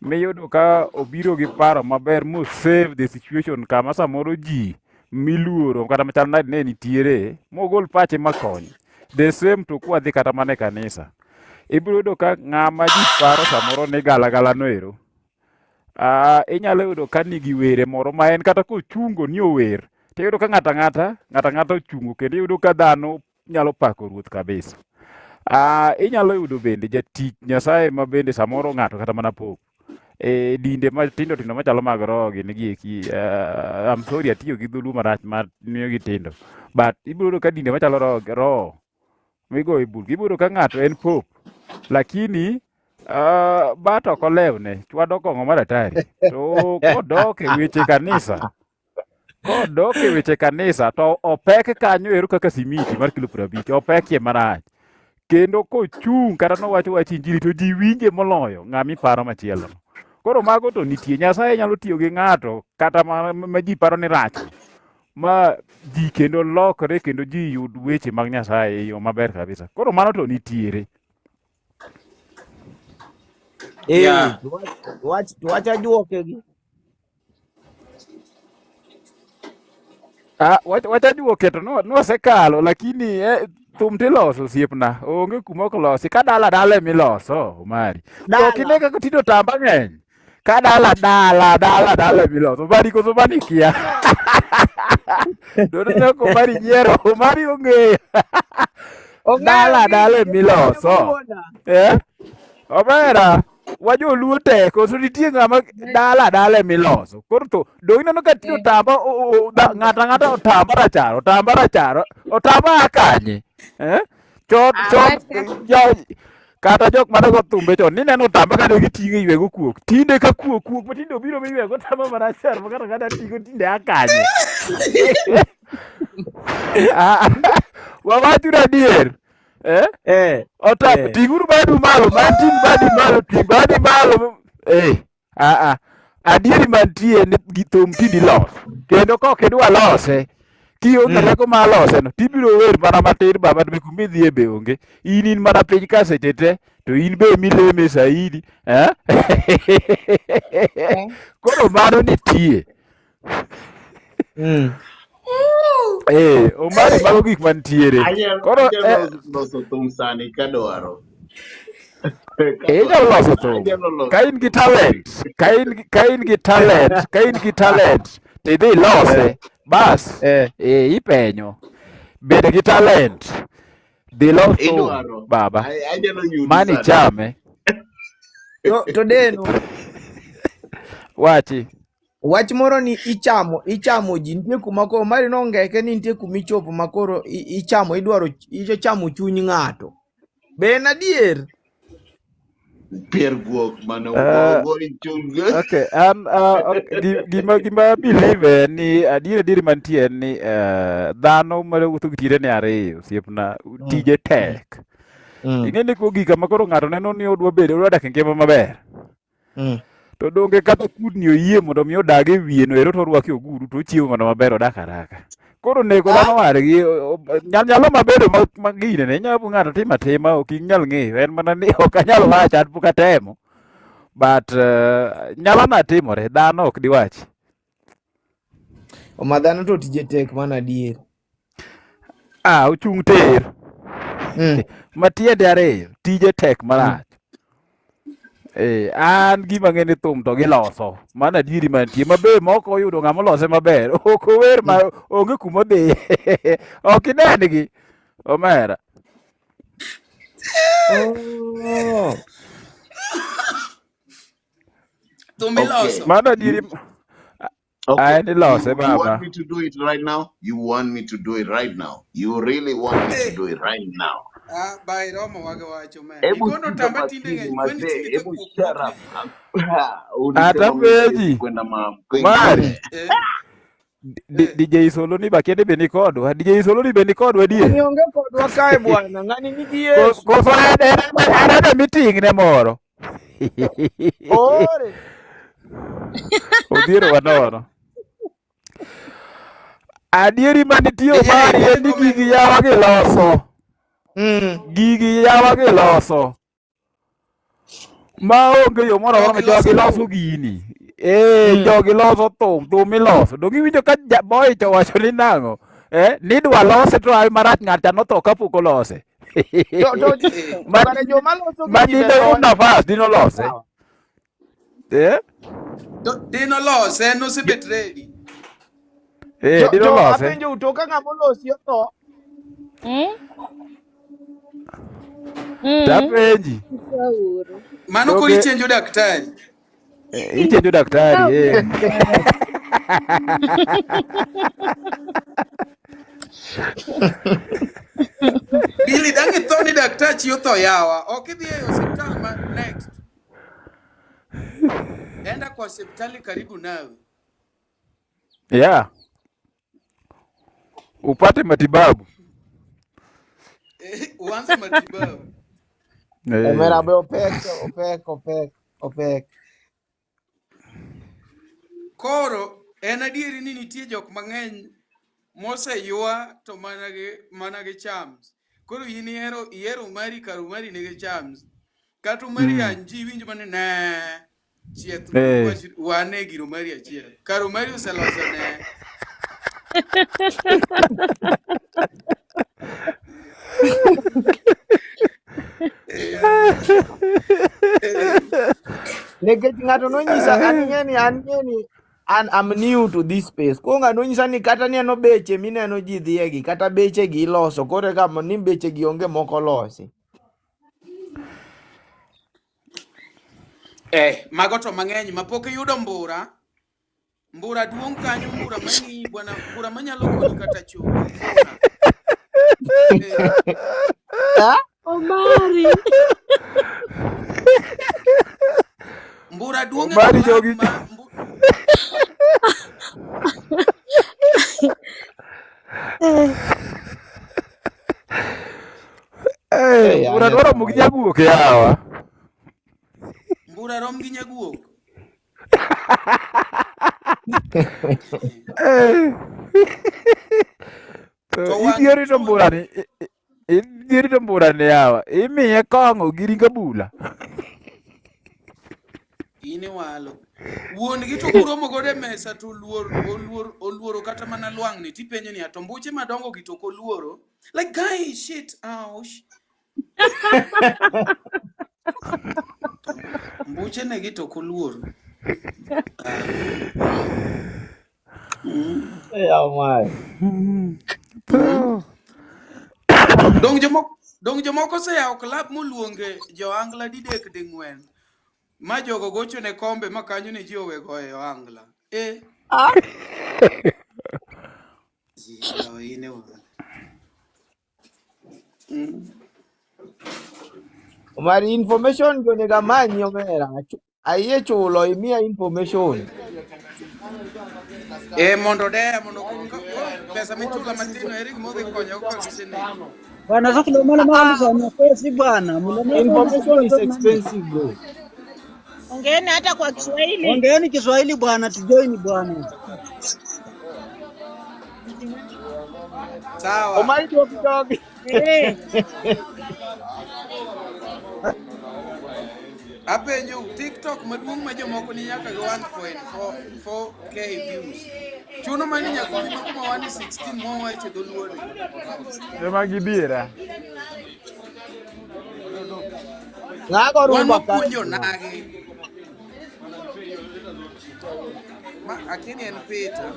Speaker 1: miyudo ka obiro gi paro maber mo save the situation kama samoro ji miluoro kata machal nade ne nitiere mogol pache makony. The same to kwadhi kata mana e kanisa. Ibiro yudo ka ng'ama ji paro samoro ni galagala no ero. Inyalo yudo ka nigi were moro ma en kata kochungo ni ower tiyudo ka ng'ata ng'ata ng'ata ng'ata ochungo kendo iyudo ka dhano nyalo pako ruoth kabisa. Inyalo yudo bende jatich Nyasaye ma bende samoro ng'ato kata mana pok e dinde matindo tindo machalo mag roho gini gi eki I'm sorry atiyo gi dholuo marach ma miyo gi tindo but ibiro yudo ka dinde machalo roho roho migoyo e bul ibiro yudo ka ng'ato en pop lakini bat ok olewne chwado kong'o mar atari to kodok e weche kanisa kodok e weche kanisa to opek kanyo ero kaka simiti mar kilo 50 opekie marach kendo kochung' kata nowacho wach injili to ji winje moloyo ng'ama iparo machielo. Koro mago to nitie. Nyasaye nyalo tiyo gi ng'ato kata ma ji paro ni rach ma ji kendo lokre kendo ji yud weche mag Nyasaye e yo maber kabisa. Koro mano to nitiere.
Speaker 4: Yeah.
Speaker 2: Wach wach ajuoke gi.
Speaker 1: Wach wach ajuoke to nwasekalo lakini thum tiloso osiepna onge kuma ok losi ka dala dala emiloso Omari. To ok ine
Speaker 2: Dala.
Speaker 1: kaka tinde otamba ng'eny. Ka dala dala dala dala emiloso Omari koso mani kia. Doneno ka Omari nyiero Omari ong'eyo.
Speaker 2: Ong'eyo
Speaker 1: Dala
Speaker 2: gini
Speaker 1: dala
Speaker 2: jopiny
Speaker 1: emiloso.
Speaker 2: ema
Speaker 1: Eh? Omera, wajoluo tek koso nitie ng'ama dala dala emiloso. Koro to dong ineno ka tinde otamba ng'ato ang'ata otamba rachar, otamba rachar, otamba a kanye? Eh? Chon chon
Speaker 13: Awacha
Speaker 1: kata jok mane go thumbe chon nineno otamba kane giting'o iywego kuok. Tinde ka kuok kuok ma tinde obiro miywego otamba marachar ma kata kata ting'o tinde a kanye? Wawachuru adier. Eh?
Speaker 2: Eh.
Speaker 1: Otap,
Speaker 2: Eh.
Speaker 1: ting'uru badu malo, man ting' badi malo, ting' badi malo. Eh, a a. Adieri mantie ni gi thum tindi loso. Kendo kok idwa lose, kionge rieko mar lose no, tibiro wer mana matin baba to be kumidhiye be onge. In in mana piny ka seche te, to in be mileme saidi. Eh? Koro mano nitie. Eh, Omari mago gik mantiere.
Speaker 3: Anyalo
Speaker 1: Koro
Speaker 3: anyalo loso thum sani kadwaro.
Speaker 1: inyalo loso thum.
Speaker 3: Anyalo loso
Speaker 1: Ka in gi talent, ka in gi- ka in gi talent, ka in gi talent, to idhi ilose. Bas, eh, ipenyo. Bed gi talent. Dhi los thum,
Speaker 3: Idwaro.
Speaker 1: baba.
Speaker 3: Anyalo yudi
Speaker 1: Mani
Speaker 3: sani.
Speaker 1: chame.
Speaker 2: To Deno,
Speaker 1: Wachi.
Speaker 2: wach moro ni ichamo ichamo ji nitie kuma koro mari nongeke ni nitie kuma ichopo ma koro ichamo idwaro ichamo chuny ng'ato. Be en adier?
Speaker 3: Pier guok mane ogoyi chuny.
Speaker 1: Okay, an okay, gima gima believe en ni adier adier mantie en ni dhano mawuotho gi tiendene ariyo osiepna tije tek. Ing'e ni kogik kama koro ng'ato neno ni odwa bedo odwa dak e ngima maber. To donge kata kudni oyie mondo mi odag e wiye no ero to orwake oguru to ochiemo mana maber odak araka. Koro nego dhano wargi nyalo mabedo ma gine ne nyalo ng'ato timo atima ok inyal ng'eyo en mana ni ok anyal wacho an pok atemo. But nyalo na timore dhano ok diwachi.
Speaker 2: Oma dhano to tije tek mana adier.
Speaker 1: Ah, ochung' tir. Matiende ariyo, tije tek marach. Eh, an gima ng'e ni thum to giloso. Mano adieri mantie. Ma be moko oyudo ng'ama olose maber. Ok ower ma onge kuma odhi. Ok inengi. Omera.
Speaker 2: Oh.
Speaker 4: Thum
Speaker 3: Okay.
Speaker 4: iloso.
Speaker 1: Mano adieri.
Speaker 3: Okay.
Speaker 1: An ilose
Speaker 3: You want
Speaker 1: baba.
Speaker 3: me to do it right now? You want me to do it right now? You really want me to do it right now?
Speaker 4: Ah, ba iromo wage wacho man.
Speaker 3: Hebu
Speaker 4: Ikono
Speaker 3: sikiza
Speaker 4: tamba tinde
Speaker 3: makini
Speaker 4: ng'eny kweni
Speaker 3: mazee,
Speaker 4: tinde ka
Speaker 3: hebu
Speaker 4: kuok
Speaker 3: shut
Speaker 4: wuok
Speaker 3: up.
Speaker 4: ni
Speaker 3: Ulisema mimi siwezi
Speaker 1: Atapenji.
Speaker 3: kwenda
Speaker 1: Mari.
Speaker 3: kwingine.
Speaker 4: eh,
Speaker 1: DJ Solo ni bakiende be ni kodwa. DJ Solo ni be ni kodwa
Speaker 2: Ng'ani
Speaker 1: die.
Speaker 2: onge kodwa kae bwana, ng'ani nigi Yesu.
Speaker 1: Koso en e meeting ne moro.
Speaker 2: Ore.
Speaker 1: Odhiero wanono. Adieri manitie
Speaker 4: DJ
Speaker 1: Omari en ni gigi yawa giloso. Gigi yawa giloso. Ma onge yo moro amora ma
Speaker 4: Jogi loso
Speaker 1: jogi loso
Speaker 4: thum.
Speaker 1: gini. Eh, jogi loso thum, thum iloso. Donge iwinjo ka boy to wacho ni nang'o? Eh, nidwa lose to ai marach ng'at cha notho kapok olose.
Speaker 2: To to
Speaker 4: Eh,
Speaker 2: to
Speaker 1: Ma
Speaker 2: kare joma loso
Speaker 1: ma
Speaker 2: gigi be
Speaker 1: dine
Speaker 2: tho
Speaker 1: yud nafas dino lose.
Speaker 2: sawa.
Speaker 1: Eh?
Speaker 4: to dino lose en osebet ready.
Speaker 1: Eh,
Speaker 2: To
Speaker 1: dino
Speaker 2: to
Speaker 1: lose.
Speaker 2: apenjo to ka ng'ama olosi otho,
Speaker 1: Tapenji.
Speaker 8: Sauru.
Speaker 4: Mano koro
Speaker 1: Donge
Speaker 4: ichenjo daktari.
Speaker 1: ichenjo daktari eh.
Speaker 4: Billy dang' itho ni daktachi otho yawa. Ok idhi e osiptal ma next. Enda kwa hospitali karibu nawe.
Speaker 1: Yeah. Upate matibabu.
Speaker 4: Eh, uanze matibabu.
Speaker 2: Omera
Speaker 1: Eh.
Speaker 2: be opek opek opek opek.
Speaker 4: Koro en adieri ni nitie jok mang'eny moseywa to mana gi charms. Koro in ihero Omari kar Omari nigi charms. Kata Omari anji iwinjo mana ne chieth
Speaker 1: Eh.
Speaker 4: wane gir Omari achiel. Kar Omari oseloso ne.
Speaker 2: Nikech ng'ato nonyisa an ing'e ni an ing'e ni an I'm new to this space. Koro ng'ato nonyisa ni kata neno beche mineno ji dhiye gi kata beche gi iloso koro eka ni beche gi onge moko losi.
Speaker 4: Eh, mago to mang'eny ma pok iyudo mbura. Mbura duong' kanyo, mbura mang'i bwana, mbura manyalo konyi kata choo. Mbura. Eh,
Speaker 2: Ah?
Speaker 8: Omari.
Speaker 4: mbura duong' e
Speaker 1: Omari
Speaker 4: club
Speaker 1: jogi
Speaker 4: ma
Speaker 1: Mbura dwaro romo gi nyaguok yawa.
Speaker 4: Mbura rom gi nyaguok.
Speaker 1: Eh.
Speaker 4: To
Speaker 1: To
Speaker 4: wang'
Speaker 1: idhi rito
Speaker 4: chuny
Speaker 1: mbura ni idhi rito mbura ni yawa. Imiye kong'o gi ring abula.
Speaker 4: In iwalo. Wuon gi to kuromo godo e mesa to oluor oluoro kata mana lwang'ni tipenjo niya to mbuche madongo gi to ok oluoro. Like guy shit ouch. Mbuche ne gi to ok oluoro.
Speaker 2: Ya mai.
Speaker 1: Tho.
Speaker 4: Dong jomoko oseyawo club moluonge jo-Angla didek ding'wen ma jogo gocho ne kombe ma kanyo ne ji owe goyo ohangla. Eh. Yawa, in e wang'.
Speaker 2: Omari information go onego amanyi omera. Ayie chulo imiya information.
Speaker 4: Eh, mondo deya mondo koro pesa michula matin no ere gima odhi konyo ka gisenegi.
Speaker 11: Bwana sasa kulomana mahali sana pesa bwana. Mlomana
Speaker 2: Information is expensive bro.
Speaker 9: Ongeeni hata kwa Kiswahili.
Speaker 11: Ongeeni Kiswahili bwana, tujoin bwana.
Speaker 4: Sawa.
Speaker 2: Omari dwok dog.
Speaker 9: Eh.
Speaker 4: Apenjo TikTok maduong' ma jomoko ni nyaka gi 1.4k views. Chuno mani nyaka ma kuma wan 16 mwawacho dholuo ni.
Speaker 1: Ema gidhiera.
Speaker 2: Ng'ago
Speaker 4: Wan
Speaker 2: rumba ka.
Speaker 4: wapuonjo nagi. Ma akini en Peter.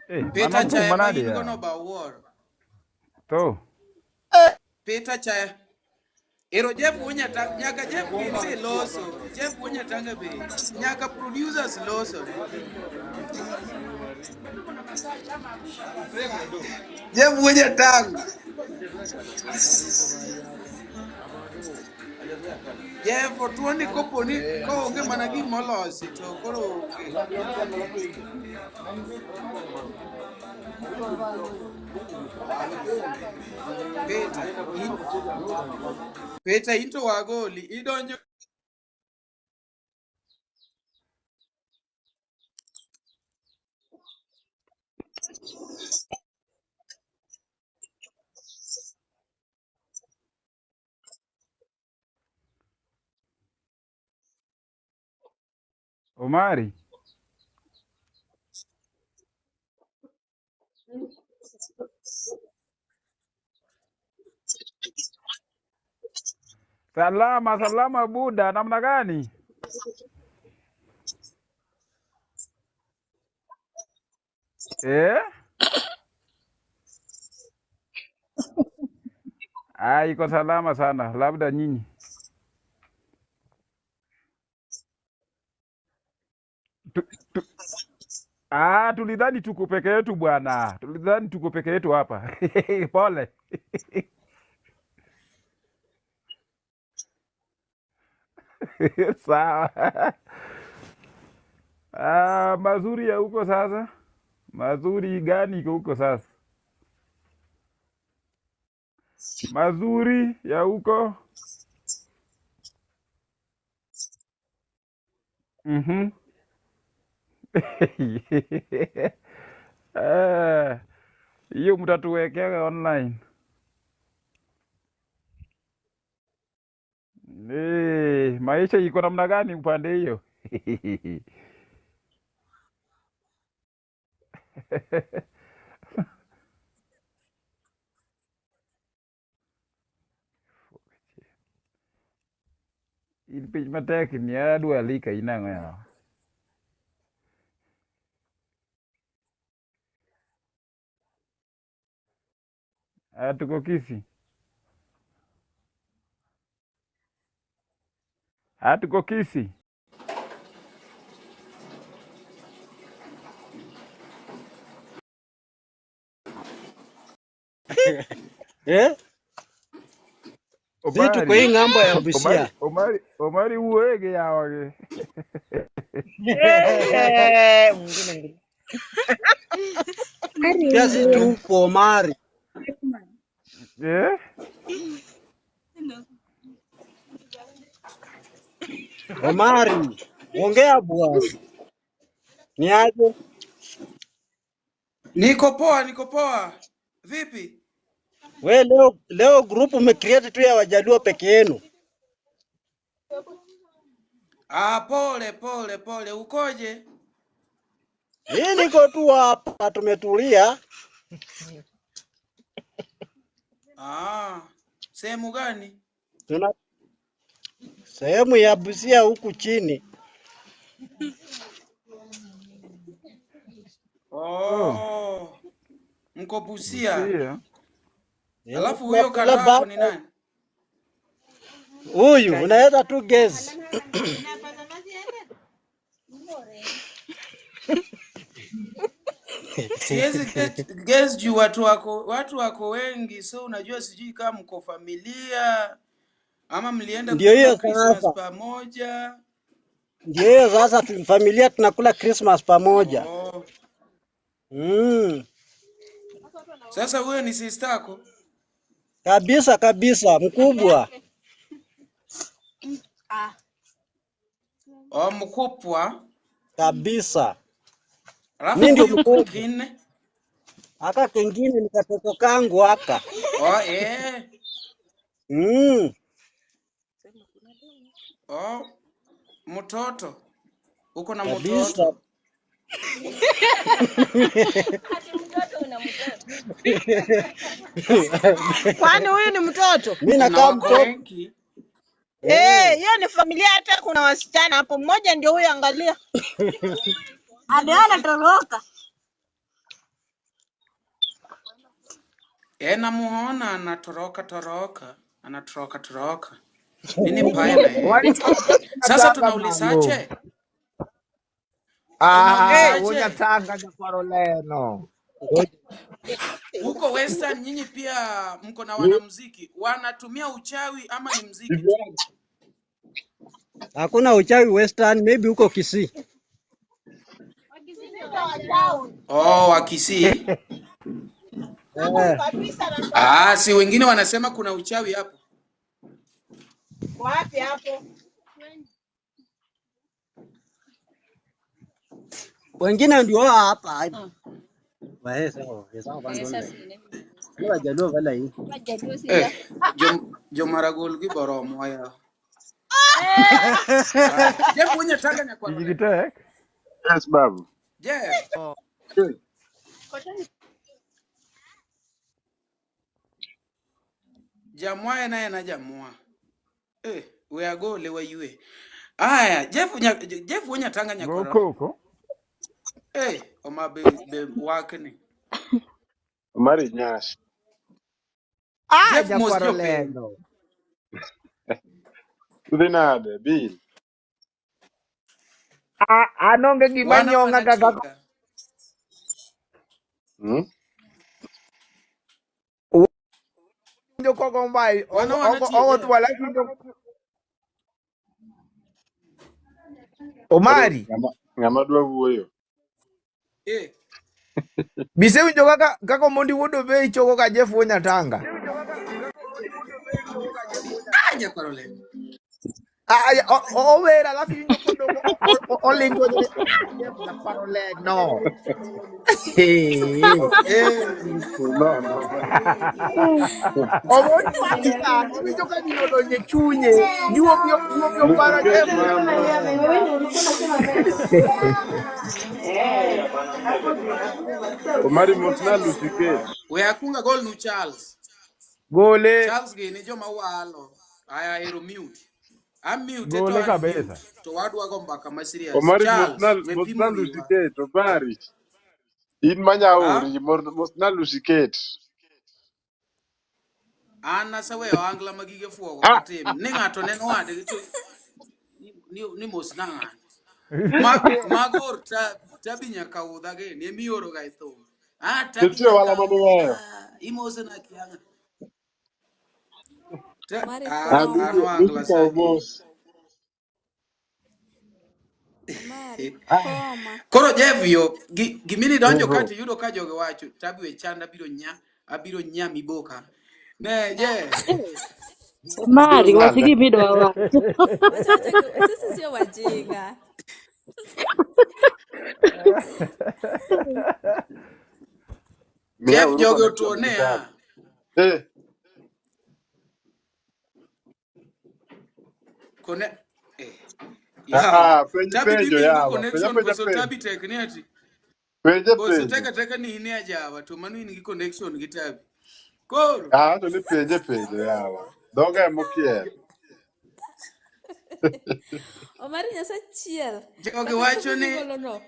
Speaker 1: Eh, mano
Speaker 4: Peter
Speaker 1: thum
Speaker 4: chaya ma
Speaker 1: manade
Speaker 4: in go
Speaker 1: yawa.
Speaker 4: no ba wuoro.
Speaker 1: Tho.
Speaker 4: Peter chaya. Ero Jeff Wunyata nyaka Jeff gin be loso. Jeff Wunyatanga be nyaka producers loso. Jeff Wunyatanga. Jeff otuoni koponi koonge mana gimolosi to koro onge. Peter, in, Peter in to wagoli idonjo
Speaker 1: Omari. Salama salama Buda, namna gani? Eh? Ah, iko salama sana, labda nyinyi. Tu, tu, tulidhani tuko peke yetu bwana, tulidhani tuko peke yetu hapa. Pole. Sawa. Ah, mazuri ya huko sasa, mazuri gani iko huko sasa? Mazuri ya huko. Mhm. Eh, hiyo mtatuwekea online. Eh, maisha iko namna gani upande hiyo? In piny matek ni adwa alika in ang'o yawa? Ah, tuko Kisii. Ah, tuko Kisii.
Speaker 11: Eh? Si tuko hii
Speaker 1: Omari.
Speaker 11: ng'ambo ya
Speaker 1: Omari,
Speaker 11: Busia.
Speaker 1: Omari, Omari wuoye yawa gi.
Speaker 9: Eh, mwingine ngine.
Speaker 11: Pia si tuko Omari.
Speaker 1: Eh?
Speaker 11: Omari, ongea bwana. Ni aje?
Speaker 4: Niko poa, niko poa. Vipi?
Speaker 11: We leo group umecreate tu ya Wajaluo peke yenu.
Speaker 4: Ah, pole pole pole. Ukoje?
Speaker 11: Mimi niko tu hapa tumetulia.
Speaker 4: Ah, sehemu gani?
Speaker 11: Tuna sehemu ya Busia huku chini.
Speaker 1: Oh,
Speaker 4: Oh, mko Busia.
Speaker 1: Busia.
Speaker 11: Eh,
Speaker 4: Alafu huyo
Speaker 11: tunakula
Speaker 4: kando yako ni
Speaker 11: bata.
Speaker 4: nani?
Speaker 11: Huyu unaweza tu guess.
Speaker 4: Siwezi guess juu watu wako wengi, so unajua, sijui kama mko familia ama mlienda
Speaker 11: Ndio
Speaker 4: kukula
Speaker 11: hiyo
Speaker 4: Christmas
Speaker 11: sasa.
Speaker 4: pamoja.
Speaker 11: Ndio hiyo sasa familia tunakula Christmas pamoja.
Speaker 4: Oh. Sasa huyo ni sister yako?
Speaker 11: Kabisa kabisa mkubwa.
Speaker 4: Oh, mkubwa.
Speaker 11: Kabisa.
Speaker 4: Alafu
Speaker 11: Mi ndio
Speaker 4: huyu
Speaker 11: mkubwa.
Speaker 4: mwingine?
Speaker 11: Aka kengine ni katoto kangu aka.
Speaker 4: Oh, eh. Oh, mtoto. Uko na
Speaker 11: Kabisa.
Speaker 4: mtoto?
Speaker 9: Kwani huyu ni mtoto?
Speaker 11: Mi
Speaker 4: Na
Speaker 11: nakaa
Speaker 4: wako
Speaker 11: mtoto.
Speaker 4: wengi.
Speaker 9: Eh,
Speaker 11: Eh.
Speaker 9: hiyo ni familia, hata kuna wasichana hapo. Mmoja ndio huyo, angalia. Ndio anatoroka.
Speaker 4: Eh, namuona anatoroka toroka. Anatoroka toroka. Nini mbaya na yeye?
Speaker 2: Walichukua
Speaker 4: Sasa
Speaker 2: Nyatanga mango.
Speaker 4: tunaulizaje?
Speaker 2: Ah, wo
Speaker 4: Tunaulizaje?
Speaker 2: Nyatanga nyakwaro leno.
Speaker 4: Huko Western nyinyi pia mko na wanamuziki wanatumia uchawi ama ni muziki tu?
Speaker 11: Hakuna uchawi Western, maybe huko Kisii.
Speaker 4: Oh, wa Kisii.
Speaker 11: Eh.
Speaker 4: Ah, si wengine wanasema kuna uchawi hapo.
Speaker 9: Wapi hapo?
Speaker 11: Wengine ndio wao hapa. Wae sawa, sawa bandonde. Ni Wajaluo wala hii.
Speaker 4: Eh, Jomaragol gi boromo ya. Ah, Jeff wenye tanga nyakwaro
Speaker 1: Iji
Speaker 4: leno.
Speaker 1: tek.
Speaker 7: Yes, babu.
Speaker 4: Jeff, jamwa ena ena jamwa. Eh, we agole wayue. Aya, Jeff wenye tanga
Speaker 1: Go
Speaker 4: nyakwaro.
Speaker 1: koko.
Speaker 4: Eh, oma be wakni.
Speaker 7: Omari Nyash.
Speaker 2: Ah,
Speaker 4: Jeff mos
Speaker 2: nyakwaro
Speaker 4: jopiny.
Speaker 2: leno.
Speaker 7: Udhi nade, Bill?
Speaker 2: Ah, an onge gima
Speaker 4: Wana
Speaker 2: nyong'a
Speaker 4: wana
Speaker 2: kaka
Speaker 4: tiga.
Speaker 2: Winjo kogo mbai
Speaker 4: Wana wana
Speaker 2: ogo
Speaker 4: tiga.
Speaker 2: thuol awinjo
Speaker 7: Koro
Speaker 2: Omari
Speaker 7: ng'ama dwa wuoyo.
Speaker 4: Eh,
Speaker 2: bisewinjo kaka Omondi wuod Obei choko ka Jeff wuod Nyatanga.
Speaker 4: ah, nyakwaro leno.
Speaker 2: Ah, ower alafu iwinjo kodong oling to ni ah, Jeff nyakwaro leno.
Speaker 4: Eh.
Speaker 7: No, no.
Speaker 2: Omochwaki ka iwinjo ka gino odonjo e chunye. Juogi oparo
Speaker 7: Lucy
Speaker 2: Jeff
Speaker 7: Kate mama. Omari mosna Lucy Kate.
Speaker 4: We akunga gol nu Charles.
Speaker 2: Gole.
Speaker 4: Charles gini joma walo. Aya ero mute. Unmute to
Speaker 1: Gole
Speaker 4: unmute.
Speaker 1: kabisa.
Speaker 4: To wadwa go mbaka ma serious.
Speaker 7: Omari
Speaker 4: Charles,
Speaker 7: mosna
Speaker 4: we
Speaker 7: mosna
Speaker 4: pimo
Speaker 7: Lucy
Speaker 4: wiwa.
Speaker 7: Kate, Omari. In
Speaker 4: Ah?
Speaker 7: manyauri, mosna Lucy Kate.
Speaker 4: An aseweyo angla ma gige fuogo ok atim. Ni ng'ato neno wadgi to ni mos na ng'ani. Magor tabi nyaka udha gini emioro ga e thum. Ah, tabi
Speaker 7: Nitie ohala
Speaker 4: nyaka
Speaker 7: maniweyo.
Speaker 4: udha. Imose na kianga.
Speaker 12: Mari
Speaker 7: Ah,
Speaker 4: An
Speaker 7: Lucy,
Speaker 12: koma.
Speaker 7: Lucy
Speaker 4: oangla
Speaker 7: kaw
Speaker 4: sani.
Speaker 7: mos.
Speaker 12: Omari
Speaker 7: Ah,
Speaker 12: koma.
Speaker 4: Koro Jeff yo gimini donjo
Speaker 7: Oho.
Speaker 4: kati yudo ka jogi wacho tabi we chanda abiro nya miboka. Ne je.
Speaker 8: Mari wach
Speaker 7: Lale.
Speaker 8: gima idwa wacho.
Speaker 12: Wacha wacha sisi sio wajinga.
Speaker 7: Miya
Speaker 4: Jeff
Speaker 7: uru
Speaker 4: jogi
Speaker 7: connection
Speaker 4: otuo
Speaker 7: gi
Speaker 4: ne
Speaker 7: Tabi.
Speaker 4: a.
Speaker 7: Eh,
Speaker 4: Kone eh. Yawa.
Speaker 7: ah, ah, penj
Speaker 4: Tabi
Speaker 7: penjo
Speaker 4: dhi bedo gi
Speaker 7: yawa. Penja
Speaker 4: connection
Speaker 7: penja
Speaker 4: koso
Speaker 7: penjo.
Speaker 4: Tabi tek ni ati.
Speaker 7: Penje
Speaker 4: Koso
Speaker 7: penjo.
Speaker 4: teka teka ni in e ajawa to mano in gi connection gi Tabi. Koro
Speaker 7: Ah, to ni penje penjo yawa. Dhoga emokier.
Speaker 12: Omari Nyasachiel.
Speaker 4: jogi
Speaker 12: Kata
Speaker 4: wacho
Speaker 12: thumbe
Speaker 4: ni
Speaker 12: migolo no.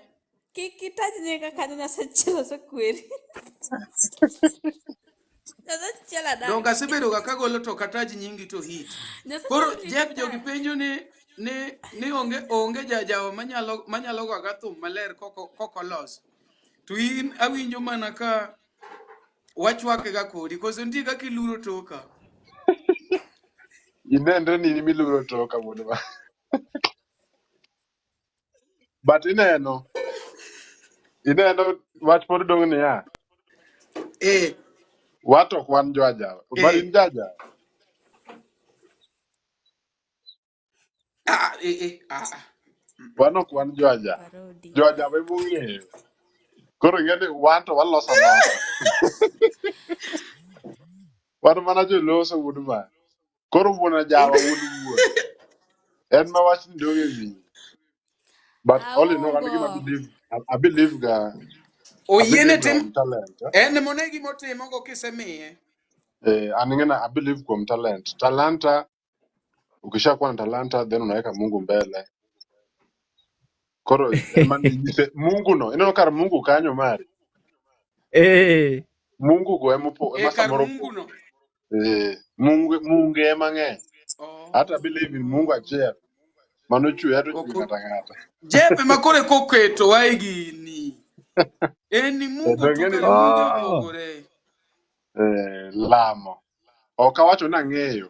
Speaker 12: Kik itaj nyinga kanyo Nyasachiel osekweri. Nyasachiel
Speaker 4: donge
Speaker 12: adagi.
Speaker 4: asebedo ga kagolo to kataj nyingi to hit. Koro
Speaker 12: Nyasachiel kik
Speaker 4: Jeff jogi
Speaker 12: itaj.
Speaker 4: penjo ni onge onge jajawa manyalo go aga thum maler koko loso. To in awinjo mana ka wachwake ga kodi koso nitie kaka iluro toka.
Speaker 7: Inenre ni in miluro toka wuod ma. But ineno wach pod dong' niya.
Speaker 4: Eh
Speaker 7: Wat ok wan jo ajawa. But
Speaker 4: eh
Speaker 7: in jajawa.
Speaker 4: ah eh eh ah ah.
Speaker 7: Wan ok wan jo ajawa.
Speaker 12: Parodi.
Speaker 7: Jo ajawa ema ong'eyo. Koro ing'e ni wan to waloso alosa. Wan mana joloso wuod ma. Koro wuon ajawa
Speaker 4: Un
Speaker 7: wuon wuon. En ma wach ni dong' e wiye. But all in all, an gima
Speaker 12: Aungo.
Speaker 7: believe, I believe ga, I
Speaker 4: Oyiene
Speaker 7: believe ga
Speaker 4: tim
Speaker 7: on talent. Eh?
Speaker 4: en mone gimotimo go kisemiye.
Speaker 7: Eh, an ng'ena I believe kuom talent. Talanta, ukishakuwa na talanta then unaweka Mungu mbele. Koro ema nyise Mungu no, ineno kar Mungu kanyo mari.
Speaker 2: Eh.
Speaker 7: Mungu go ema
Speaker 4: E
Speaker 7: ema
Speaker 4: kar
Speaker 7: samoro
Speaker 4: Mungu
Speaker 7: opogore.
Speaker 4: no.
Speaker 7: Eh, Mungu Mungu ema ng'eny. Hata believe in Mungu
Speaker 4: Oh.
Speaker 7: achiel. Mano chwe to chwe
Speaker 4: Oko
Speaker 7: ng'ata ng'ata.
Speaker 4: Jeff ema koro koketo wa e gini. En ni
Speaker 7: Eh,
Speaker 4: Mungu
Speaker 7: to
Speaker 4: to
Speaker 7: ing'e ni
Speaker 4: kare Mungu
Speaker 2: Oh.
Speaker 4: opogore.
Speaker 7: eh, lamo. Ok awacho ni ang'eyo.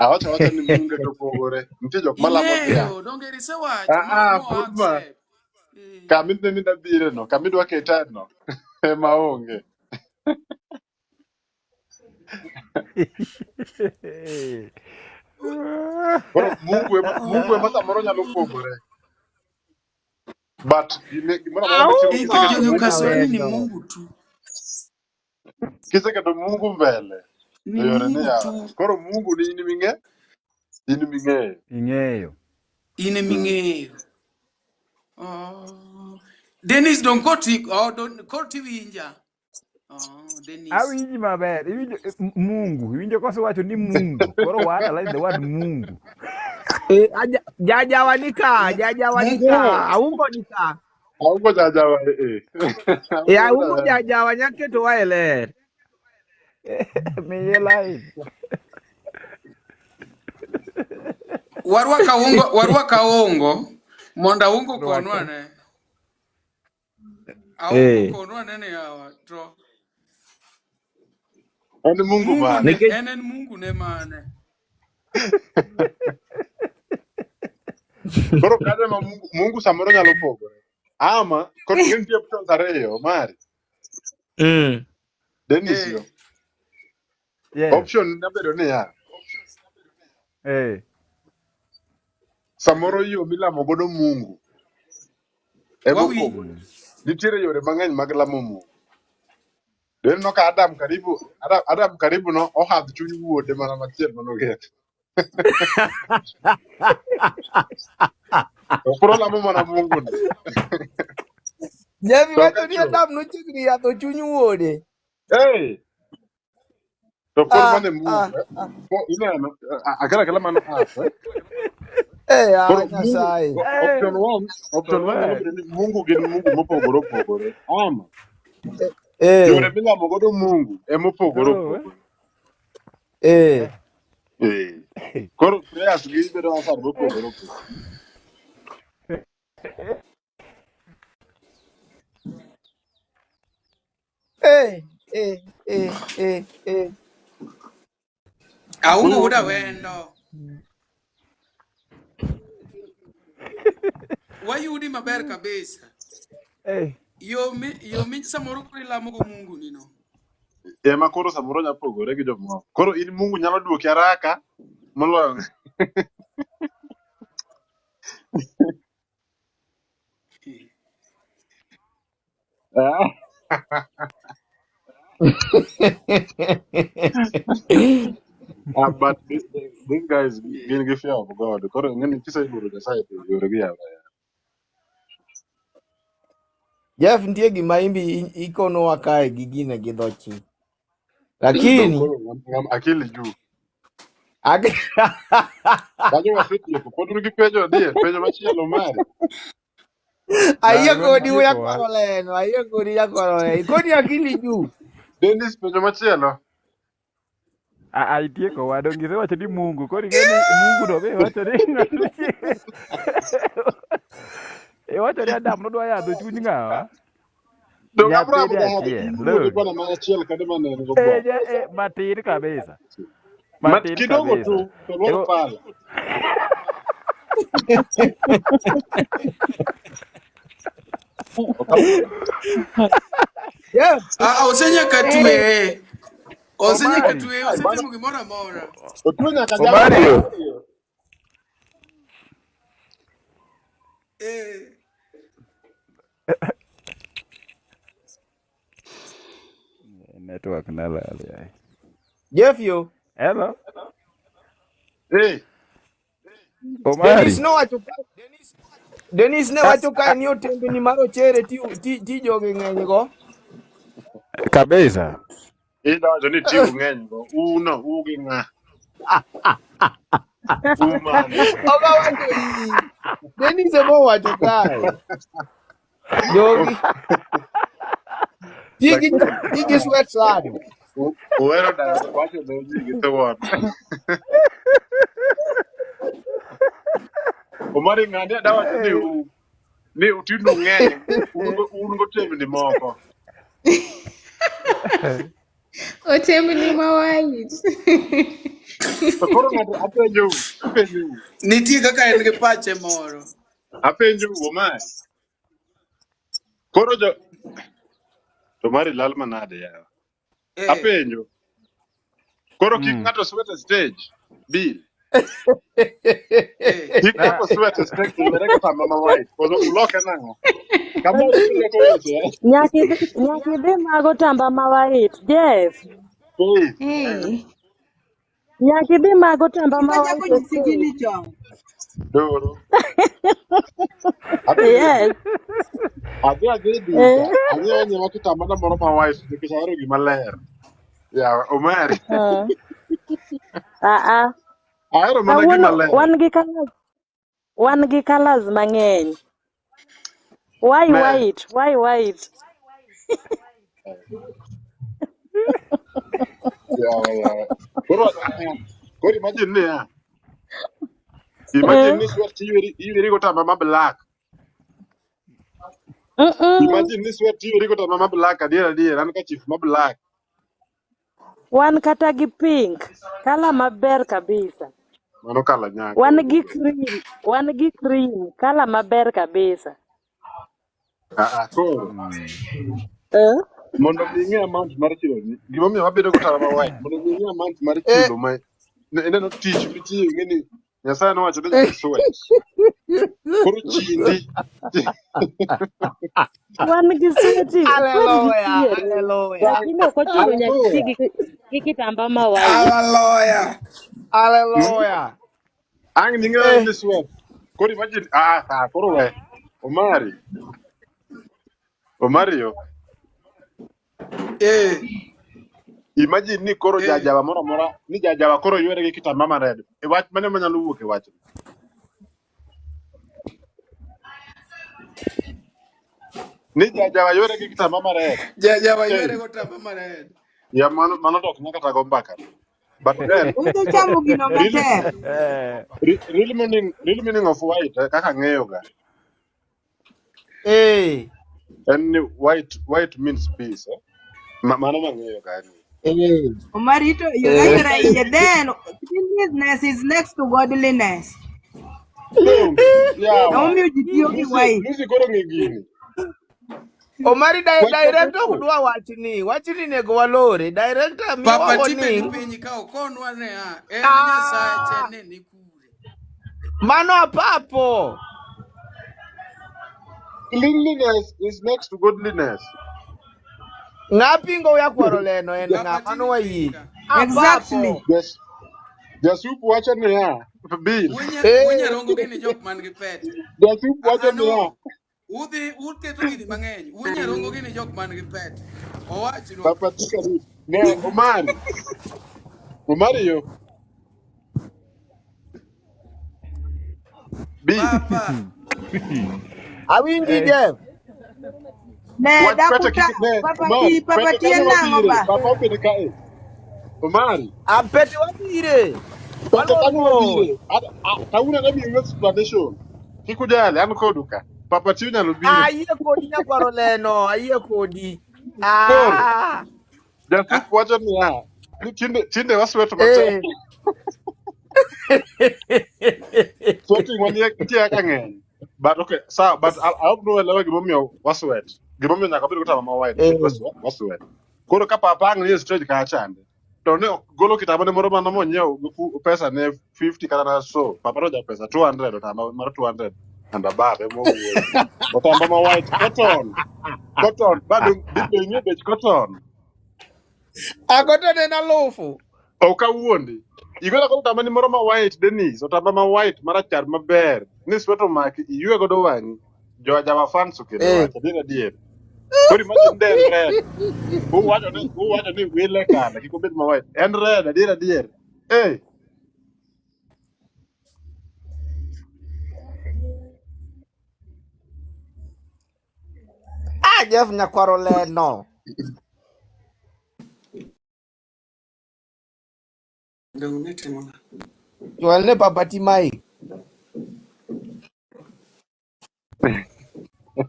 Speaker 7: Awacho awacha ni Mungu to opogore. Nitie jok malamo dhiang'.
Speaker 4: Ing'eyo, donge isewacho
Speaker 7: Ah,
Speaker 4: mo
Speaker 7: ah,
Speaker 4: mo
Speaker 7: pod ma
Speaker 4: accept. Eh.
Speaker 7: kama idhi ni no, kama idwa keta no, ema onge. Koro Mungu ema samoro nyalo pogore. But gimoro amora mitimo
Speaker 4: Eh,
Speaker 7: kiseketo
Speaker 4: jogi
Speaker 7: Mungu
Speaker 4: okasoni
Speaker 7: mbele,
Speaker 4: ni Mungu tu.
Speaker 7: kiseketo Mungu mbele, to
Speaker 4: Ni
Speaker 7: yore ni
Speaker 4: Mungu
Speaker 7: yawore.
Speaker 4: tu.
Speaker 7: Koro Mungu ni in ming'e, in ming'eyo.
Speaker 1: Ing'eyo.
Speaker 4: In ema ing'eyo. Oh. Dennis don koti oh don koti winja. Oh, Dennis.
Speaker 1: Awinji maber. Iwinjo Mungu. Iwinjo kosewacho ni Mungu. Koro wa analyze the word Mungu.
Speaker 2: Eh, jajawa nika, jajawa
Speaker 4: Mungu
Speaker 2: nika, aungo nika.
Speaker 7: Aungo jajawa eh.
Speaker 2: Eh,
Speaker 7: Aungo
Speaker 2: aungo
Speaker 7: jajawa.
Speaker 2: jajawa nyaketo wa e ler.
Speaker 1: Miye line.
Speaker 4: Warwak aungo mondo aungo konwa
Speaker 1: Rwake.
Speaker 4: ne. Aungo
Speaker 2: Eh.
Speaker 4: konwa ne ni yawa to
Speaker 7: En Mungu
Speaker 4: Mungu
Speaker 7: mane?
Speaker 4: ne
Speaker 2: Nikech
Speaker 4: en Mungu ne mane.
Speaker 7: Koro kata ma Mungu samoro nyalo pogore. Ama koro ing'e nitie options ariyo mari. Dennis
Speaker 4: Eh.
Speaker 7: yo.
Speaker 1: Yes.
Speaker 7: Option nabedo niya,
Speaker 1: Eh.
Speaker 7: samoro yo milamo godo Mungu ema
Speaker 4: Wawinjo.
Speaker 7: opogore. Nitiere yore mang'eny mag lamo Mungu. To ineno ka Adam karibu no ohadh chuny wuode mana machiel manoketo. To koro olamo mana Mungu no.
Speaker 2: Jeff
Speaker 7: To
Speaker 2: wacho ni
Speaker 7: kacho.
Speaker 2: Adam nochiegni yadho chuny wuode.
Speaker 7: Hey! To pod
Speaker 2: Ah,
Speaker 7: mane
Speaker 2: ah,
Speaker 7: Mungu. Eh?
Speaker 2: ah.
Speaker 7: Po ineno akela akela mano app. Eh?
Speaker 2: Eh, ah,
Speaker 7: Koro Mungu
Speaker 2: Nyasaye.
Speaker 7: option one nyalo
Speaker 1: Omer.
Speaker 7: bedo ni Mungu gin Mungu mopogore opogore. Ama yore
Speaker 2: Eh,
Speaker 7: milamo godo Mungu ema opogore
Speaker 1: Oh,
Speaker 7: opogore.
Speaker 2: eh.
Speaker 7: Eh. Koro prayers gi bedo answered mopogore opogore.
Speaker 2: Eh, eh, eh, eh, eh.
Speaker 4: Aungo wuod awendo. Wayudi maber kabisa.
Speaker 1: Eh.
Speaker 4: Yo mi samoro koro ilamo go Mungu ni no.
Speaker 7: Ema koro samoro nyalo pogore gi jomoko. Koro in Mungu nyalo duoki haraka moloyo. Ah, ah, but these guys gin gi fear of God. Koro ing'eni kiseluoro Nyasaye to yore gi yawa.
Speaker 2: Jeff, nitie gima imbi ikonowa kae gi gine gi dho chi. Lakini
Speaker 7: Koro ng'am akili juu. Kanyo wasetieko. Pod un gi penjo adier, penjo machielo mari.
Speaker 2: Ayie
Speaker 1: Nang'o
Speaker 2: kodi
Speaker 1: nitiekowa?
Speaker 2: nyakwaro leno, ayie kodi nyakwaro leno. Ikoni akili juu.
Speaker 7: Dennis, penjo machielo.
Speaker 1: Ah, ah, itiekowa donge isewacho ni Mungu koro ing'e ni Mungu no be iwacho ni iwacho ni Adam nodwa yadho chuny ng'awa
Speaker 7: Donge Abraham
Speaker 1: nyathine
Speaker 7: odwa yadho
Speaker 1: achiel
Speaker 7: chuny wuode
Speaker 1: look
Speaker 7: bwana ma achiel kende mane en go
Speaker 1: eh,
Speaker 7: bwana.
Speaker 1: matin kabisa
Speaker 7: Mat
Speaker 1: matin
Speaker 7: kidogo
Speaker 1: kabisa
Speaker 7: tu to lwar
Speaker 1: Ego
Speaker 7: pala. Ok
Speaker 2: Jeff,
Speaker 4: Ah, osenyaka
Speaker 13: Eh,
Speaker 4: tweye. Osenyaka
Speaker 1: Omari
Speaker 4: tweye,
Speaker 7: Ai, bana
Speaker 4: osetimo gimoro amora.
Speaker 7: otwe nyaka jalo
Speaker 1: Omari
Speaker 7: bwana.
Speaker 4: Eh.
Speaker 1: Network nalal yaye.
Speaker 2: Jeff yo.
Speaker 1: Hello
Speaker 7: Eh,
Speaker 2: Dennis
Speaker 1: Omari
Speaker 2: nowacho ka Dennis ne
Speaker 1: Ah,
Speaker 2: wacho kae
Speaker 1: ah,
Speaker 2: ni otembeni mar ochere ti ti jogi ng'eny go.
Speaker 1: kabisa
Speaker 7: ida wacho ni tiu ng'eny go. Uno, u gi ng'a? U mane?
Speaker 2: Ok awacho iyi. Dennis ema owacho kae. Jogi ti gi
Speaker 7: Lakini
Speaker 2: ti gi sweat sani.
Speaker 7: uhero dayo wacho ne ji gi thuon. Omari ng'ani ada wacho ni u ni utinu ng'eny un go tembni moko.
Speaker 13: Otembni ma white.
Speaker 7: To koro ng'ato apenjou, apenjou,
Speaker 4: Nitie kaka en gi pache moro.
Speaker 7: apenjou Omari. Koro jo to Omari lal manade yawa.
Speaker 4: Eh.
Speaker 7: Apenjo. Koro kik ng'ato sweat e stage. Bill.
Speaker 4: Eh.
Speaker 7: Kik ng'ato sweat e stage to ywere kata mama white. Koso uloke nang'o? Kama uloko weche. eh?
Speaker 8: Nyaka idhi mago tamba ma white, Jeff.
Speaker 7: Faith.
Speaker 13: Hey.
Speaker 8: Nyaka idhi mago tamba ma
Speaker 9: Kachako
Speaker 8: white e
Speaker 9: nyisi gini
Speaker 8: stage.
Speaker 9: chon.
Speaker 7: Doro. Apenjo.
Speaker 8: Yes.
Speaker 7: Adhi adhi e duka.
Speaker 8: Eh.
Speaker 7: Anyiewo anyiewa kitambana moro ma white nikech ahero gima ler. Yawa, Omari.
Speaker 8: Eh. Ah, ah.
Speaker 7: Ahero mana gima
Speaker 8: Kawuono
Speaker 7: ler.
Speaker 8: wan gi colors, wan gi colors mang'eny. Why
Speaker 7: Me.
Speaker 8: white? Why white?
Speaker 7: Yawa, yawa. Koro, koro imagine niya. Imagine
Speaker 8: Eh.
Speaker 7: ni sweat tiyweri iyweri gotamba ma black.
Speaker 8: Mm-mm.
Speaker 7: Imagine ni sweat tiyweri gotamba ma black adier adier an ka chief ma black.
Speaker 8: Wan kata gi pink, kala maber kabisa.
Speaker 7: Mano kala nyako.
Speaker 8: Wan gi cream, wan gi cream, kala maber kabisa.
Speaker 7: Ah, ah, koro
Speaker 8: Eh?
Speaker 7: mondo mi ing'e amount mar chulo ni gimomiyo wabedo gotamba ma white mondo mi ing'e amount mar
Speaker 2: Eh,
Speaker 7: chulo ma ineno tich mitiyo ing'e ni Nyasaye nowacho ni nyaka sweat. Koro chindi.
Speaker 8: Wan gi sweti, swet
Speaker 2: Hallelujah,
Speaker 8: nitiere.
Speaker 2: hallelujah.
Speaker 8: Lakini ok ochuno nyaka iti
Speaker 7: Hallelujah.
Speaker 8: gi kitamba ma white.
Speaker 4: Hallelujah.
Speaker 2: Hallelujah.
Speaker 7: Ang' ning'eyo
Speaker 2: Eh,
Speaker 7: ni sweat. Koro imagine ah ah koro we. Omari. Omari yo.
Speaker 4: Eh.
Speaker 7: Imagine ni koro
Speaker 4: Eh.
Speaker 7: jajawa moro amora ni jajawa koro ywere gi kitamba ma red. E wach mane manyalo wuok e wachno? Ni jajawa ywere gi kitamba ma red.
Speaker 4: Jajawa ywere
Speaker 7: Hey,
Speaker 4: gotamba ma red.
Speaker 7: ya mano mano to ok nyaka tago mbaka. But then
Speaker 9: Udhi chamo gino
Speaker 7: real
Speaker 9: matek.
Speaker 7: real meaning of white kaka ang'eyo ga
Speaker 2: eh,
Speaker 7: en ni white means peace. Eh? Mano mang'eyo ga anyway.
Speaker 2: eh,
Speaker 9: Omarito, you
Speaker 2: eh.
Speaker 9: like right then cleanliness is next to godliness.
Speaker 7: Donge yawa.
Speaker 9: Emomiyo ji tiyo gi
Speaker 7: Lucy
Speaker 9: white.
Speaker 7: Lucy koro ng'e gini.
Speaker 2: Omari
Speaker 7: Wach
Speaker 2: director ok
Speaker 7: maduong'.
Speaker 2: dwa wachni. Wachni nego walore. Director miwa
Speaker 4: Papa ti be ni
Speaker 2: warning.
Speaker 4: piny ka okonwa ne a en Nyasache
Speaker 2: Ah,
Speaker 4: ne ni kure.
Speaker 2: mano apapo.
Speaker 7: Cleanliness is next to godliness.
Speaker 2: Ng'a pingo ya kwaro leno en ng'a
Speaker 4: Papa ti
Speaker 2: mano
Speaker 4: ni piny
Speaker 2: wayie.
Speaker 4: ka.
Speaker 9: Exactly.
Speaker 2: Apapo.
Speaker 7: Yes. Jasup wacho niya, Bill.
Speaker 4: Wuo
Speaker 2: Eh.
Speaker 4: nyarongo gini jok man gi pete.
Speaker 7: Jasup wacho niya,
Speaker 4: Ano, udhi uketo gini mang'eny. Wuo nyarongo gini jok man gi pete. Owachnwa.
Speaker 7: Papa Tika ni ne Omari. Omari yo. Bill.
Speaker 4: Papa.
Speaker 2: Awinji
Speaker 1: Eh,
Speaker 2: Jeff.
Speaker 9: Ne
Speaker 7: Wach pete
Speaker 9: dakuta
Speaker 7: kik ne
Speaker 9: papa
Speaker 7: Omari,
Speaker 9: ti papa
Speaker 7: pete
Speaker 9: ti en
Speaker 7: kanyo
Speaker 9: nang'o
Speaker 7: wabire.
Speaker 9: ba?
Speaker 7: Papa obed kae. Omari,
Speaker 2: Apete wabire.
Speaker 7: pete
Speaker 2: Walor
Speaker 7: kanyo
Speaker 2: mos.
Speaker 7: wabire. Kawuono adhi explanation. Kik ujale, an kodu ka. Papa ti onyalo biro.
Speaker 2: Ayie kodi nyakwaro leno. Ayie kodi.
Speaker 7: Koro,
Speaker 2: Ah.
Speaker 7: jasup wacho niya, ni tinde wasweto matek.
Speaker 2: Eh.
Speaker 7: Sweating wanie nitie kaka ng'eny. But okay, sawa, but I hope nuelewa gimomiyo wasweat. Gimomiyo nyaka wabed gi otamba ma white nikech
Speaker 2: Eh.
Speaker 7: wasweat. Koro ka papa ang' nie stage kacha chande, to ne golo kitambane moro mana monyiew gi pesa ne 50 kata na so, papa to ja pesa 200 otamba mar 200 and above ema owuoyo. Otamba ma white cotton, cotton, bado bende ing'e bech cotton.
Speaker 2: Agoto ne en alufu.
Speaker 7: Ok awuondi. Igola kod otamba ni moro ma white Dennis, otamba ma white marachar maber. Ni sweat omaki, iywe godo wang'i. Jo Java fans okelo
Speaker 2: Eh.
Speaker 7: wach, adier adier. Koro imagine de en red. Uwacho ni wile kala, kik obed ma white. En red, adier adier. Eh,
Speaker 2: Ah, Jeff nyakwaro leno.
Speaker 4: Dong ne timo na.
Speaker 2: Chwal ne papa ti mic.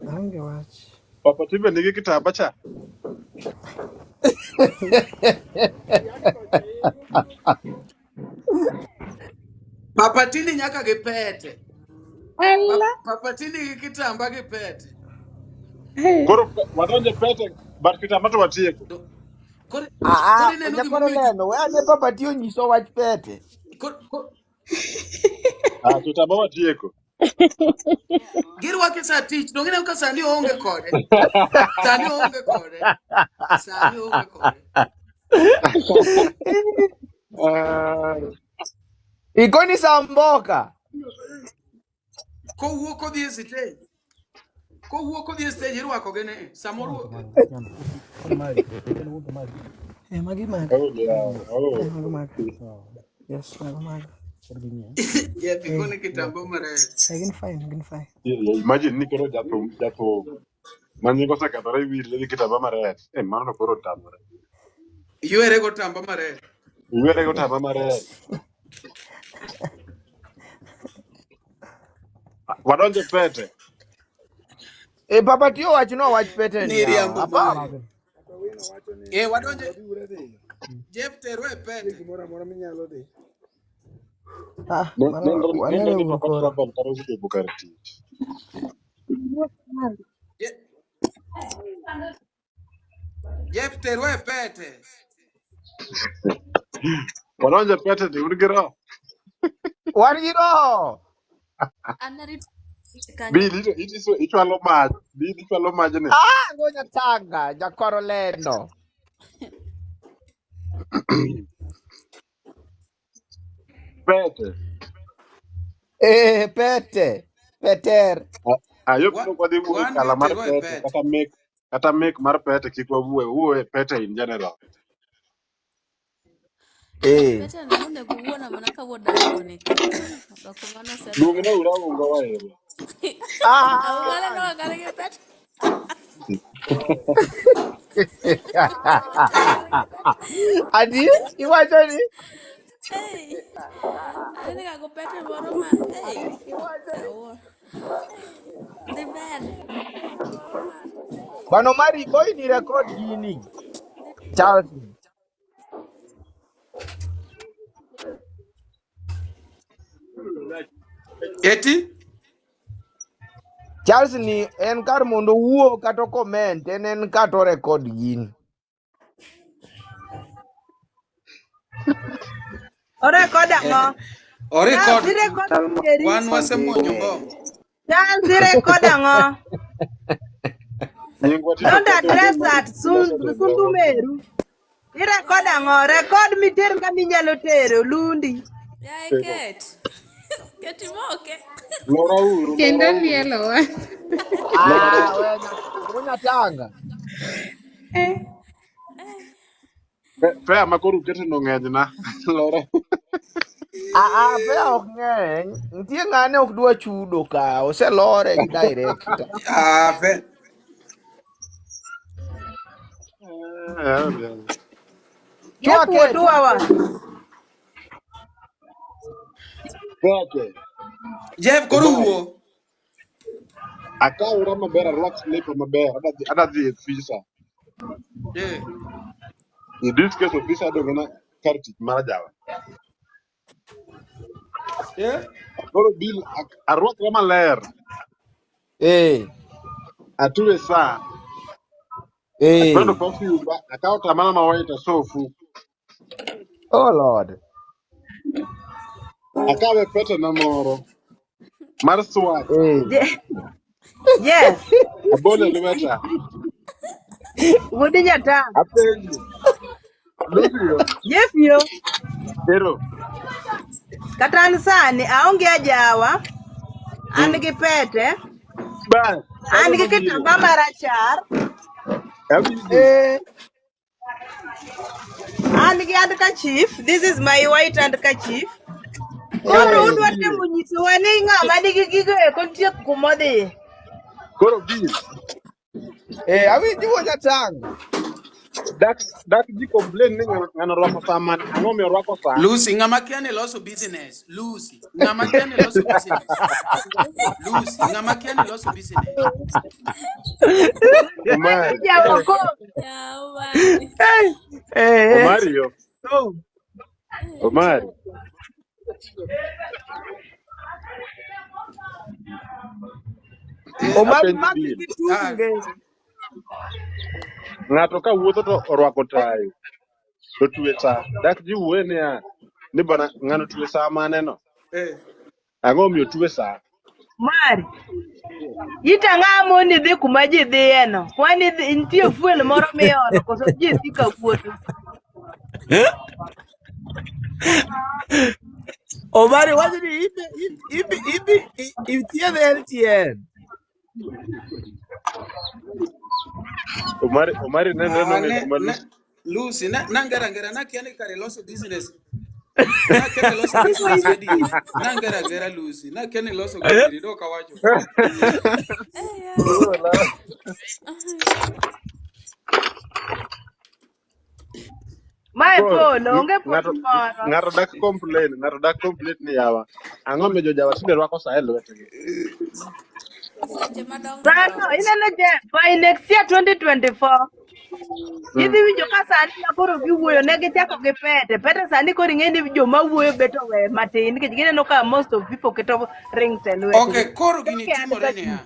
Speaker 14: Aonge wach.
Speaker 7: Papa Tibe nigi kitamba cha.
Speaker 4: Papa tini nyaka gi pete.
Speaker 13: Ala.
Speaker 4: Papa tini gi kitamba gi pete.
Speaker 13: Hey.
Speaker 7: Koro wadonje pete, but kitamba to watieko.
Speaker 4: Koro
Speaker 2: Ah,
Speaker 4: koro
Speaker 2: ah,
Speaker 4: ineno
Speaker 2: nyakwaro
Speaker 4: gimomiyo ji
Speaker 2: leno. We ane papa ti onyiso wach pete.
Speaker 4: koro, koro,
Speaker 7: Ah, kitamba watieko.
Speaker 4: girwake sa tich donge ineno ka sani oonge kode. Sani oonge kode. Sani oonge kode.
Speaker 7: Ah,
Speaker 2: Ikoni samboka.
Speaker 4: Kowuok odhi e stage. Kowuok odhi e stage irwako gi ne. Samoro
Speaker 14: Eh, magi maga.
Speaker 7: oh, yeah, oh.
Speaker 14: Eh, mago maga. Yes, mago maga.
Speaker 4: Jeff
Speaker 14: Eh,
Speaker 4: ikone kitamba marer.
Speaker 14: eh, gin fine, gin fine.
Speaker 7: Yeah, yeah, imagine ni koro jathum ma nyinge osekethore iwire gi kitamba marer. Eh, mano to koro otamore.
Speaker 4: Ywere gotamba marer.
Speaker 7: Iwere gi otamba marer. Wadonje pete.
Speaker 2: E papa ti owachno wach pete ni yawa.
Speaker 4: Miriambo
Speaker 2: Apapo.
Speaker 4: mari. Eh, wadonje Jeff terwa e pete.
Speaker 14: Ah, mano
Speaker 7: Nenre
Speaker 14: wanene
Speaker 7: ni
Speaker 14: uru
Speaker 7: papa
Speaker 14: koro.
Speaker 7: travel kata osechopo kar tich.
Speaker 4: Jeff terwa e pete.
Speaker 7: Wadonje pete ni un gi roho.
Speaker 2: Wan gi roho.
Speaker 12: An arito kanyo.
Speaker 7: Bill ichwalo mach. Bill ichwalo majni.
Speaker 2: Ah, ngoja tanga, nyakwaro leno.
Speaker 7: Pete.
Speaker 2: Eh, pete. Peter.
Speaker 7: Ayop ok wadhi wuoyo
Speaker 4: Wan
Speaker 7: kala mar
Speaker 4: terwa e
Speaker 7: pete
Speaker 4: pete.
Speaker 7: kata mek mar pete kik wawuoye wuoye pete in general.
Speaker 2: Eh.
Speaker 12: Pete no onego wuona mana ka wuod dala ka. Doko mano
Speaker 7: Luong
Speaker 12: osetho.
Speaker 7: na ura unga waero.
Speaker 12: Aungane
Speaker 2: Ah.
Speaker 12: no agare gi pete.
Speaker 2: Adi, iwacho ni
Speaker 12: Hey. Aneno ka go pete moro ma hey. Awuo. Dhi ber.
Speaker 2: Bano mari boy ni record gini. Charles.
Speaker 4: Eti?
Speaker 2: Charles ni en kar mondo owuo kata comment, en kata orekod gini.
Speaker 9: Orekod ang'o?
Speaker 4: Orekod.
Speaker 9: Charles irekod adieri?
Speaker 4: Wan wasemuonyo mbom.
Speaker 9: Charles irekod ang'o?
Speaker 7: Nyingwa tinde
Speaker 9: Don't
Speaker 7: ketho
Speaker 9: address
Speaker 7: loso
Speaker 9: that.
Speaker 7: dendwa.
Speaker 9: Sundu meru. Irekod ang'o? Rekod miter kama inyalo tero lundi.
Speaker 12: Yae
Speaker 7: Pero
Speaker 12: ket. Ket imoke.
Speaker 7: lora uru,
Speaker 13: Kendo
Speaker 7: lora uru.
Speaker 13: lielowa.
Speaker 7: Lora
Speaker 2: Ah, we nyatanga.
Speaker 13: Eh.
Speaker 7: Fea ma koro uketo no ng'enyna. Lora.
Speaker 2: Ah, ah, fea ok ng'eny. Nitie ng'ane ok dwa chudo ka, oselore gi director.
Speaker 4: Ah, fe.
Speaker 9: Jeff
Speaker 2: Chwake,
Speaker 9: wuod wawa.
Speaker 2: chwake.
Speaker 7: Fea ke.
Speaker 4: Jeff koro
Speaker 7: Omari.
Speaker 4: wuo.
Speaker 7: Akawra maber arwak slipa maber adwa dhi e ofisa.
Speaker 4: Eh.
Speaker 7: In this case ofisa dong' na kar tich mara jawa.
Speaker 4: Eh?
Speaker 7: Koro Bill arwakra maler.
Speaker 2: Eh,
Speaker 7: Atwe saa. Akwendo
Speaker 2: eh.
Speaker 7: perfume akawo tamana ma white asofu.
Speaker 2: Oh Lord.
Speaker 7: Akawe pete na moro mar swag.
Speaker 2: Eh.
Speaker 9: Jeff,
Speaker 7: Abolo e lweta.
Speaker 9: wuod nyatanga.
Speaker 7: Apenji. Lucio.
Speaker 9: Jeff yo.
Speaker 7: Ero.
Speaker 9: Kata an sani aonge ajawa. An gi pete.
Speaker 7: Bas.
Speaker 9: An
Speaker 7: Mano
Speaker 9: gi
Speaker 7: mabiro.
Speaker 9: kitamba marachar.
Speaker 7: Awinji.
Speaker 2: Eh.
Speaker 9: An gi handkerchief. This is my white handkerchief. Koro
Speaker 7: Koro
Speaker 9: udwa
Speaker 7: mabiro.
Speaker 9: temo nyisowa ni ng'ama nigi gigo eko nitie kumodhiye.
Speaker 7: Koro Bill.
Speaker 2: Eh, awinji wuod nyatanga.
Speaker 7: Dak ji complain ni ng'ano orwako saa mane? Ang'o miyo orwako saa?
Speaker 4: Lucy, ng'ama kia ni loso business. Lucy, ng'ama kia ni loso business. Lucy, ng'ama kia ni loso business.
Speaker 7: Omari.
Speaker 9: Jawa ko.
Speaker 12: Yawa.
Speaker 2: Eh, eh.
Speaker 7: Omari yo.
Speaker 2: Oh.
Speaker 7: Omari.
Speaker 4: Eh?
Speaker 2: Omari
Speaker 7: Apenji
Speaker 2: maki
Speaker 7: Bill.
Speaker 4: Ah,
Speaker 2: gitunge.
Speaker 7: Ng'ato ka wuotho to orwako tai to twe saa. Dak ji wuoye niya ni bana ng'ano twe saa mane no?
Speaker 4: eh.
Speaker 7: Ang'o miyo twe saa?
Speaker 9: Mari. Ita ng'a moni dhi kuma ji dhiye no? Kwani nitie fuel moro miolo koso ji dhi ka wuotho?
Speaker 2: Omari wacho ni ibi ibi ibi ithiedh LTN.
Speaker 7: Omari Omari nenre
Speaker 4: Ah,
Speaker 7: nong'e
Speaker 4: ne
Speaker 7: kuma
Speaker 4: ne
Speaker 7: Lucy.
Speaker 4: Lucy, na nangera ngera na kia ni kare loso business. Na kia ni loso
Speaker 9: This
Speaker 4: business
Speaker 9: is
Speaker 4: gadieri. Nangera ngera Lucy, na kia ni loso gadieri dok awacho.
Speaker 12: Eh, yawa.
Speaker 9: Mae
Speaker 7: Koro
Speaker 9: polo, onge polo
Speaker 7: ng'ato
Speaker 9: moro.
Speaker 7: ng'ato dak complain, ng'ato dak complain ni yawa. Ang'o miyo jojawa tinde rwako saa e lwetgi?
Speaker 12: Seche madongo
Speaker 9: Sano,
Speaker 12: dongo.
Speaker 9: ineno Jeff, by next year 2024, idhi winjo ka sani ma koro giwuoyo ne gichako gi pete. Pete sani koro ing'e ni joma wuoyo bet owe matin nikech gineno ka most of people keto rings e lwetgi.
Speaker 4: Okay, koro gini
Speaker 9: Toke
Speaker 4: timore
Speaker 9: handkerchief.
Speaker 4: niya.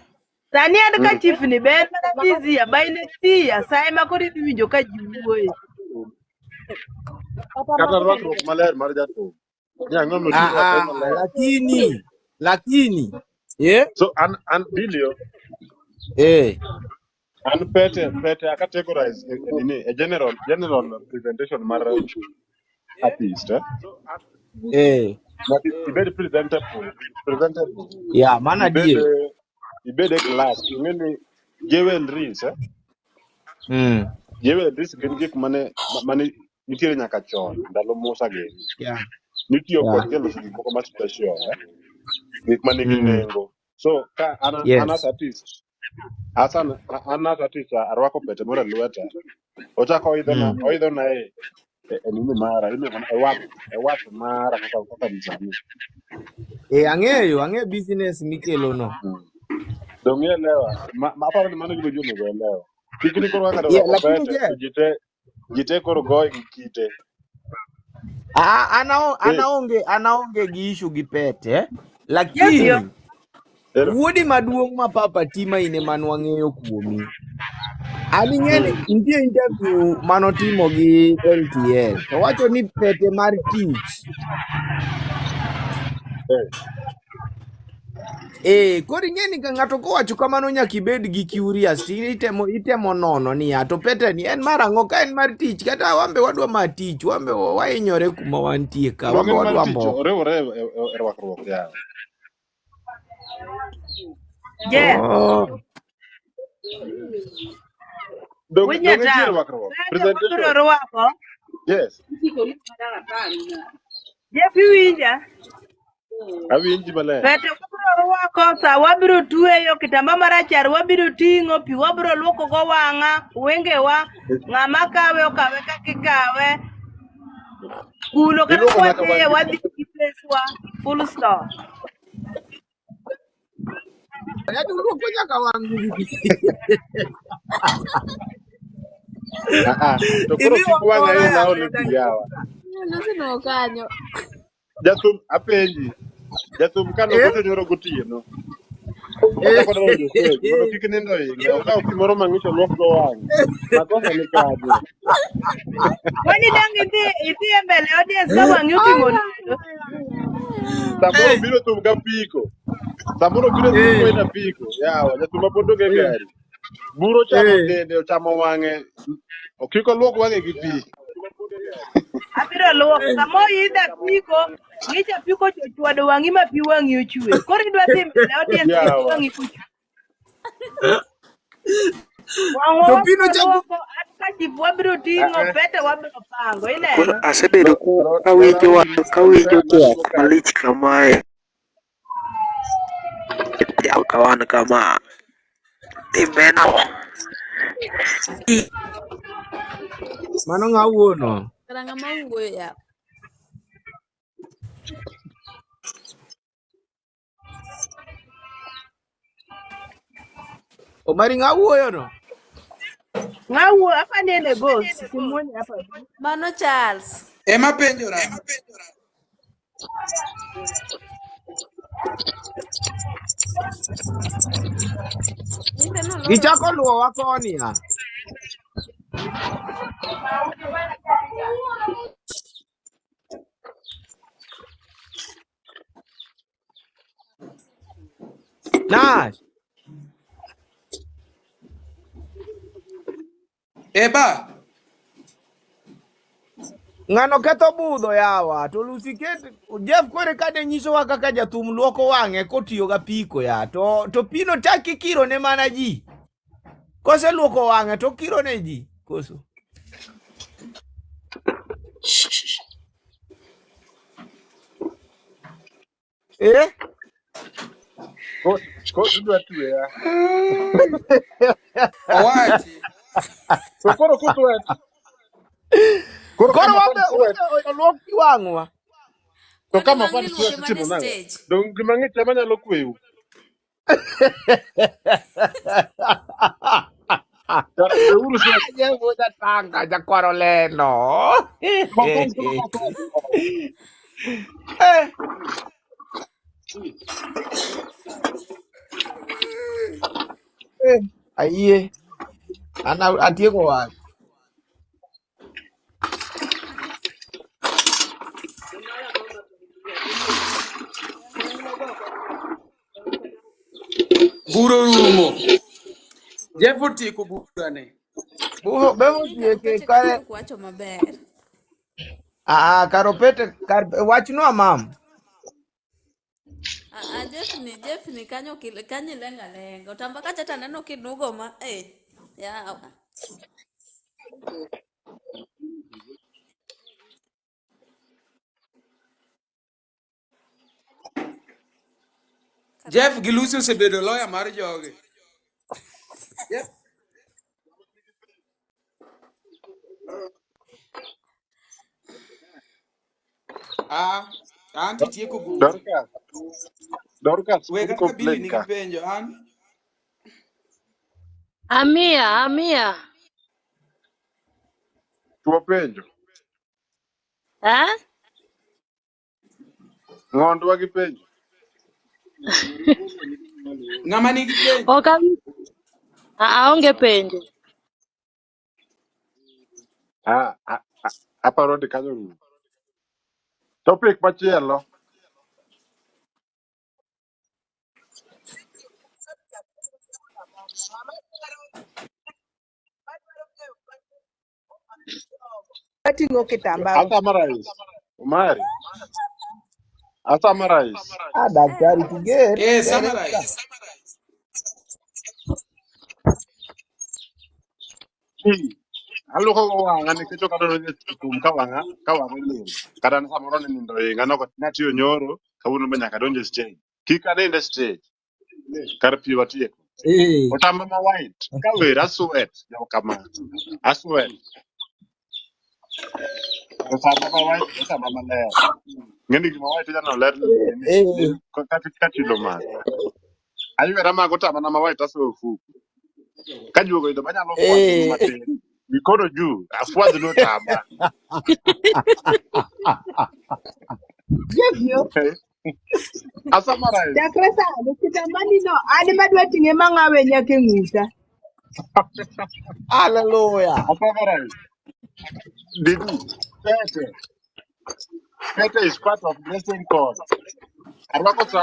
Speaker 9: Sani handkerchief ni be en mana this year, by next year, sa ema koro idhi winjo ka ji wuoyo.
Speaker 7: Kata rwakruok maler mar jathum. Ni ang'o miyo tinde
Speaker 2: Ah,
Speaker 7: rwakre
Speaker 2: ah,
Speaker 7: maler?
Speaker 2: lakini lakini eh
Speaker 7: So an Bilio
Speaker 2: eh
Speaker 7: an pete a categorize e nini e general presentation mar artist eh?
Speaker 2: eh
Speaker 7: Nyaka ibed presentable presentable
Speaker 2: ya mana
Speaker 7: ibed
Speaker 2: adier.
Speaker 7: ibed e class ing'e ni jewelries eh? Jewelries gin gik mane mane nitiere nyaka chon ndalo Musa gini
Speaker 2: Yeah.
Speaker 7: nitiyo
Speaker 2: Yeah.
Speaker 7: kodgi e loso gik moko ma special eh? Gik manigi nengo so ka an as
Speaker 2: Yes.
Speaker 7: artist as an as artist arwako pete moro e lweta ochako oidho na oidho na e e nini mara iluongo ni e wath mara kaka msanii.
Speaker 2: Eh, ang'eyo business mikelo no.
Speaker 7: Dong' ielewa ma aparo ni mano gima ji onego elewa kik ni koro kaka
Speaker 2: Yeah,
Speaker 7: orwako
Speaker 2: lakini
Speaker 7: pete to
Speaker 2: Jeff,
Speaker 7: ji te koro goye gi kite.
Speaker 2: ah,
Speaker 7: Eh,
Speaker 2: anaonge gi issue gi pete,
Speaker 9: Jeff yo.
Speaker 2: lakini
Speaker 7: Hello.
Speaker 2: Wuodi maduong' ma Papa Tima in ema nwang'eyo kuomi. An ing'e ni nitie interview manotimo gi LTN. To wacho ni pete mar tich. Eh, koro ing'e ni ka ng'ato kowacho kamano nyaka ibed gi curious ti itemo itemo nono niya to pete ni en mar ang'o ka en mar tich kata wambe wadwa mar tich wambe wahinyore kuma wantie ka
Speaker 7: Donge
Speaker 2: wambe
Speaker 7: en mar
Speaker 2: wadwa
Speaker 7: tich
Speaker 2: mboko.
Speaker 7: oriwore e e rwakruok yawa.
Speaker 9: Jeff,
Speaker 2: Oh.
Speaker 7: Donge
Speaker 9: winja
Speaker 7: donge nitie
Speaker 9: tam.
Speaker 7: rwakruok?
Speaker 9: Pete wabiro
Speaker 7: Presentation.
Speaker 9: rwako.
Speaker 7: Yes.
Speaker 9: Jeff iwinja?
Speaker 7: Awinji maler.
Speaker 9: Pete wabiro rwako, sa wabiro tweyo, kitamba marachar wabiro ting'o, pi wabiro luoko go wang'a, wengewa, ng'ama kawe okawe kaka ikawe. Kuno kata
Speaker 7: Iluoko nyaka
Speaker 9: kwadhiye
Speaker 7: wang'i.
Speaker 9: wadhi gi peswa, full stop.
Speaker 2: Yaani uluoko nyaka wang'i gi pi.
Speaker 7: Ah ah. To koro
Speaker 2: Idhi
Speaker 7: kik wang'a
Speaker 2: wang'ora
Speaker 7: ila
Speaker 2: yawa
Speaker 7: ole pi yawa.
Speaker 12: Lucy no kanyo.
Speaker 7: Jathum apenji. Jathum kane
Speaker 2: Eh?
Speaker 7: ogocho nyoro gotieno. Ochako donjo stage mondo kik nindo ohinge. Okawo pi moro mang'ich oluok go wang'e. Makosa ni kanye?
Speaker 9: Kwani dang' idhi idhi e mbele audience ka wang'i otimo lwedo.
Speaker 7: Samoro
Speaker 2: Eh,
Speaker 7: biro thum gapiko. Samoro biro thum
Speaker 2: eh,
Speaker 7: koina apiko. Yawa jathum ma pod onge
Speaker 2: eh,
Speaker 7: gari. Buro ochamo
Speaker 2: eh.
Speaker 7: dende, ochamo wang'e. Kik oluok wang'e gi pi.
Speaker 9: Abiro luoko. Sama oidho apiko, ng'ich apiko cha ochwado wang'i ma pi wang'i ochwe. Koro idwa dhi mbele audience gi pi
Speaker 7: Yawa.
Speaker 9: wang'i kochwe. Wang'wa
Speaker 2: To pino
Speaker 9: wabiro
Speaker 2: chako
Speaker 9: luoko, an ka chief wabiro
Speaker 7: Ah
Speaker 9: ting'o,
Speaker 7: ah.
Speaker 9: pete wabiro pango,
Speaker 15: Koro
Speaker 9: ineno?
Speaker 15: asebedo kawinjo
Speaker 7: Lora
Speaker 15: kawinjo twak
Speaker 7: uru
Speaker 15: malich kamae ka wan kama timeno
Speaker 2: mano ng'a wuono.
Speaker 12: Kara ng'ama wuoyo ya.
Speaker 2: Omari ng'a wuoyo no.
Speaker 9: Ng'a wuo, apa ni en e ghost, simuoni apa.
Speaker 12: Mano Charles.
Speaker 4: Ema penjora.
Speaker 12: Imbe noloro
Speaker 2: Gichako luwowa koni ya. Nash.
Speaker 4: Eba.
Speaker 2: Ng'ano ketho budho yawa to Lucy ket Jeff kore kade nyisowa kaka jathum luoko wang'e kotiyo gapiko ya to to pino chak ikiro ne mana ji. Koseluoko wang'e to okiro ne ji koso. Eh?
Speaker 7: Ko ko idwa tweya.
Speaker 4: Owachi.
Speaker 7: To koro kuswet. Koro
Speaker 2: Koro
Speaker 7: kama
Speaker 2: wabe
Speaker 7: fan sweat.
Speaker 2: wabe oluok pi wang'wa.
Speaker 7: To
Speaker 12: Kwani
Speaker 7: kama
Speaker 12: wang'ni
Speaker 7: fan
Speaker 12: luoke
Speaker 7: sweat
Speaker 12: mana
Speaker 7: itimo nang'o?
Speaker 12: stage.
Speaker 7: Dong gima ng'ich ema nyalo kweyo. Kara weuru sweat.
Speaker 2: Jeff wuoda tanga jakwaro leno.
Speaker 7: Ma fan koro ma sweat.
Speaker 2: Eh, eh, ayie. An atieko wach.
Speaker 4: Buro rumo. Jeff otieko burane.
Speaker 2: Buho bemo
Speaker 12: Lakini
Speaker 2: tieke
Speaker 12: karopete
Speaker 2: kare.
Speaker 12: kanyo ok wacho maber.
Speaker 2: Ah, karopete kar wachnwa mam.
Speaker 12: Ah, ah, Jeff ni Jeff ni kanyo kile kanyo ilenga lenga. Otamba kacha taneno kinugo ma eh. Yawa.
Speaker 4: Jeff gi Lucy osebedo lawyer mar jogi. Jeff. Ah, anti tieko bura.
Speaker 7: Dorcas, Dorcas
Speaker 4: We
Speaker 7: pud
Speaker 4: kata ka Billy
Speaker 7: complain
Speaker 4: nigi
Speaker 7: ka.
Speaker 4: penjo an
Speaker 8: Amia, amia.
Speaker 7: Tuo penjo.
Speaker 8: Eh?
Speaker 7: Ng'ondwa gi penjo.
Speaker 4: Ng'ama nigi penjo?
Speaker 8: Ok aonge penjo.
Speaker 7: Ah, aparo ni kanyo rumo. Topic machielo.
Speaker 9: Ating'o kitamba go.
Speaker 7: Asummarize. Omari. Asummarize.
Speaker 2: Ah, daktari Kiger,
Speaker 4: Eh,
Speaker 2: director.
Speaker 4: summarize.
Speaker 7: Aluoko go wang'a nikech ok adwa donjo e thum ka wang'a olil. Kata samoro ne nindo inga nok natiyo nyoro kawuono be nyaka adonj e stage. Kik anind e stage. Kar pi watieko.
Speaker 2: Eh.
Speaker 7: Otamba ma white ka wer aswet kama aswet. Otamba ma white otamba maler. Ng'eni gima white inyalo ler nini
Speaker 2: Eh.
Speaker 7: lil ka chilo malo. Aywera mag otamba na ma white asoyo e ofuku. Ka juogo idho banyalo fwadhonu
Speaker 2: Eh.
Speaker 7: matin. Mikono juu afwadhnu otamba.
Speaker 9: Jeff yo.
Speaker 7: Asummarize.
Speaker 9: Chakre sani kitambani no an ema adwa ting'e mang'awe nyaka e ng'uta.
Speaker 2: Hallelujah.
Speaker 7: Asummarize. Didi. Pete. Pete is part of dressing code. Arwako sa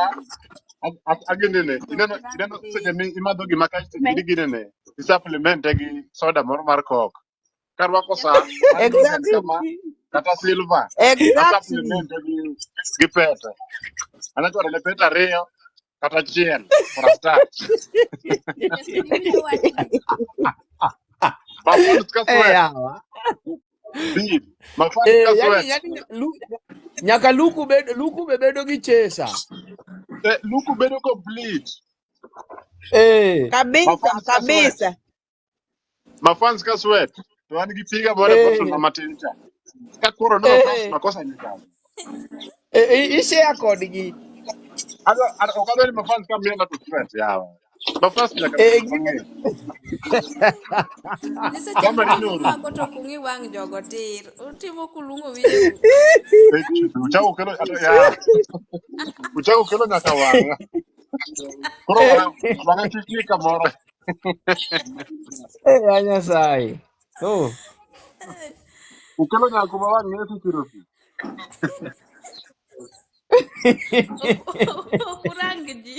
Speaker 7: aginene. Ineno seche mi imadho gima kasto gini ginene. I supplement gi soda moro mar coke. Karwako sa mar golden
Speaker 9: Exactly.
Speaker 7: kama kata silver.
Speaker 9: Exactly.
Speaker 7: Asupplement gi pete. Anyalo ne pete ariyo kata achiel for a start.
Speaker 12: Jeff iwinjo wachni.
Speaker 7: Mafans ka
Speaker 2: Eh,
Speaker 7: sweat.
Speaker 2: yawa.
Speaker 7: Bill. Mafans
Speaker 2: Eh,
Speaker 7: ka
Speaker 2: yani
Speaker 7: sweat.
Speaker 2: yani nyaka luku bedo luku be bedo gi chesa.
Speaker 7: Luku bedo complete.
Speaker 2: Eh.
Speaker 9: Kabisa,
Speaker 7: Mafans ka sweat.
Speaker 9: kabisa.
Speaker 7: Mafans ka sweat. To an gi piga moro e bottle
Speaker 2: Eh.
Speaker 7: na matin cha. Ka koro no mafans
Speaker 2: Eh.
Speaker 7: makosa ni kanyo.
Speaker 2: Eh, ishare kodgi.
Speaker 7: Adwa ok adwa ni mafans ka miela to sweat yawa. Mafans nyaka
Speaker 2: Eh,
Speaker 7: bed mang'eny.
Speaker 12: Ni seche
Speaker 7: Kama
Speaker 12: moko
Speaker 7: ni noru.
Speaker 12: gimako to ok ung'i wang' jogo tir. Utimo kulung'o wiyeu.
Speaker 7: Uchako kelo ya. Uchako kelo nyaka wang'a. Koro wang'a kik ni kamoro.
Speaker 2: Eh, ya Nyasaye. Oh.
Speaker 7: Ukelo nyaka kuma wang' ng'e kikiro pi.
Speaker 12: Ok urang ji.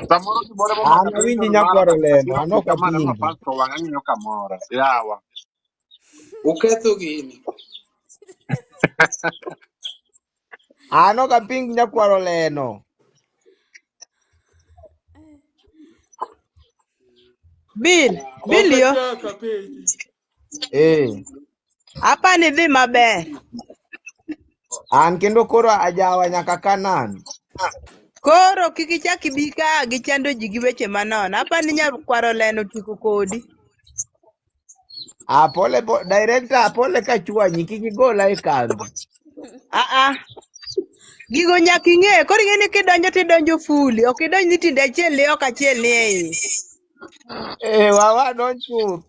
Speaker 7: Samoro gimoro momako
Speaker 2: An awinji
Speaker 7: attention mara
Speaker 2: nyakwaro leno,
Speaker 7: akiro
Speaker 2: an
Speaker 7: pi
Speaker 2: ok
Speaker 7: kama ne
Speaker 2: apingi.
Speaker 7: mafans to wang'a ng'iyo kamoro. Yawa.
Speaker 4: Uketho gini.
Speaker 2: An ok aping nyakwaro leno.
Speaker 9: Bill, Bill
Speaker 4: Ok
Speaker 9: yo.
Speaker 4: achak apenji.
Speaker 2: Eh.
Speaker 9: Apa ni dhi maber.
Speaker 2: An kendo koro ajawa nyaka Kanan.
Speaker 9: Koro kik ichak ibi ka gi chando ji gi weche manono. Apa ni nyakwaro leno tieko kodi.
Speaker 2: Ah, pole po, director, pole ka chwanyi, kik igola e kambi.
Speaker 9: Ah ah. Gigo nyaka ing'e. Koro ing'e ni kidonjo tidonjo fuli. Ok idonj ni tinde achiel ni oko achiel ni e iye.
Speaker 2: Eh, wawa donj chuth.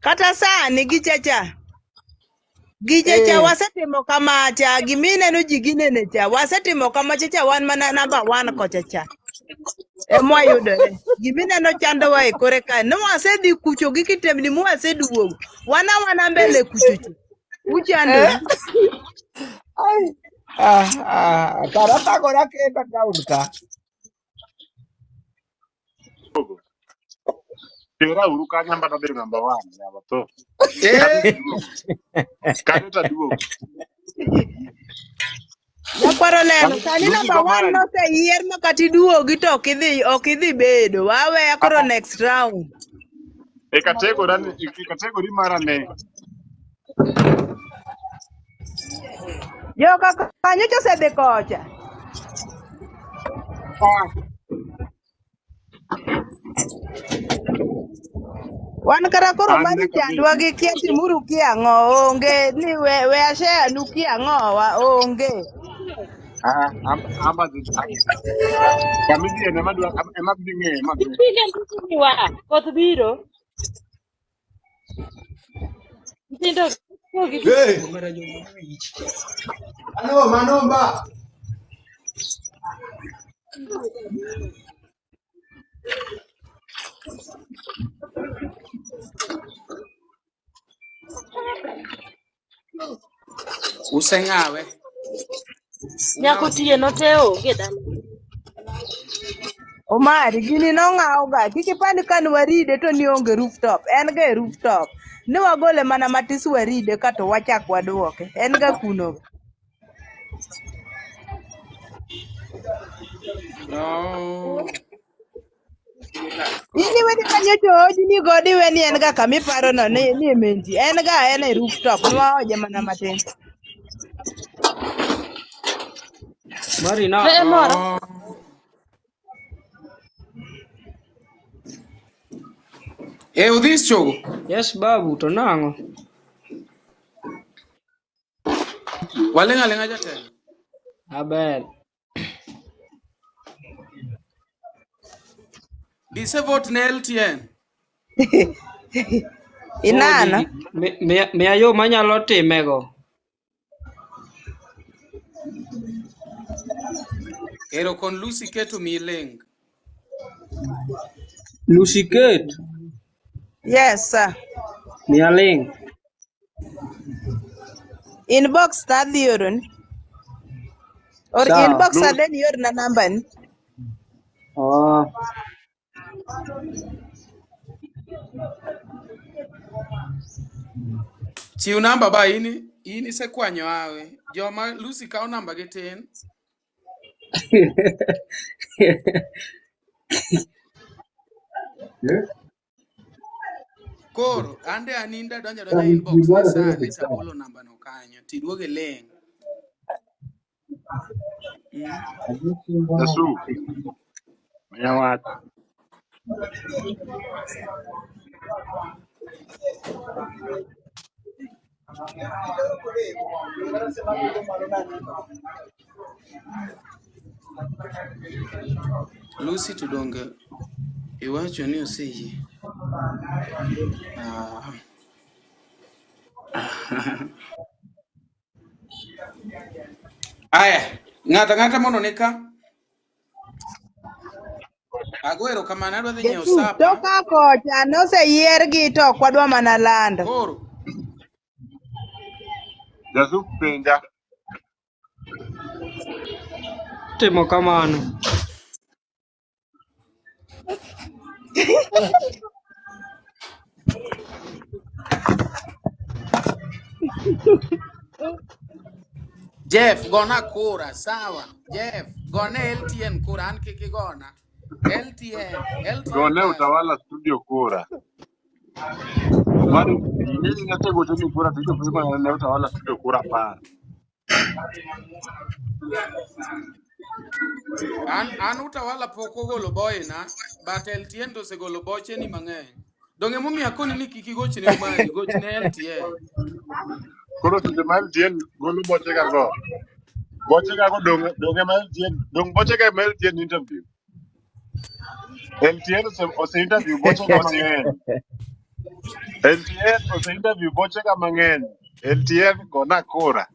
Speaker 9: Kata sani gicha cha. Gicha cha
Speaker 2: Eh.
Speaker 9: wasetimo kamacha. Gimineno ji ginene cha. Wasetimo kamacha cha wan mana namba 1 kocha cha. Emwayudore. Gimineno chandowa e kore ka. Ne wasedhi kucho gi kitemni mwaseduogo. Wan awana mbele kucho cha.
Speaker 2: Eh.
Speaker 9: Uchandoru.
Speaker 2: Ai. Ah, ah, kara thagora kenda town ka.
Speaker 7: Tera uru kanyo amba tabedo namba 1 yawa tho. Kanyo
Speaker 4: Eh,
Speaker 7: taduogo. Kanyo taduogo.
Speaker 9: Nyakwaro leno
Speaker 7: Kanyo
Speaker 9: sani
Speaker 7: luku
Speaker 9: namba 1
Speaker 7: samara.
Speaker 9: noseyier ma kata iduogi to ok idhi bedo. Waweya koro next round.
Speaker 7: E category e category mara ne.
Speaker 9: Joka kanyocha osedhi kocha.
Speaker 7: Ah,
Speaker 9: Wan kata koro
Speaker 7: an
Speaker 9: mani
Speaker 7: nyaka
Speaker 9: chandwa
Speaker 7: bedi.
Speaker 9: gi kia timuru kia ang'o onge ni we ashare nu kia ang'o wa onge.
Speaker 7: Ah, amba kama idhiye ema dwa ema dhi ng'eyo ema dhi.
Speaker 8: Ipige ndikni wa. Koth biro. Nyithindo
Speaker 11: Hey! Ano, manomba.
Speaker 4: Useng'awe.
Speaker 8: Nyako
Speaker 4: Ung'awo
Speaker 8: tieno te onge dala.
Speaker 9: Omari, gini nong'aw ga. Kik ipand kan waride to ni onge rooftop. En ga e rooftop. Ni wagole mana matis waride kato wachak waduoke. En ga kuno.
Speaker 4: Oh.
Speaker 9: In iweni kanyocha oji ni godo iweni en ga kamiparo no ni e menti. En ga en e rooftop. Nwaoje mana matin.
Speaker 16: Marina.
Speaker 8: Eh, moro.
Speaker 4: Oh. E udhis chogo.
Speaker 16: Yes babu to nang'o?
Speaker 4: Waling' aling'a jatelo.
Speaker 16: Aber.
Speaker 4: Dise vote ne LTN.
Speaker 16: Podi
Speaker 9: Inana.
Speaker 16: miya yo manyalo timego.
Speaker 4: Ero kon Lucy keto mi link.
Speaker 16: Lucy Kate,
Speaker 9: Yes, sir.
Speaker 16: miya link.
Speaker 9: Inbox na adhi oroni. Or
Speaker 16: Sawa.
Speaker 9: inbox
Speaker 7: Lu,
Speaker 9: and then iorna namba ni.
Speaker 16: Oh.
Speaker 4: Chiw namba ba in isekwanyo awe. Joma Lucy kawo namba gi tin. Koro ande aninda donja donja inbox ni sani tabolo namba no kanyo tiduoge link.
Speaker 7: Jasu, miya wach.
Speaker 4: Lucy to donge iwacho ni oseyie. Ah. Aya, ng'ato ang'ata mondo ni ka. Ago erokamano adwa dhi nyiewo
Speaker 9: Jasu, to
Speaker 4: sapa.
Speaker 9: ka kocha noseyiergi to ok wadwa mana lando.
Speaker 4: Koro
Speaker 7: Jasu penja.
Speaker 16: Timo kamano.
Speaker 4: Jeff gona kura sawa. Jeff gone LTN kura an kik igona. LTN LTN
Speaker 7: Gone
Speaker 4: kae.
Speaker 7: Utawala studio kura. Omari, ing'eni nasegocho ni kura to ichopo igone ne Utawala studio kura 10.
Speaker 4: An utawala pok ogolo boyna but LTN to osegolo boche ni mang'eny. Donge momiyo akoni ni kik igochne Omari, gochne LTN.
Speaker 7: Koro seche ma LTN golo boche ga go. Boche ga go dong donge ma LTN dong boche ga ma LTN interview. LTN ose interview boche ga mang'eny. LTN ose interview boche ga mang'eny. LTN gona kura.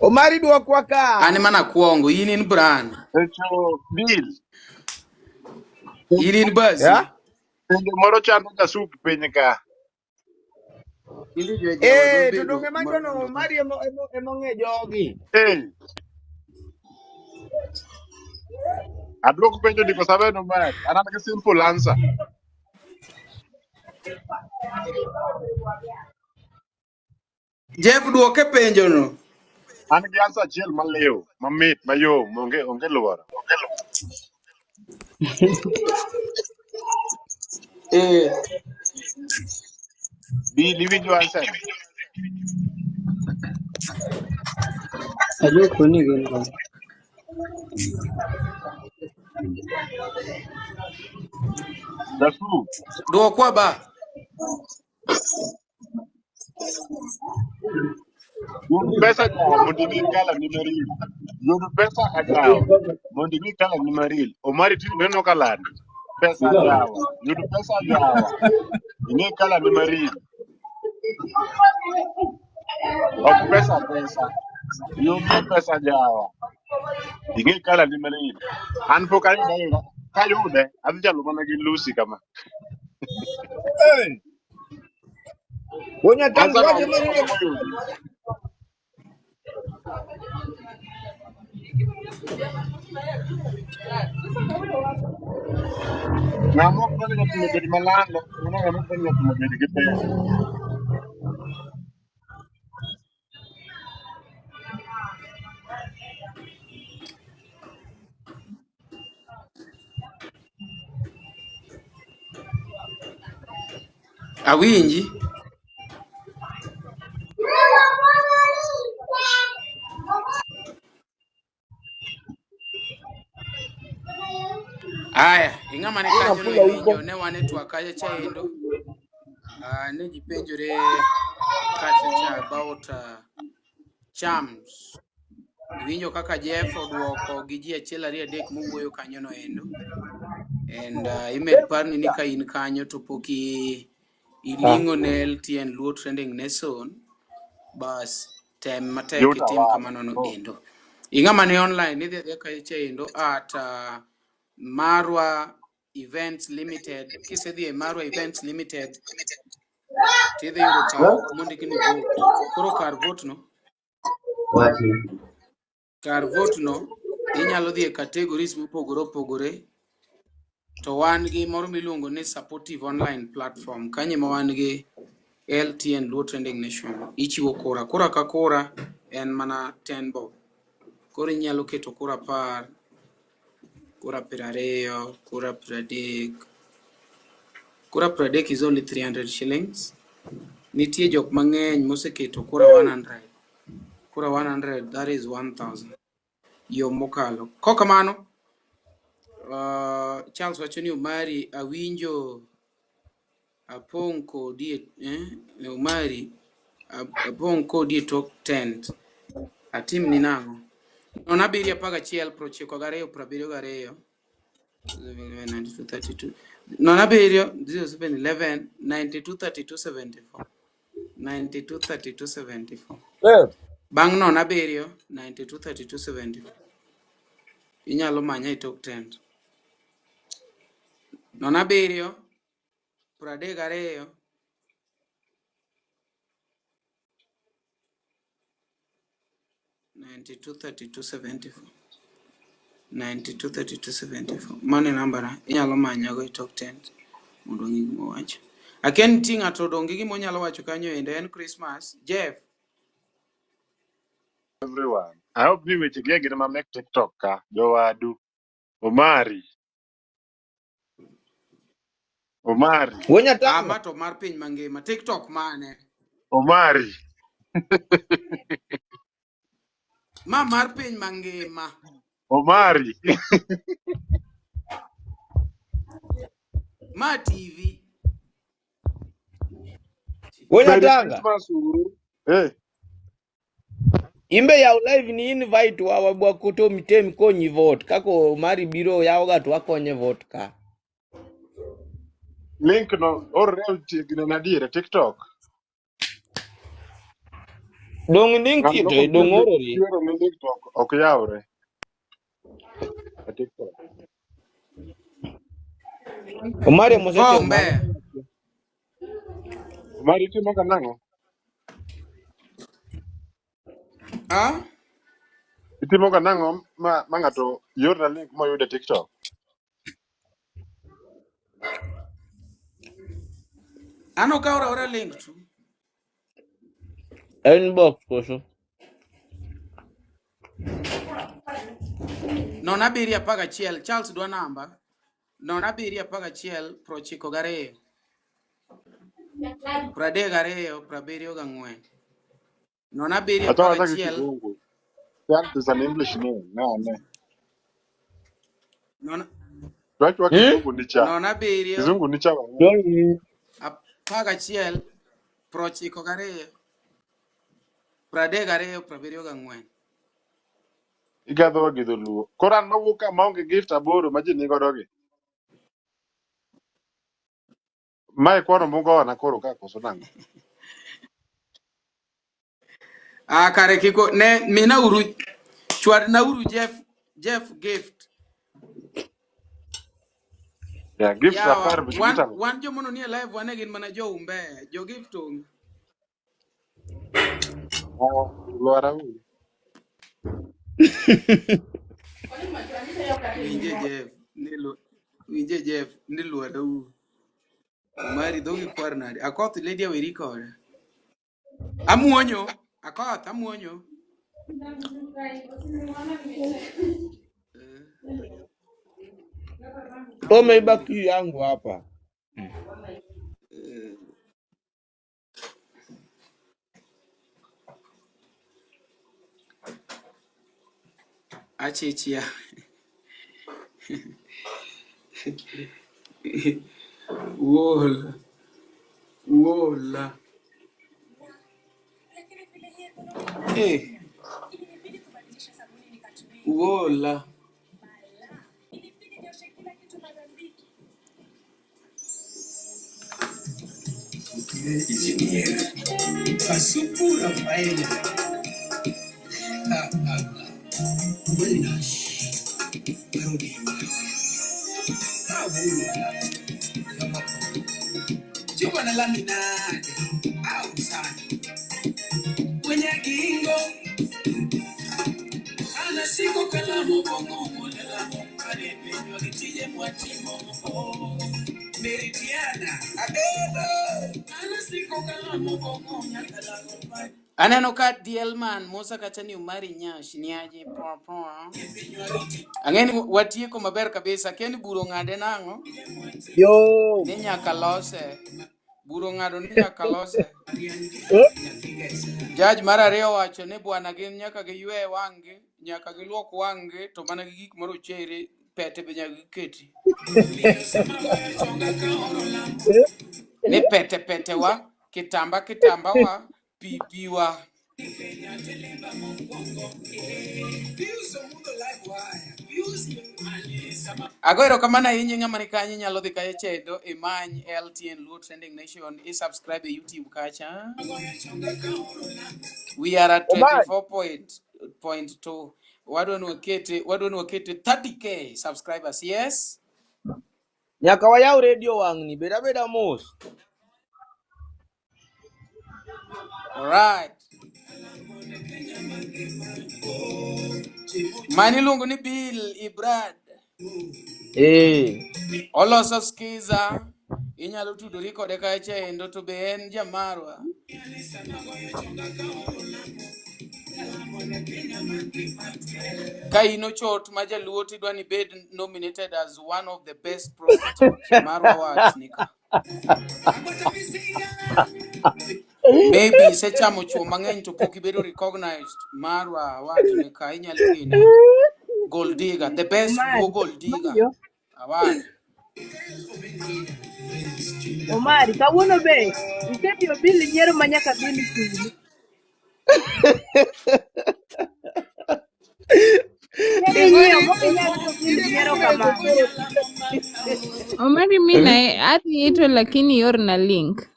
Speaker 2: Omari duokwa ka.
Speaker 4: An mana kuongo, in brand.
Speaker 7: Echo Bill.
Speaker 4: In bazi.
Speaker 2: Yeah?
Speaker 7: Penjo moro chando Jasup piny ka.
Speaker 4: Tinde jawadwa
Speaker 2: Eh, to
Speaker 4: bedo
Speaker 2: donge majono
Speaker 4: marondo.
Speaker 2: Omari emo ng'e jogi.
Speaker 7: Eh, aduok penjo ni koso aweno Omari. An gi simple answer.
Speaker 4: Jeff duoke penjo no.
Speaker 7: An gi answer achiel maliw, mamit, mayom, onge luoro.
Speaker 4: Eh.
Speaker 7: Bill iwinjo answer ni?
Speaker 16: Ajoko ni gin go.
Speaker 7: Jasu,
Speaker 4: Duokwa ba.
Speaker 7: Yud pesa jawa mondo ing'i kala ni maril. Yud pesa ajawa mondo ing'i kala ni maril. Omari tinde neno ka landi. pesa jawa. Yud pesa jawa. Ing'e kala ni marin. Ok pesa pesa. Yud pesa jawa. Ing'e kala ni marin. An pok ayude ayuda. Kayude, adhi chalo mana gi Lucy kama.
Speaker 6: Hey,
Speaker 7: An
Speaker 6: Wonyatanga
Speaker 7: sama
Speaker 6: wacho
Speaker 7: ok
Speaker 6: mang'eny.
Speaker 7: moyudi. Ng'ama ok dwar ni nyathino obed malando, mano ng'ama ok dwar ni nyathino obed gi pesa.
Speaker 4: Awinji. Aya, ing'ama ni
Speaker 2: Ina
Speaker 4: kanyo no
Speaker 2: pula huko.
Speaker 4: iwinjo ne wan e twak kacha chaendo. Ne ji penjore kacha cha about charms. Iwinjo kaka Jeff oduoko gi ji achiel ariyo adek mowuoyo kanyo no endo. And imed parni ni ka in kanyo to pok iling'o ne LTN Luo Trending Nation, bas tem matek
Speaker 7: Yuta
Speaker 4: itim
Speaker 7: wala.
Speaker 4: kamano no
Speaker 7: Oh.
Speaker 4: endo. Ing'ama ni online idhi adhiya kacha chaendo at Marwa Events Limited. Kisedhi e Marwa Events Limited tidhi yudo kar mondiki ni vote. Koro kar vote no, kar vote no inyalo dhi e categories mopogore opogore to wan gi moro miluongo ni supportive online platform kanyo ema wan gi LTN Luo Trending Nation ichiwo kura kura ka kura en mana 10 bob koro inyalo keto kura 10 kura 20 kura 30 kura 30 is only 300 shillings nitie jok mang'eny moseketo kura 100 kura 100 that is 1000 yo mokalo kokamano Charles wacho ni Omari awinjo apong' kodi Omari apong' kodi e tok tent atim ni nang'o 0 7 11 92 72 92 32 0 7 07 11 92 32 74 92 32 74
Speaker 2: Eh,
Speaker 4: bang' 0 7 92 32 74 inyalo manya e tok tent 0 7 32 92 32 74 92 32 74 mano e nambana inyalo manyago e tok tent mondo ong'i gima owacho akia nitie ng'ato odong' gi gima onyalo wacho kanyo endo en Christmas Jeff
Speaker 7: Everyone. I hope ni weche gi gin ma mek TikTok ka. Jowadu. Omari. Omari.
Speaker 2: Wonyatanga.
Speaker 4: ama to mar piny mangima TikTok mane
Speaker 7: Omari.
Speaker 4: ma mar piny mangima
Speaker 7: Omari.
Speaker 4: ma TV
Speaker 7: Merry
Speaker 2: Wonyatanga.
Speaker 7: Christmas uru. Eh.
Speaker 2: Imbe yaw live ni invite wa wabwa koto mitem konyi vote. Kako Omari biro yaw ga to wakonye vote ka.
Speaker 7: Link no orre chiegni na diere TikTok.
Speaker 2: Dong link
Speaker 7: Ng'ato
Speaker 2: ito
Speaker 7: loko
Speaker 2: dong orori.
Speaker 7: piero ni TikTok ok yawre e TikTok.
Speaker 2: Omari mosetimo
Speaker 4: kombe
Speaker 2: mano.
Speaker 7: Omari itimo ga nang'o?
Speaker 4: ah
Speaker 7: Itimo ga nang'o ma ng'ato yorna link moyudo e TikTok?
Speaker 4: an ok aora ora link tu
Speaker 2: Inbox koso.
Speaker 4: 0 7 11 Charles dwa namba 0 7 11 92 32 74 0 7
Speaker 7: Acha wacha gi
Speaker 4: 11
Speaker 7: kizungu. That is an English name. No, no.
Speaker 4: 0
Speaker 7: Wach kizungu ni cha.
Speaker 4: 7
Speaker 7: Kizungu ni cha wang'e.
Speaker 2: Dong
Speaker 4: 11 92 32 74
Speaker 7: Igadhowa gi dholuo. Koro an mawuok ka maonge gift aboro ma ji nigodo gi. Mae kwano mugona koro ka koso nang'o?
Speaker 4: Ah, kare kiko ne mina uru chwad na uru Jeff Jeff gift.
Speaker 7: Yeah, gift
Speaker 4: Yawa,
Speaker 7: apar be
Speaker 4: wan
Speaker 7: gitang'o.
Speaker 4: wan jomono nie live wane gin mana jo Umbea, jo gift onge.
Speaker 7: Ah, Lwara uru.
Speaker 4: Winje Jeff, ni lu, winje Jeff, ni luora uru. Mari dhogi kwar nade? Akoth Lydia weri koda. Amuonyo, akoth amuonyo. Eh,
Speaker 2: Umeiba kiu yangu hapa.
Speaker 4: eh, achichia. Wola, wola. Eh, wola.
Speaker 17: Kasupu Rafaela.
Speaker 4: Aneno ka DL man Musa kacha ni Umari Nyash ni aje poa poa. Ang'eni watieko maber kabisa. Ken buro ng'ade nang'o?
Speaker 2: Yo.
Speaker 4: Ni nyaka lose. Buro ng'ado ni nyaka lose.
Speaker 2: Eh?
Speaker 4: Judge mar ariyo wacho ni bwana gin nyaka giywe wang'gi, nyaka giluok wang'gi to mana gi gik marochere pete be nyaka giketi. Ni pete pete wa, kitamba kitamba wa, pi pi wa. Ago erokamano ahinya ng'ama ni kanyo inyalo dhi kae chendo imany LTN Luo Trending Nation i subscribe e YouTube kacha. We are at
Speaker 2: Omari,
Speaker 4: 24.2. Wadwa ni wakete 30k subscribers. Yes.
Speaker 2: nyaka wayaw redio wang'ni, bed abeda mos.
Speaker 4: All right. Mani iluongo ni Bill Ibrad.
Speaker 2: Eh.
Speaker 4: Oloso skiza. Inyalo tudori kode kacha endo to be en jamarwa. Ka in ochot ma jaluo tidwa ni bed nominated as one of the best prostitutes. Marwa wach nika. Maybe isechamo chuo mang'eny to pok ibedo recognized. Marwa wach nika inyalo gine. Gold digger, the best
Speaker 9: Omari,
Speaker 4: Luo gold digger.
Speaker 9: Mario,
Speaker 4: Awach.
Speaker 9: Omari, kawuono be isemiyo Bill nyiero ma nyaka Bill chuli. Ne ginyiewo mok inyal miyo Bill nyiero kamano.
Speaker 13: Omari mi na adhi to lakini iorna link.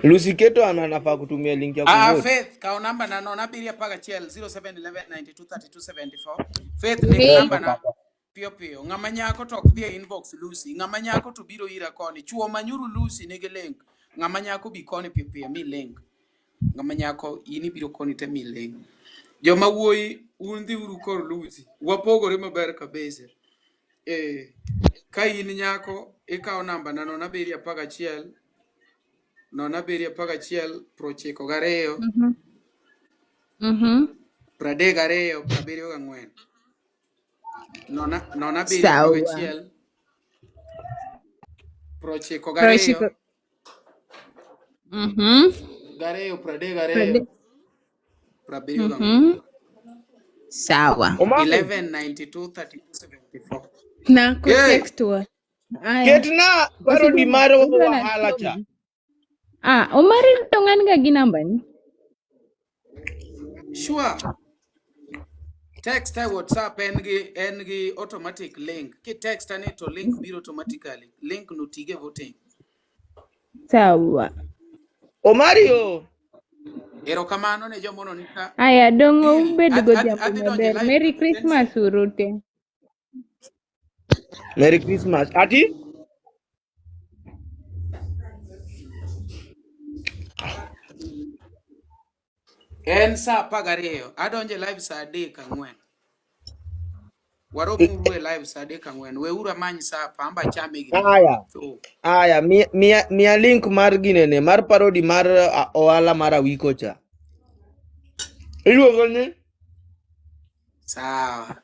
Speaker 2: Lucy Keto ana anafaa kutumia link ya
Speaker 4: Ah,
Speaker 2: kuvote.
Speaker 4: Faith, kaw namba na 0711 92 32 74. Faith, ndik
Speaker 13: Hey.
Speaker 4: namba na piyo piyo. Ng'ama nyako to ok dhi e inbox Lucy. Ng'ama nyako to biro ira koni. Chuo manyuru Lucy nigi link. Ng'ama nyako bi koni piyo piyo mi link. Ng'ama nyako in ibiro koni te mi link. Joma wuoyi un dhi uru kor Lucy. Wapogore maber kabisa. Eh, ka in nyako ikawo namba na 0711 0711 92
Speaker 13: Mhm. Mhm.
Speaker 4: 32 74 nona abiriyo
Speaker 13: Sawa.
Speaker 4: 11 92
Speaker 13: Prochiko. Mhm.
Speaker 4: 2 32
Speaker 13: Prade.
Speaker 4: 74
Speaker 13: Mhm. Sawa.
Speaker 2: Omari,
Speaker 4: 11 92 32 74
Speaker 13: Na ko
Speaker 4: Hey,
Speaker 13: text wa. Aya.
Speaker 2: ketna parody
Speaker 13: Osidwa
Speaker 2: mar
Speaker 13: osidwa na
Speaker 2: wahala cha.
Speaker 13: tuma. Ah, Omari dong an ga gi namba ni.
Speaker 4: sure. Text e WhatsApp en gi automatic link. Ki text ani to link biro automatically. Link no tige voting.
Speaker 13: Sawa.
Speaker 2: Omario.
Speaker 4: Erokamano ne jomono ni ka
Speaker 13: Aya, dong'
Speaker 4: Bill,
Speaker 13: ubed godhiambo
Speaker 4: adhi donjo e
Speaker 13: maber.
Speaker 4: live
Speaker 13: Merry
Speaker 4: 10
Speaker 13: Christmas urute.
Speaker 2: Merry Christmas. Ati?
Speaker 4: En saa 12. Adonjo e live saa 3:04. Warom uru e live saa 3:04. Weuru amany saa pamba achame gimoro.
Speaker 2: Aya.
Speaker 4: So,
Speaker 2: Aya, mia link mar ginene, mar parody mar ohala mar Awiko cha. Iluongo ni?
Speaker 4: sawa.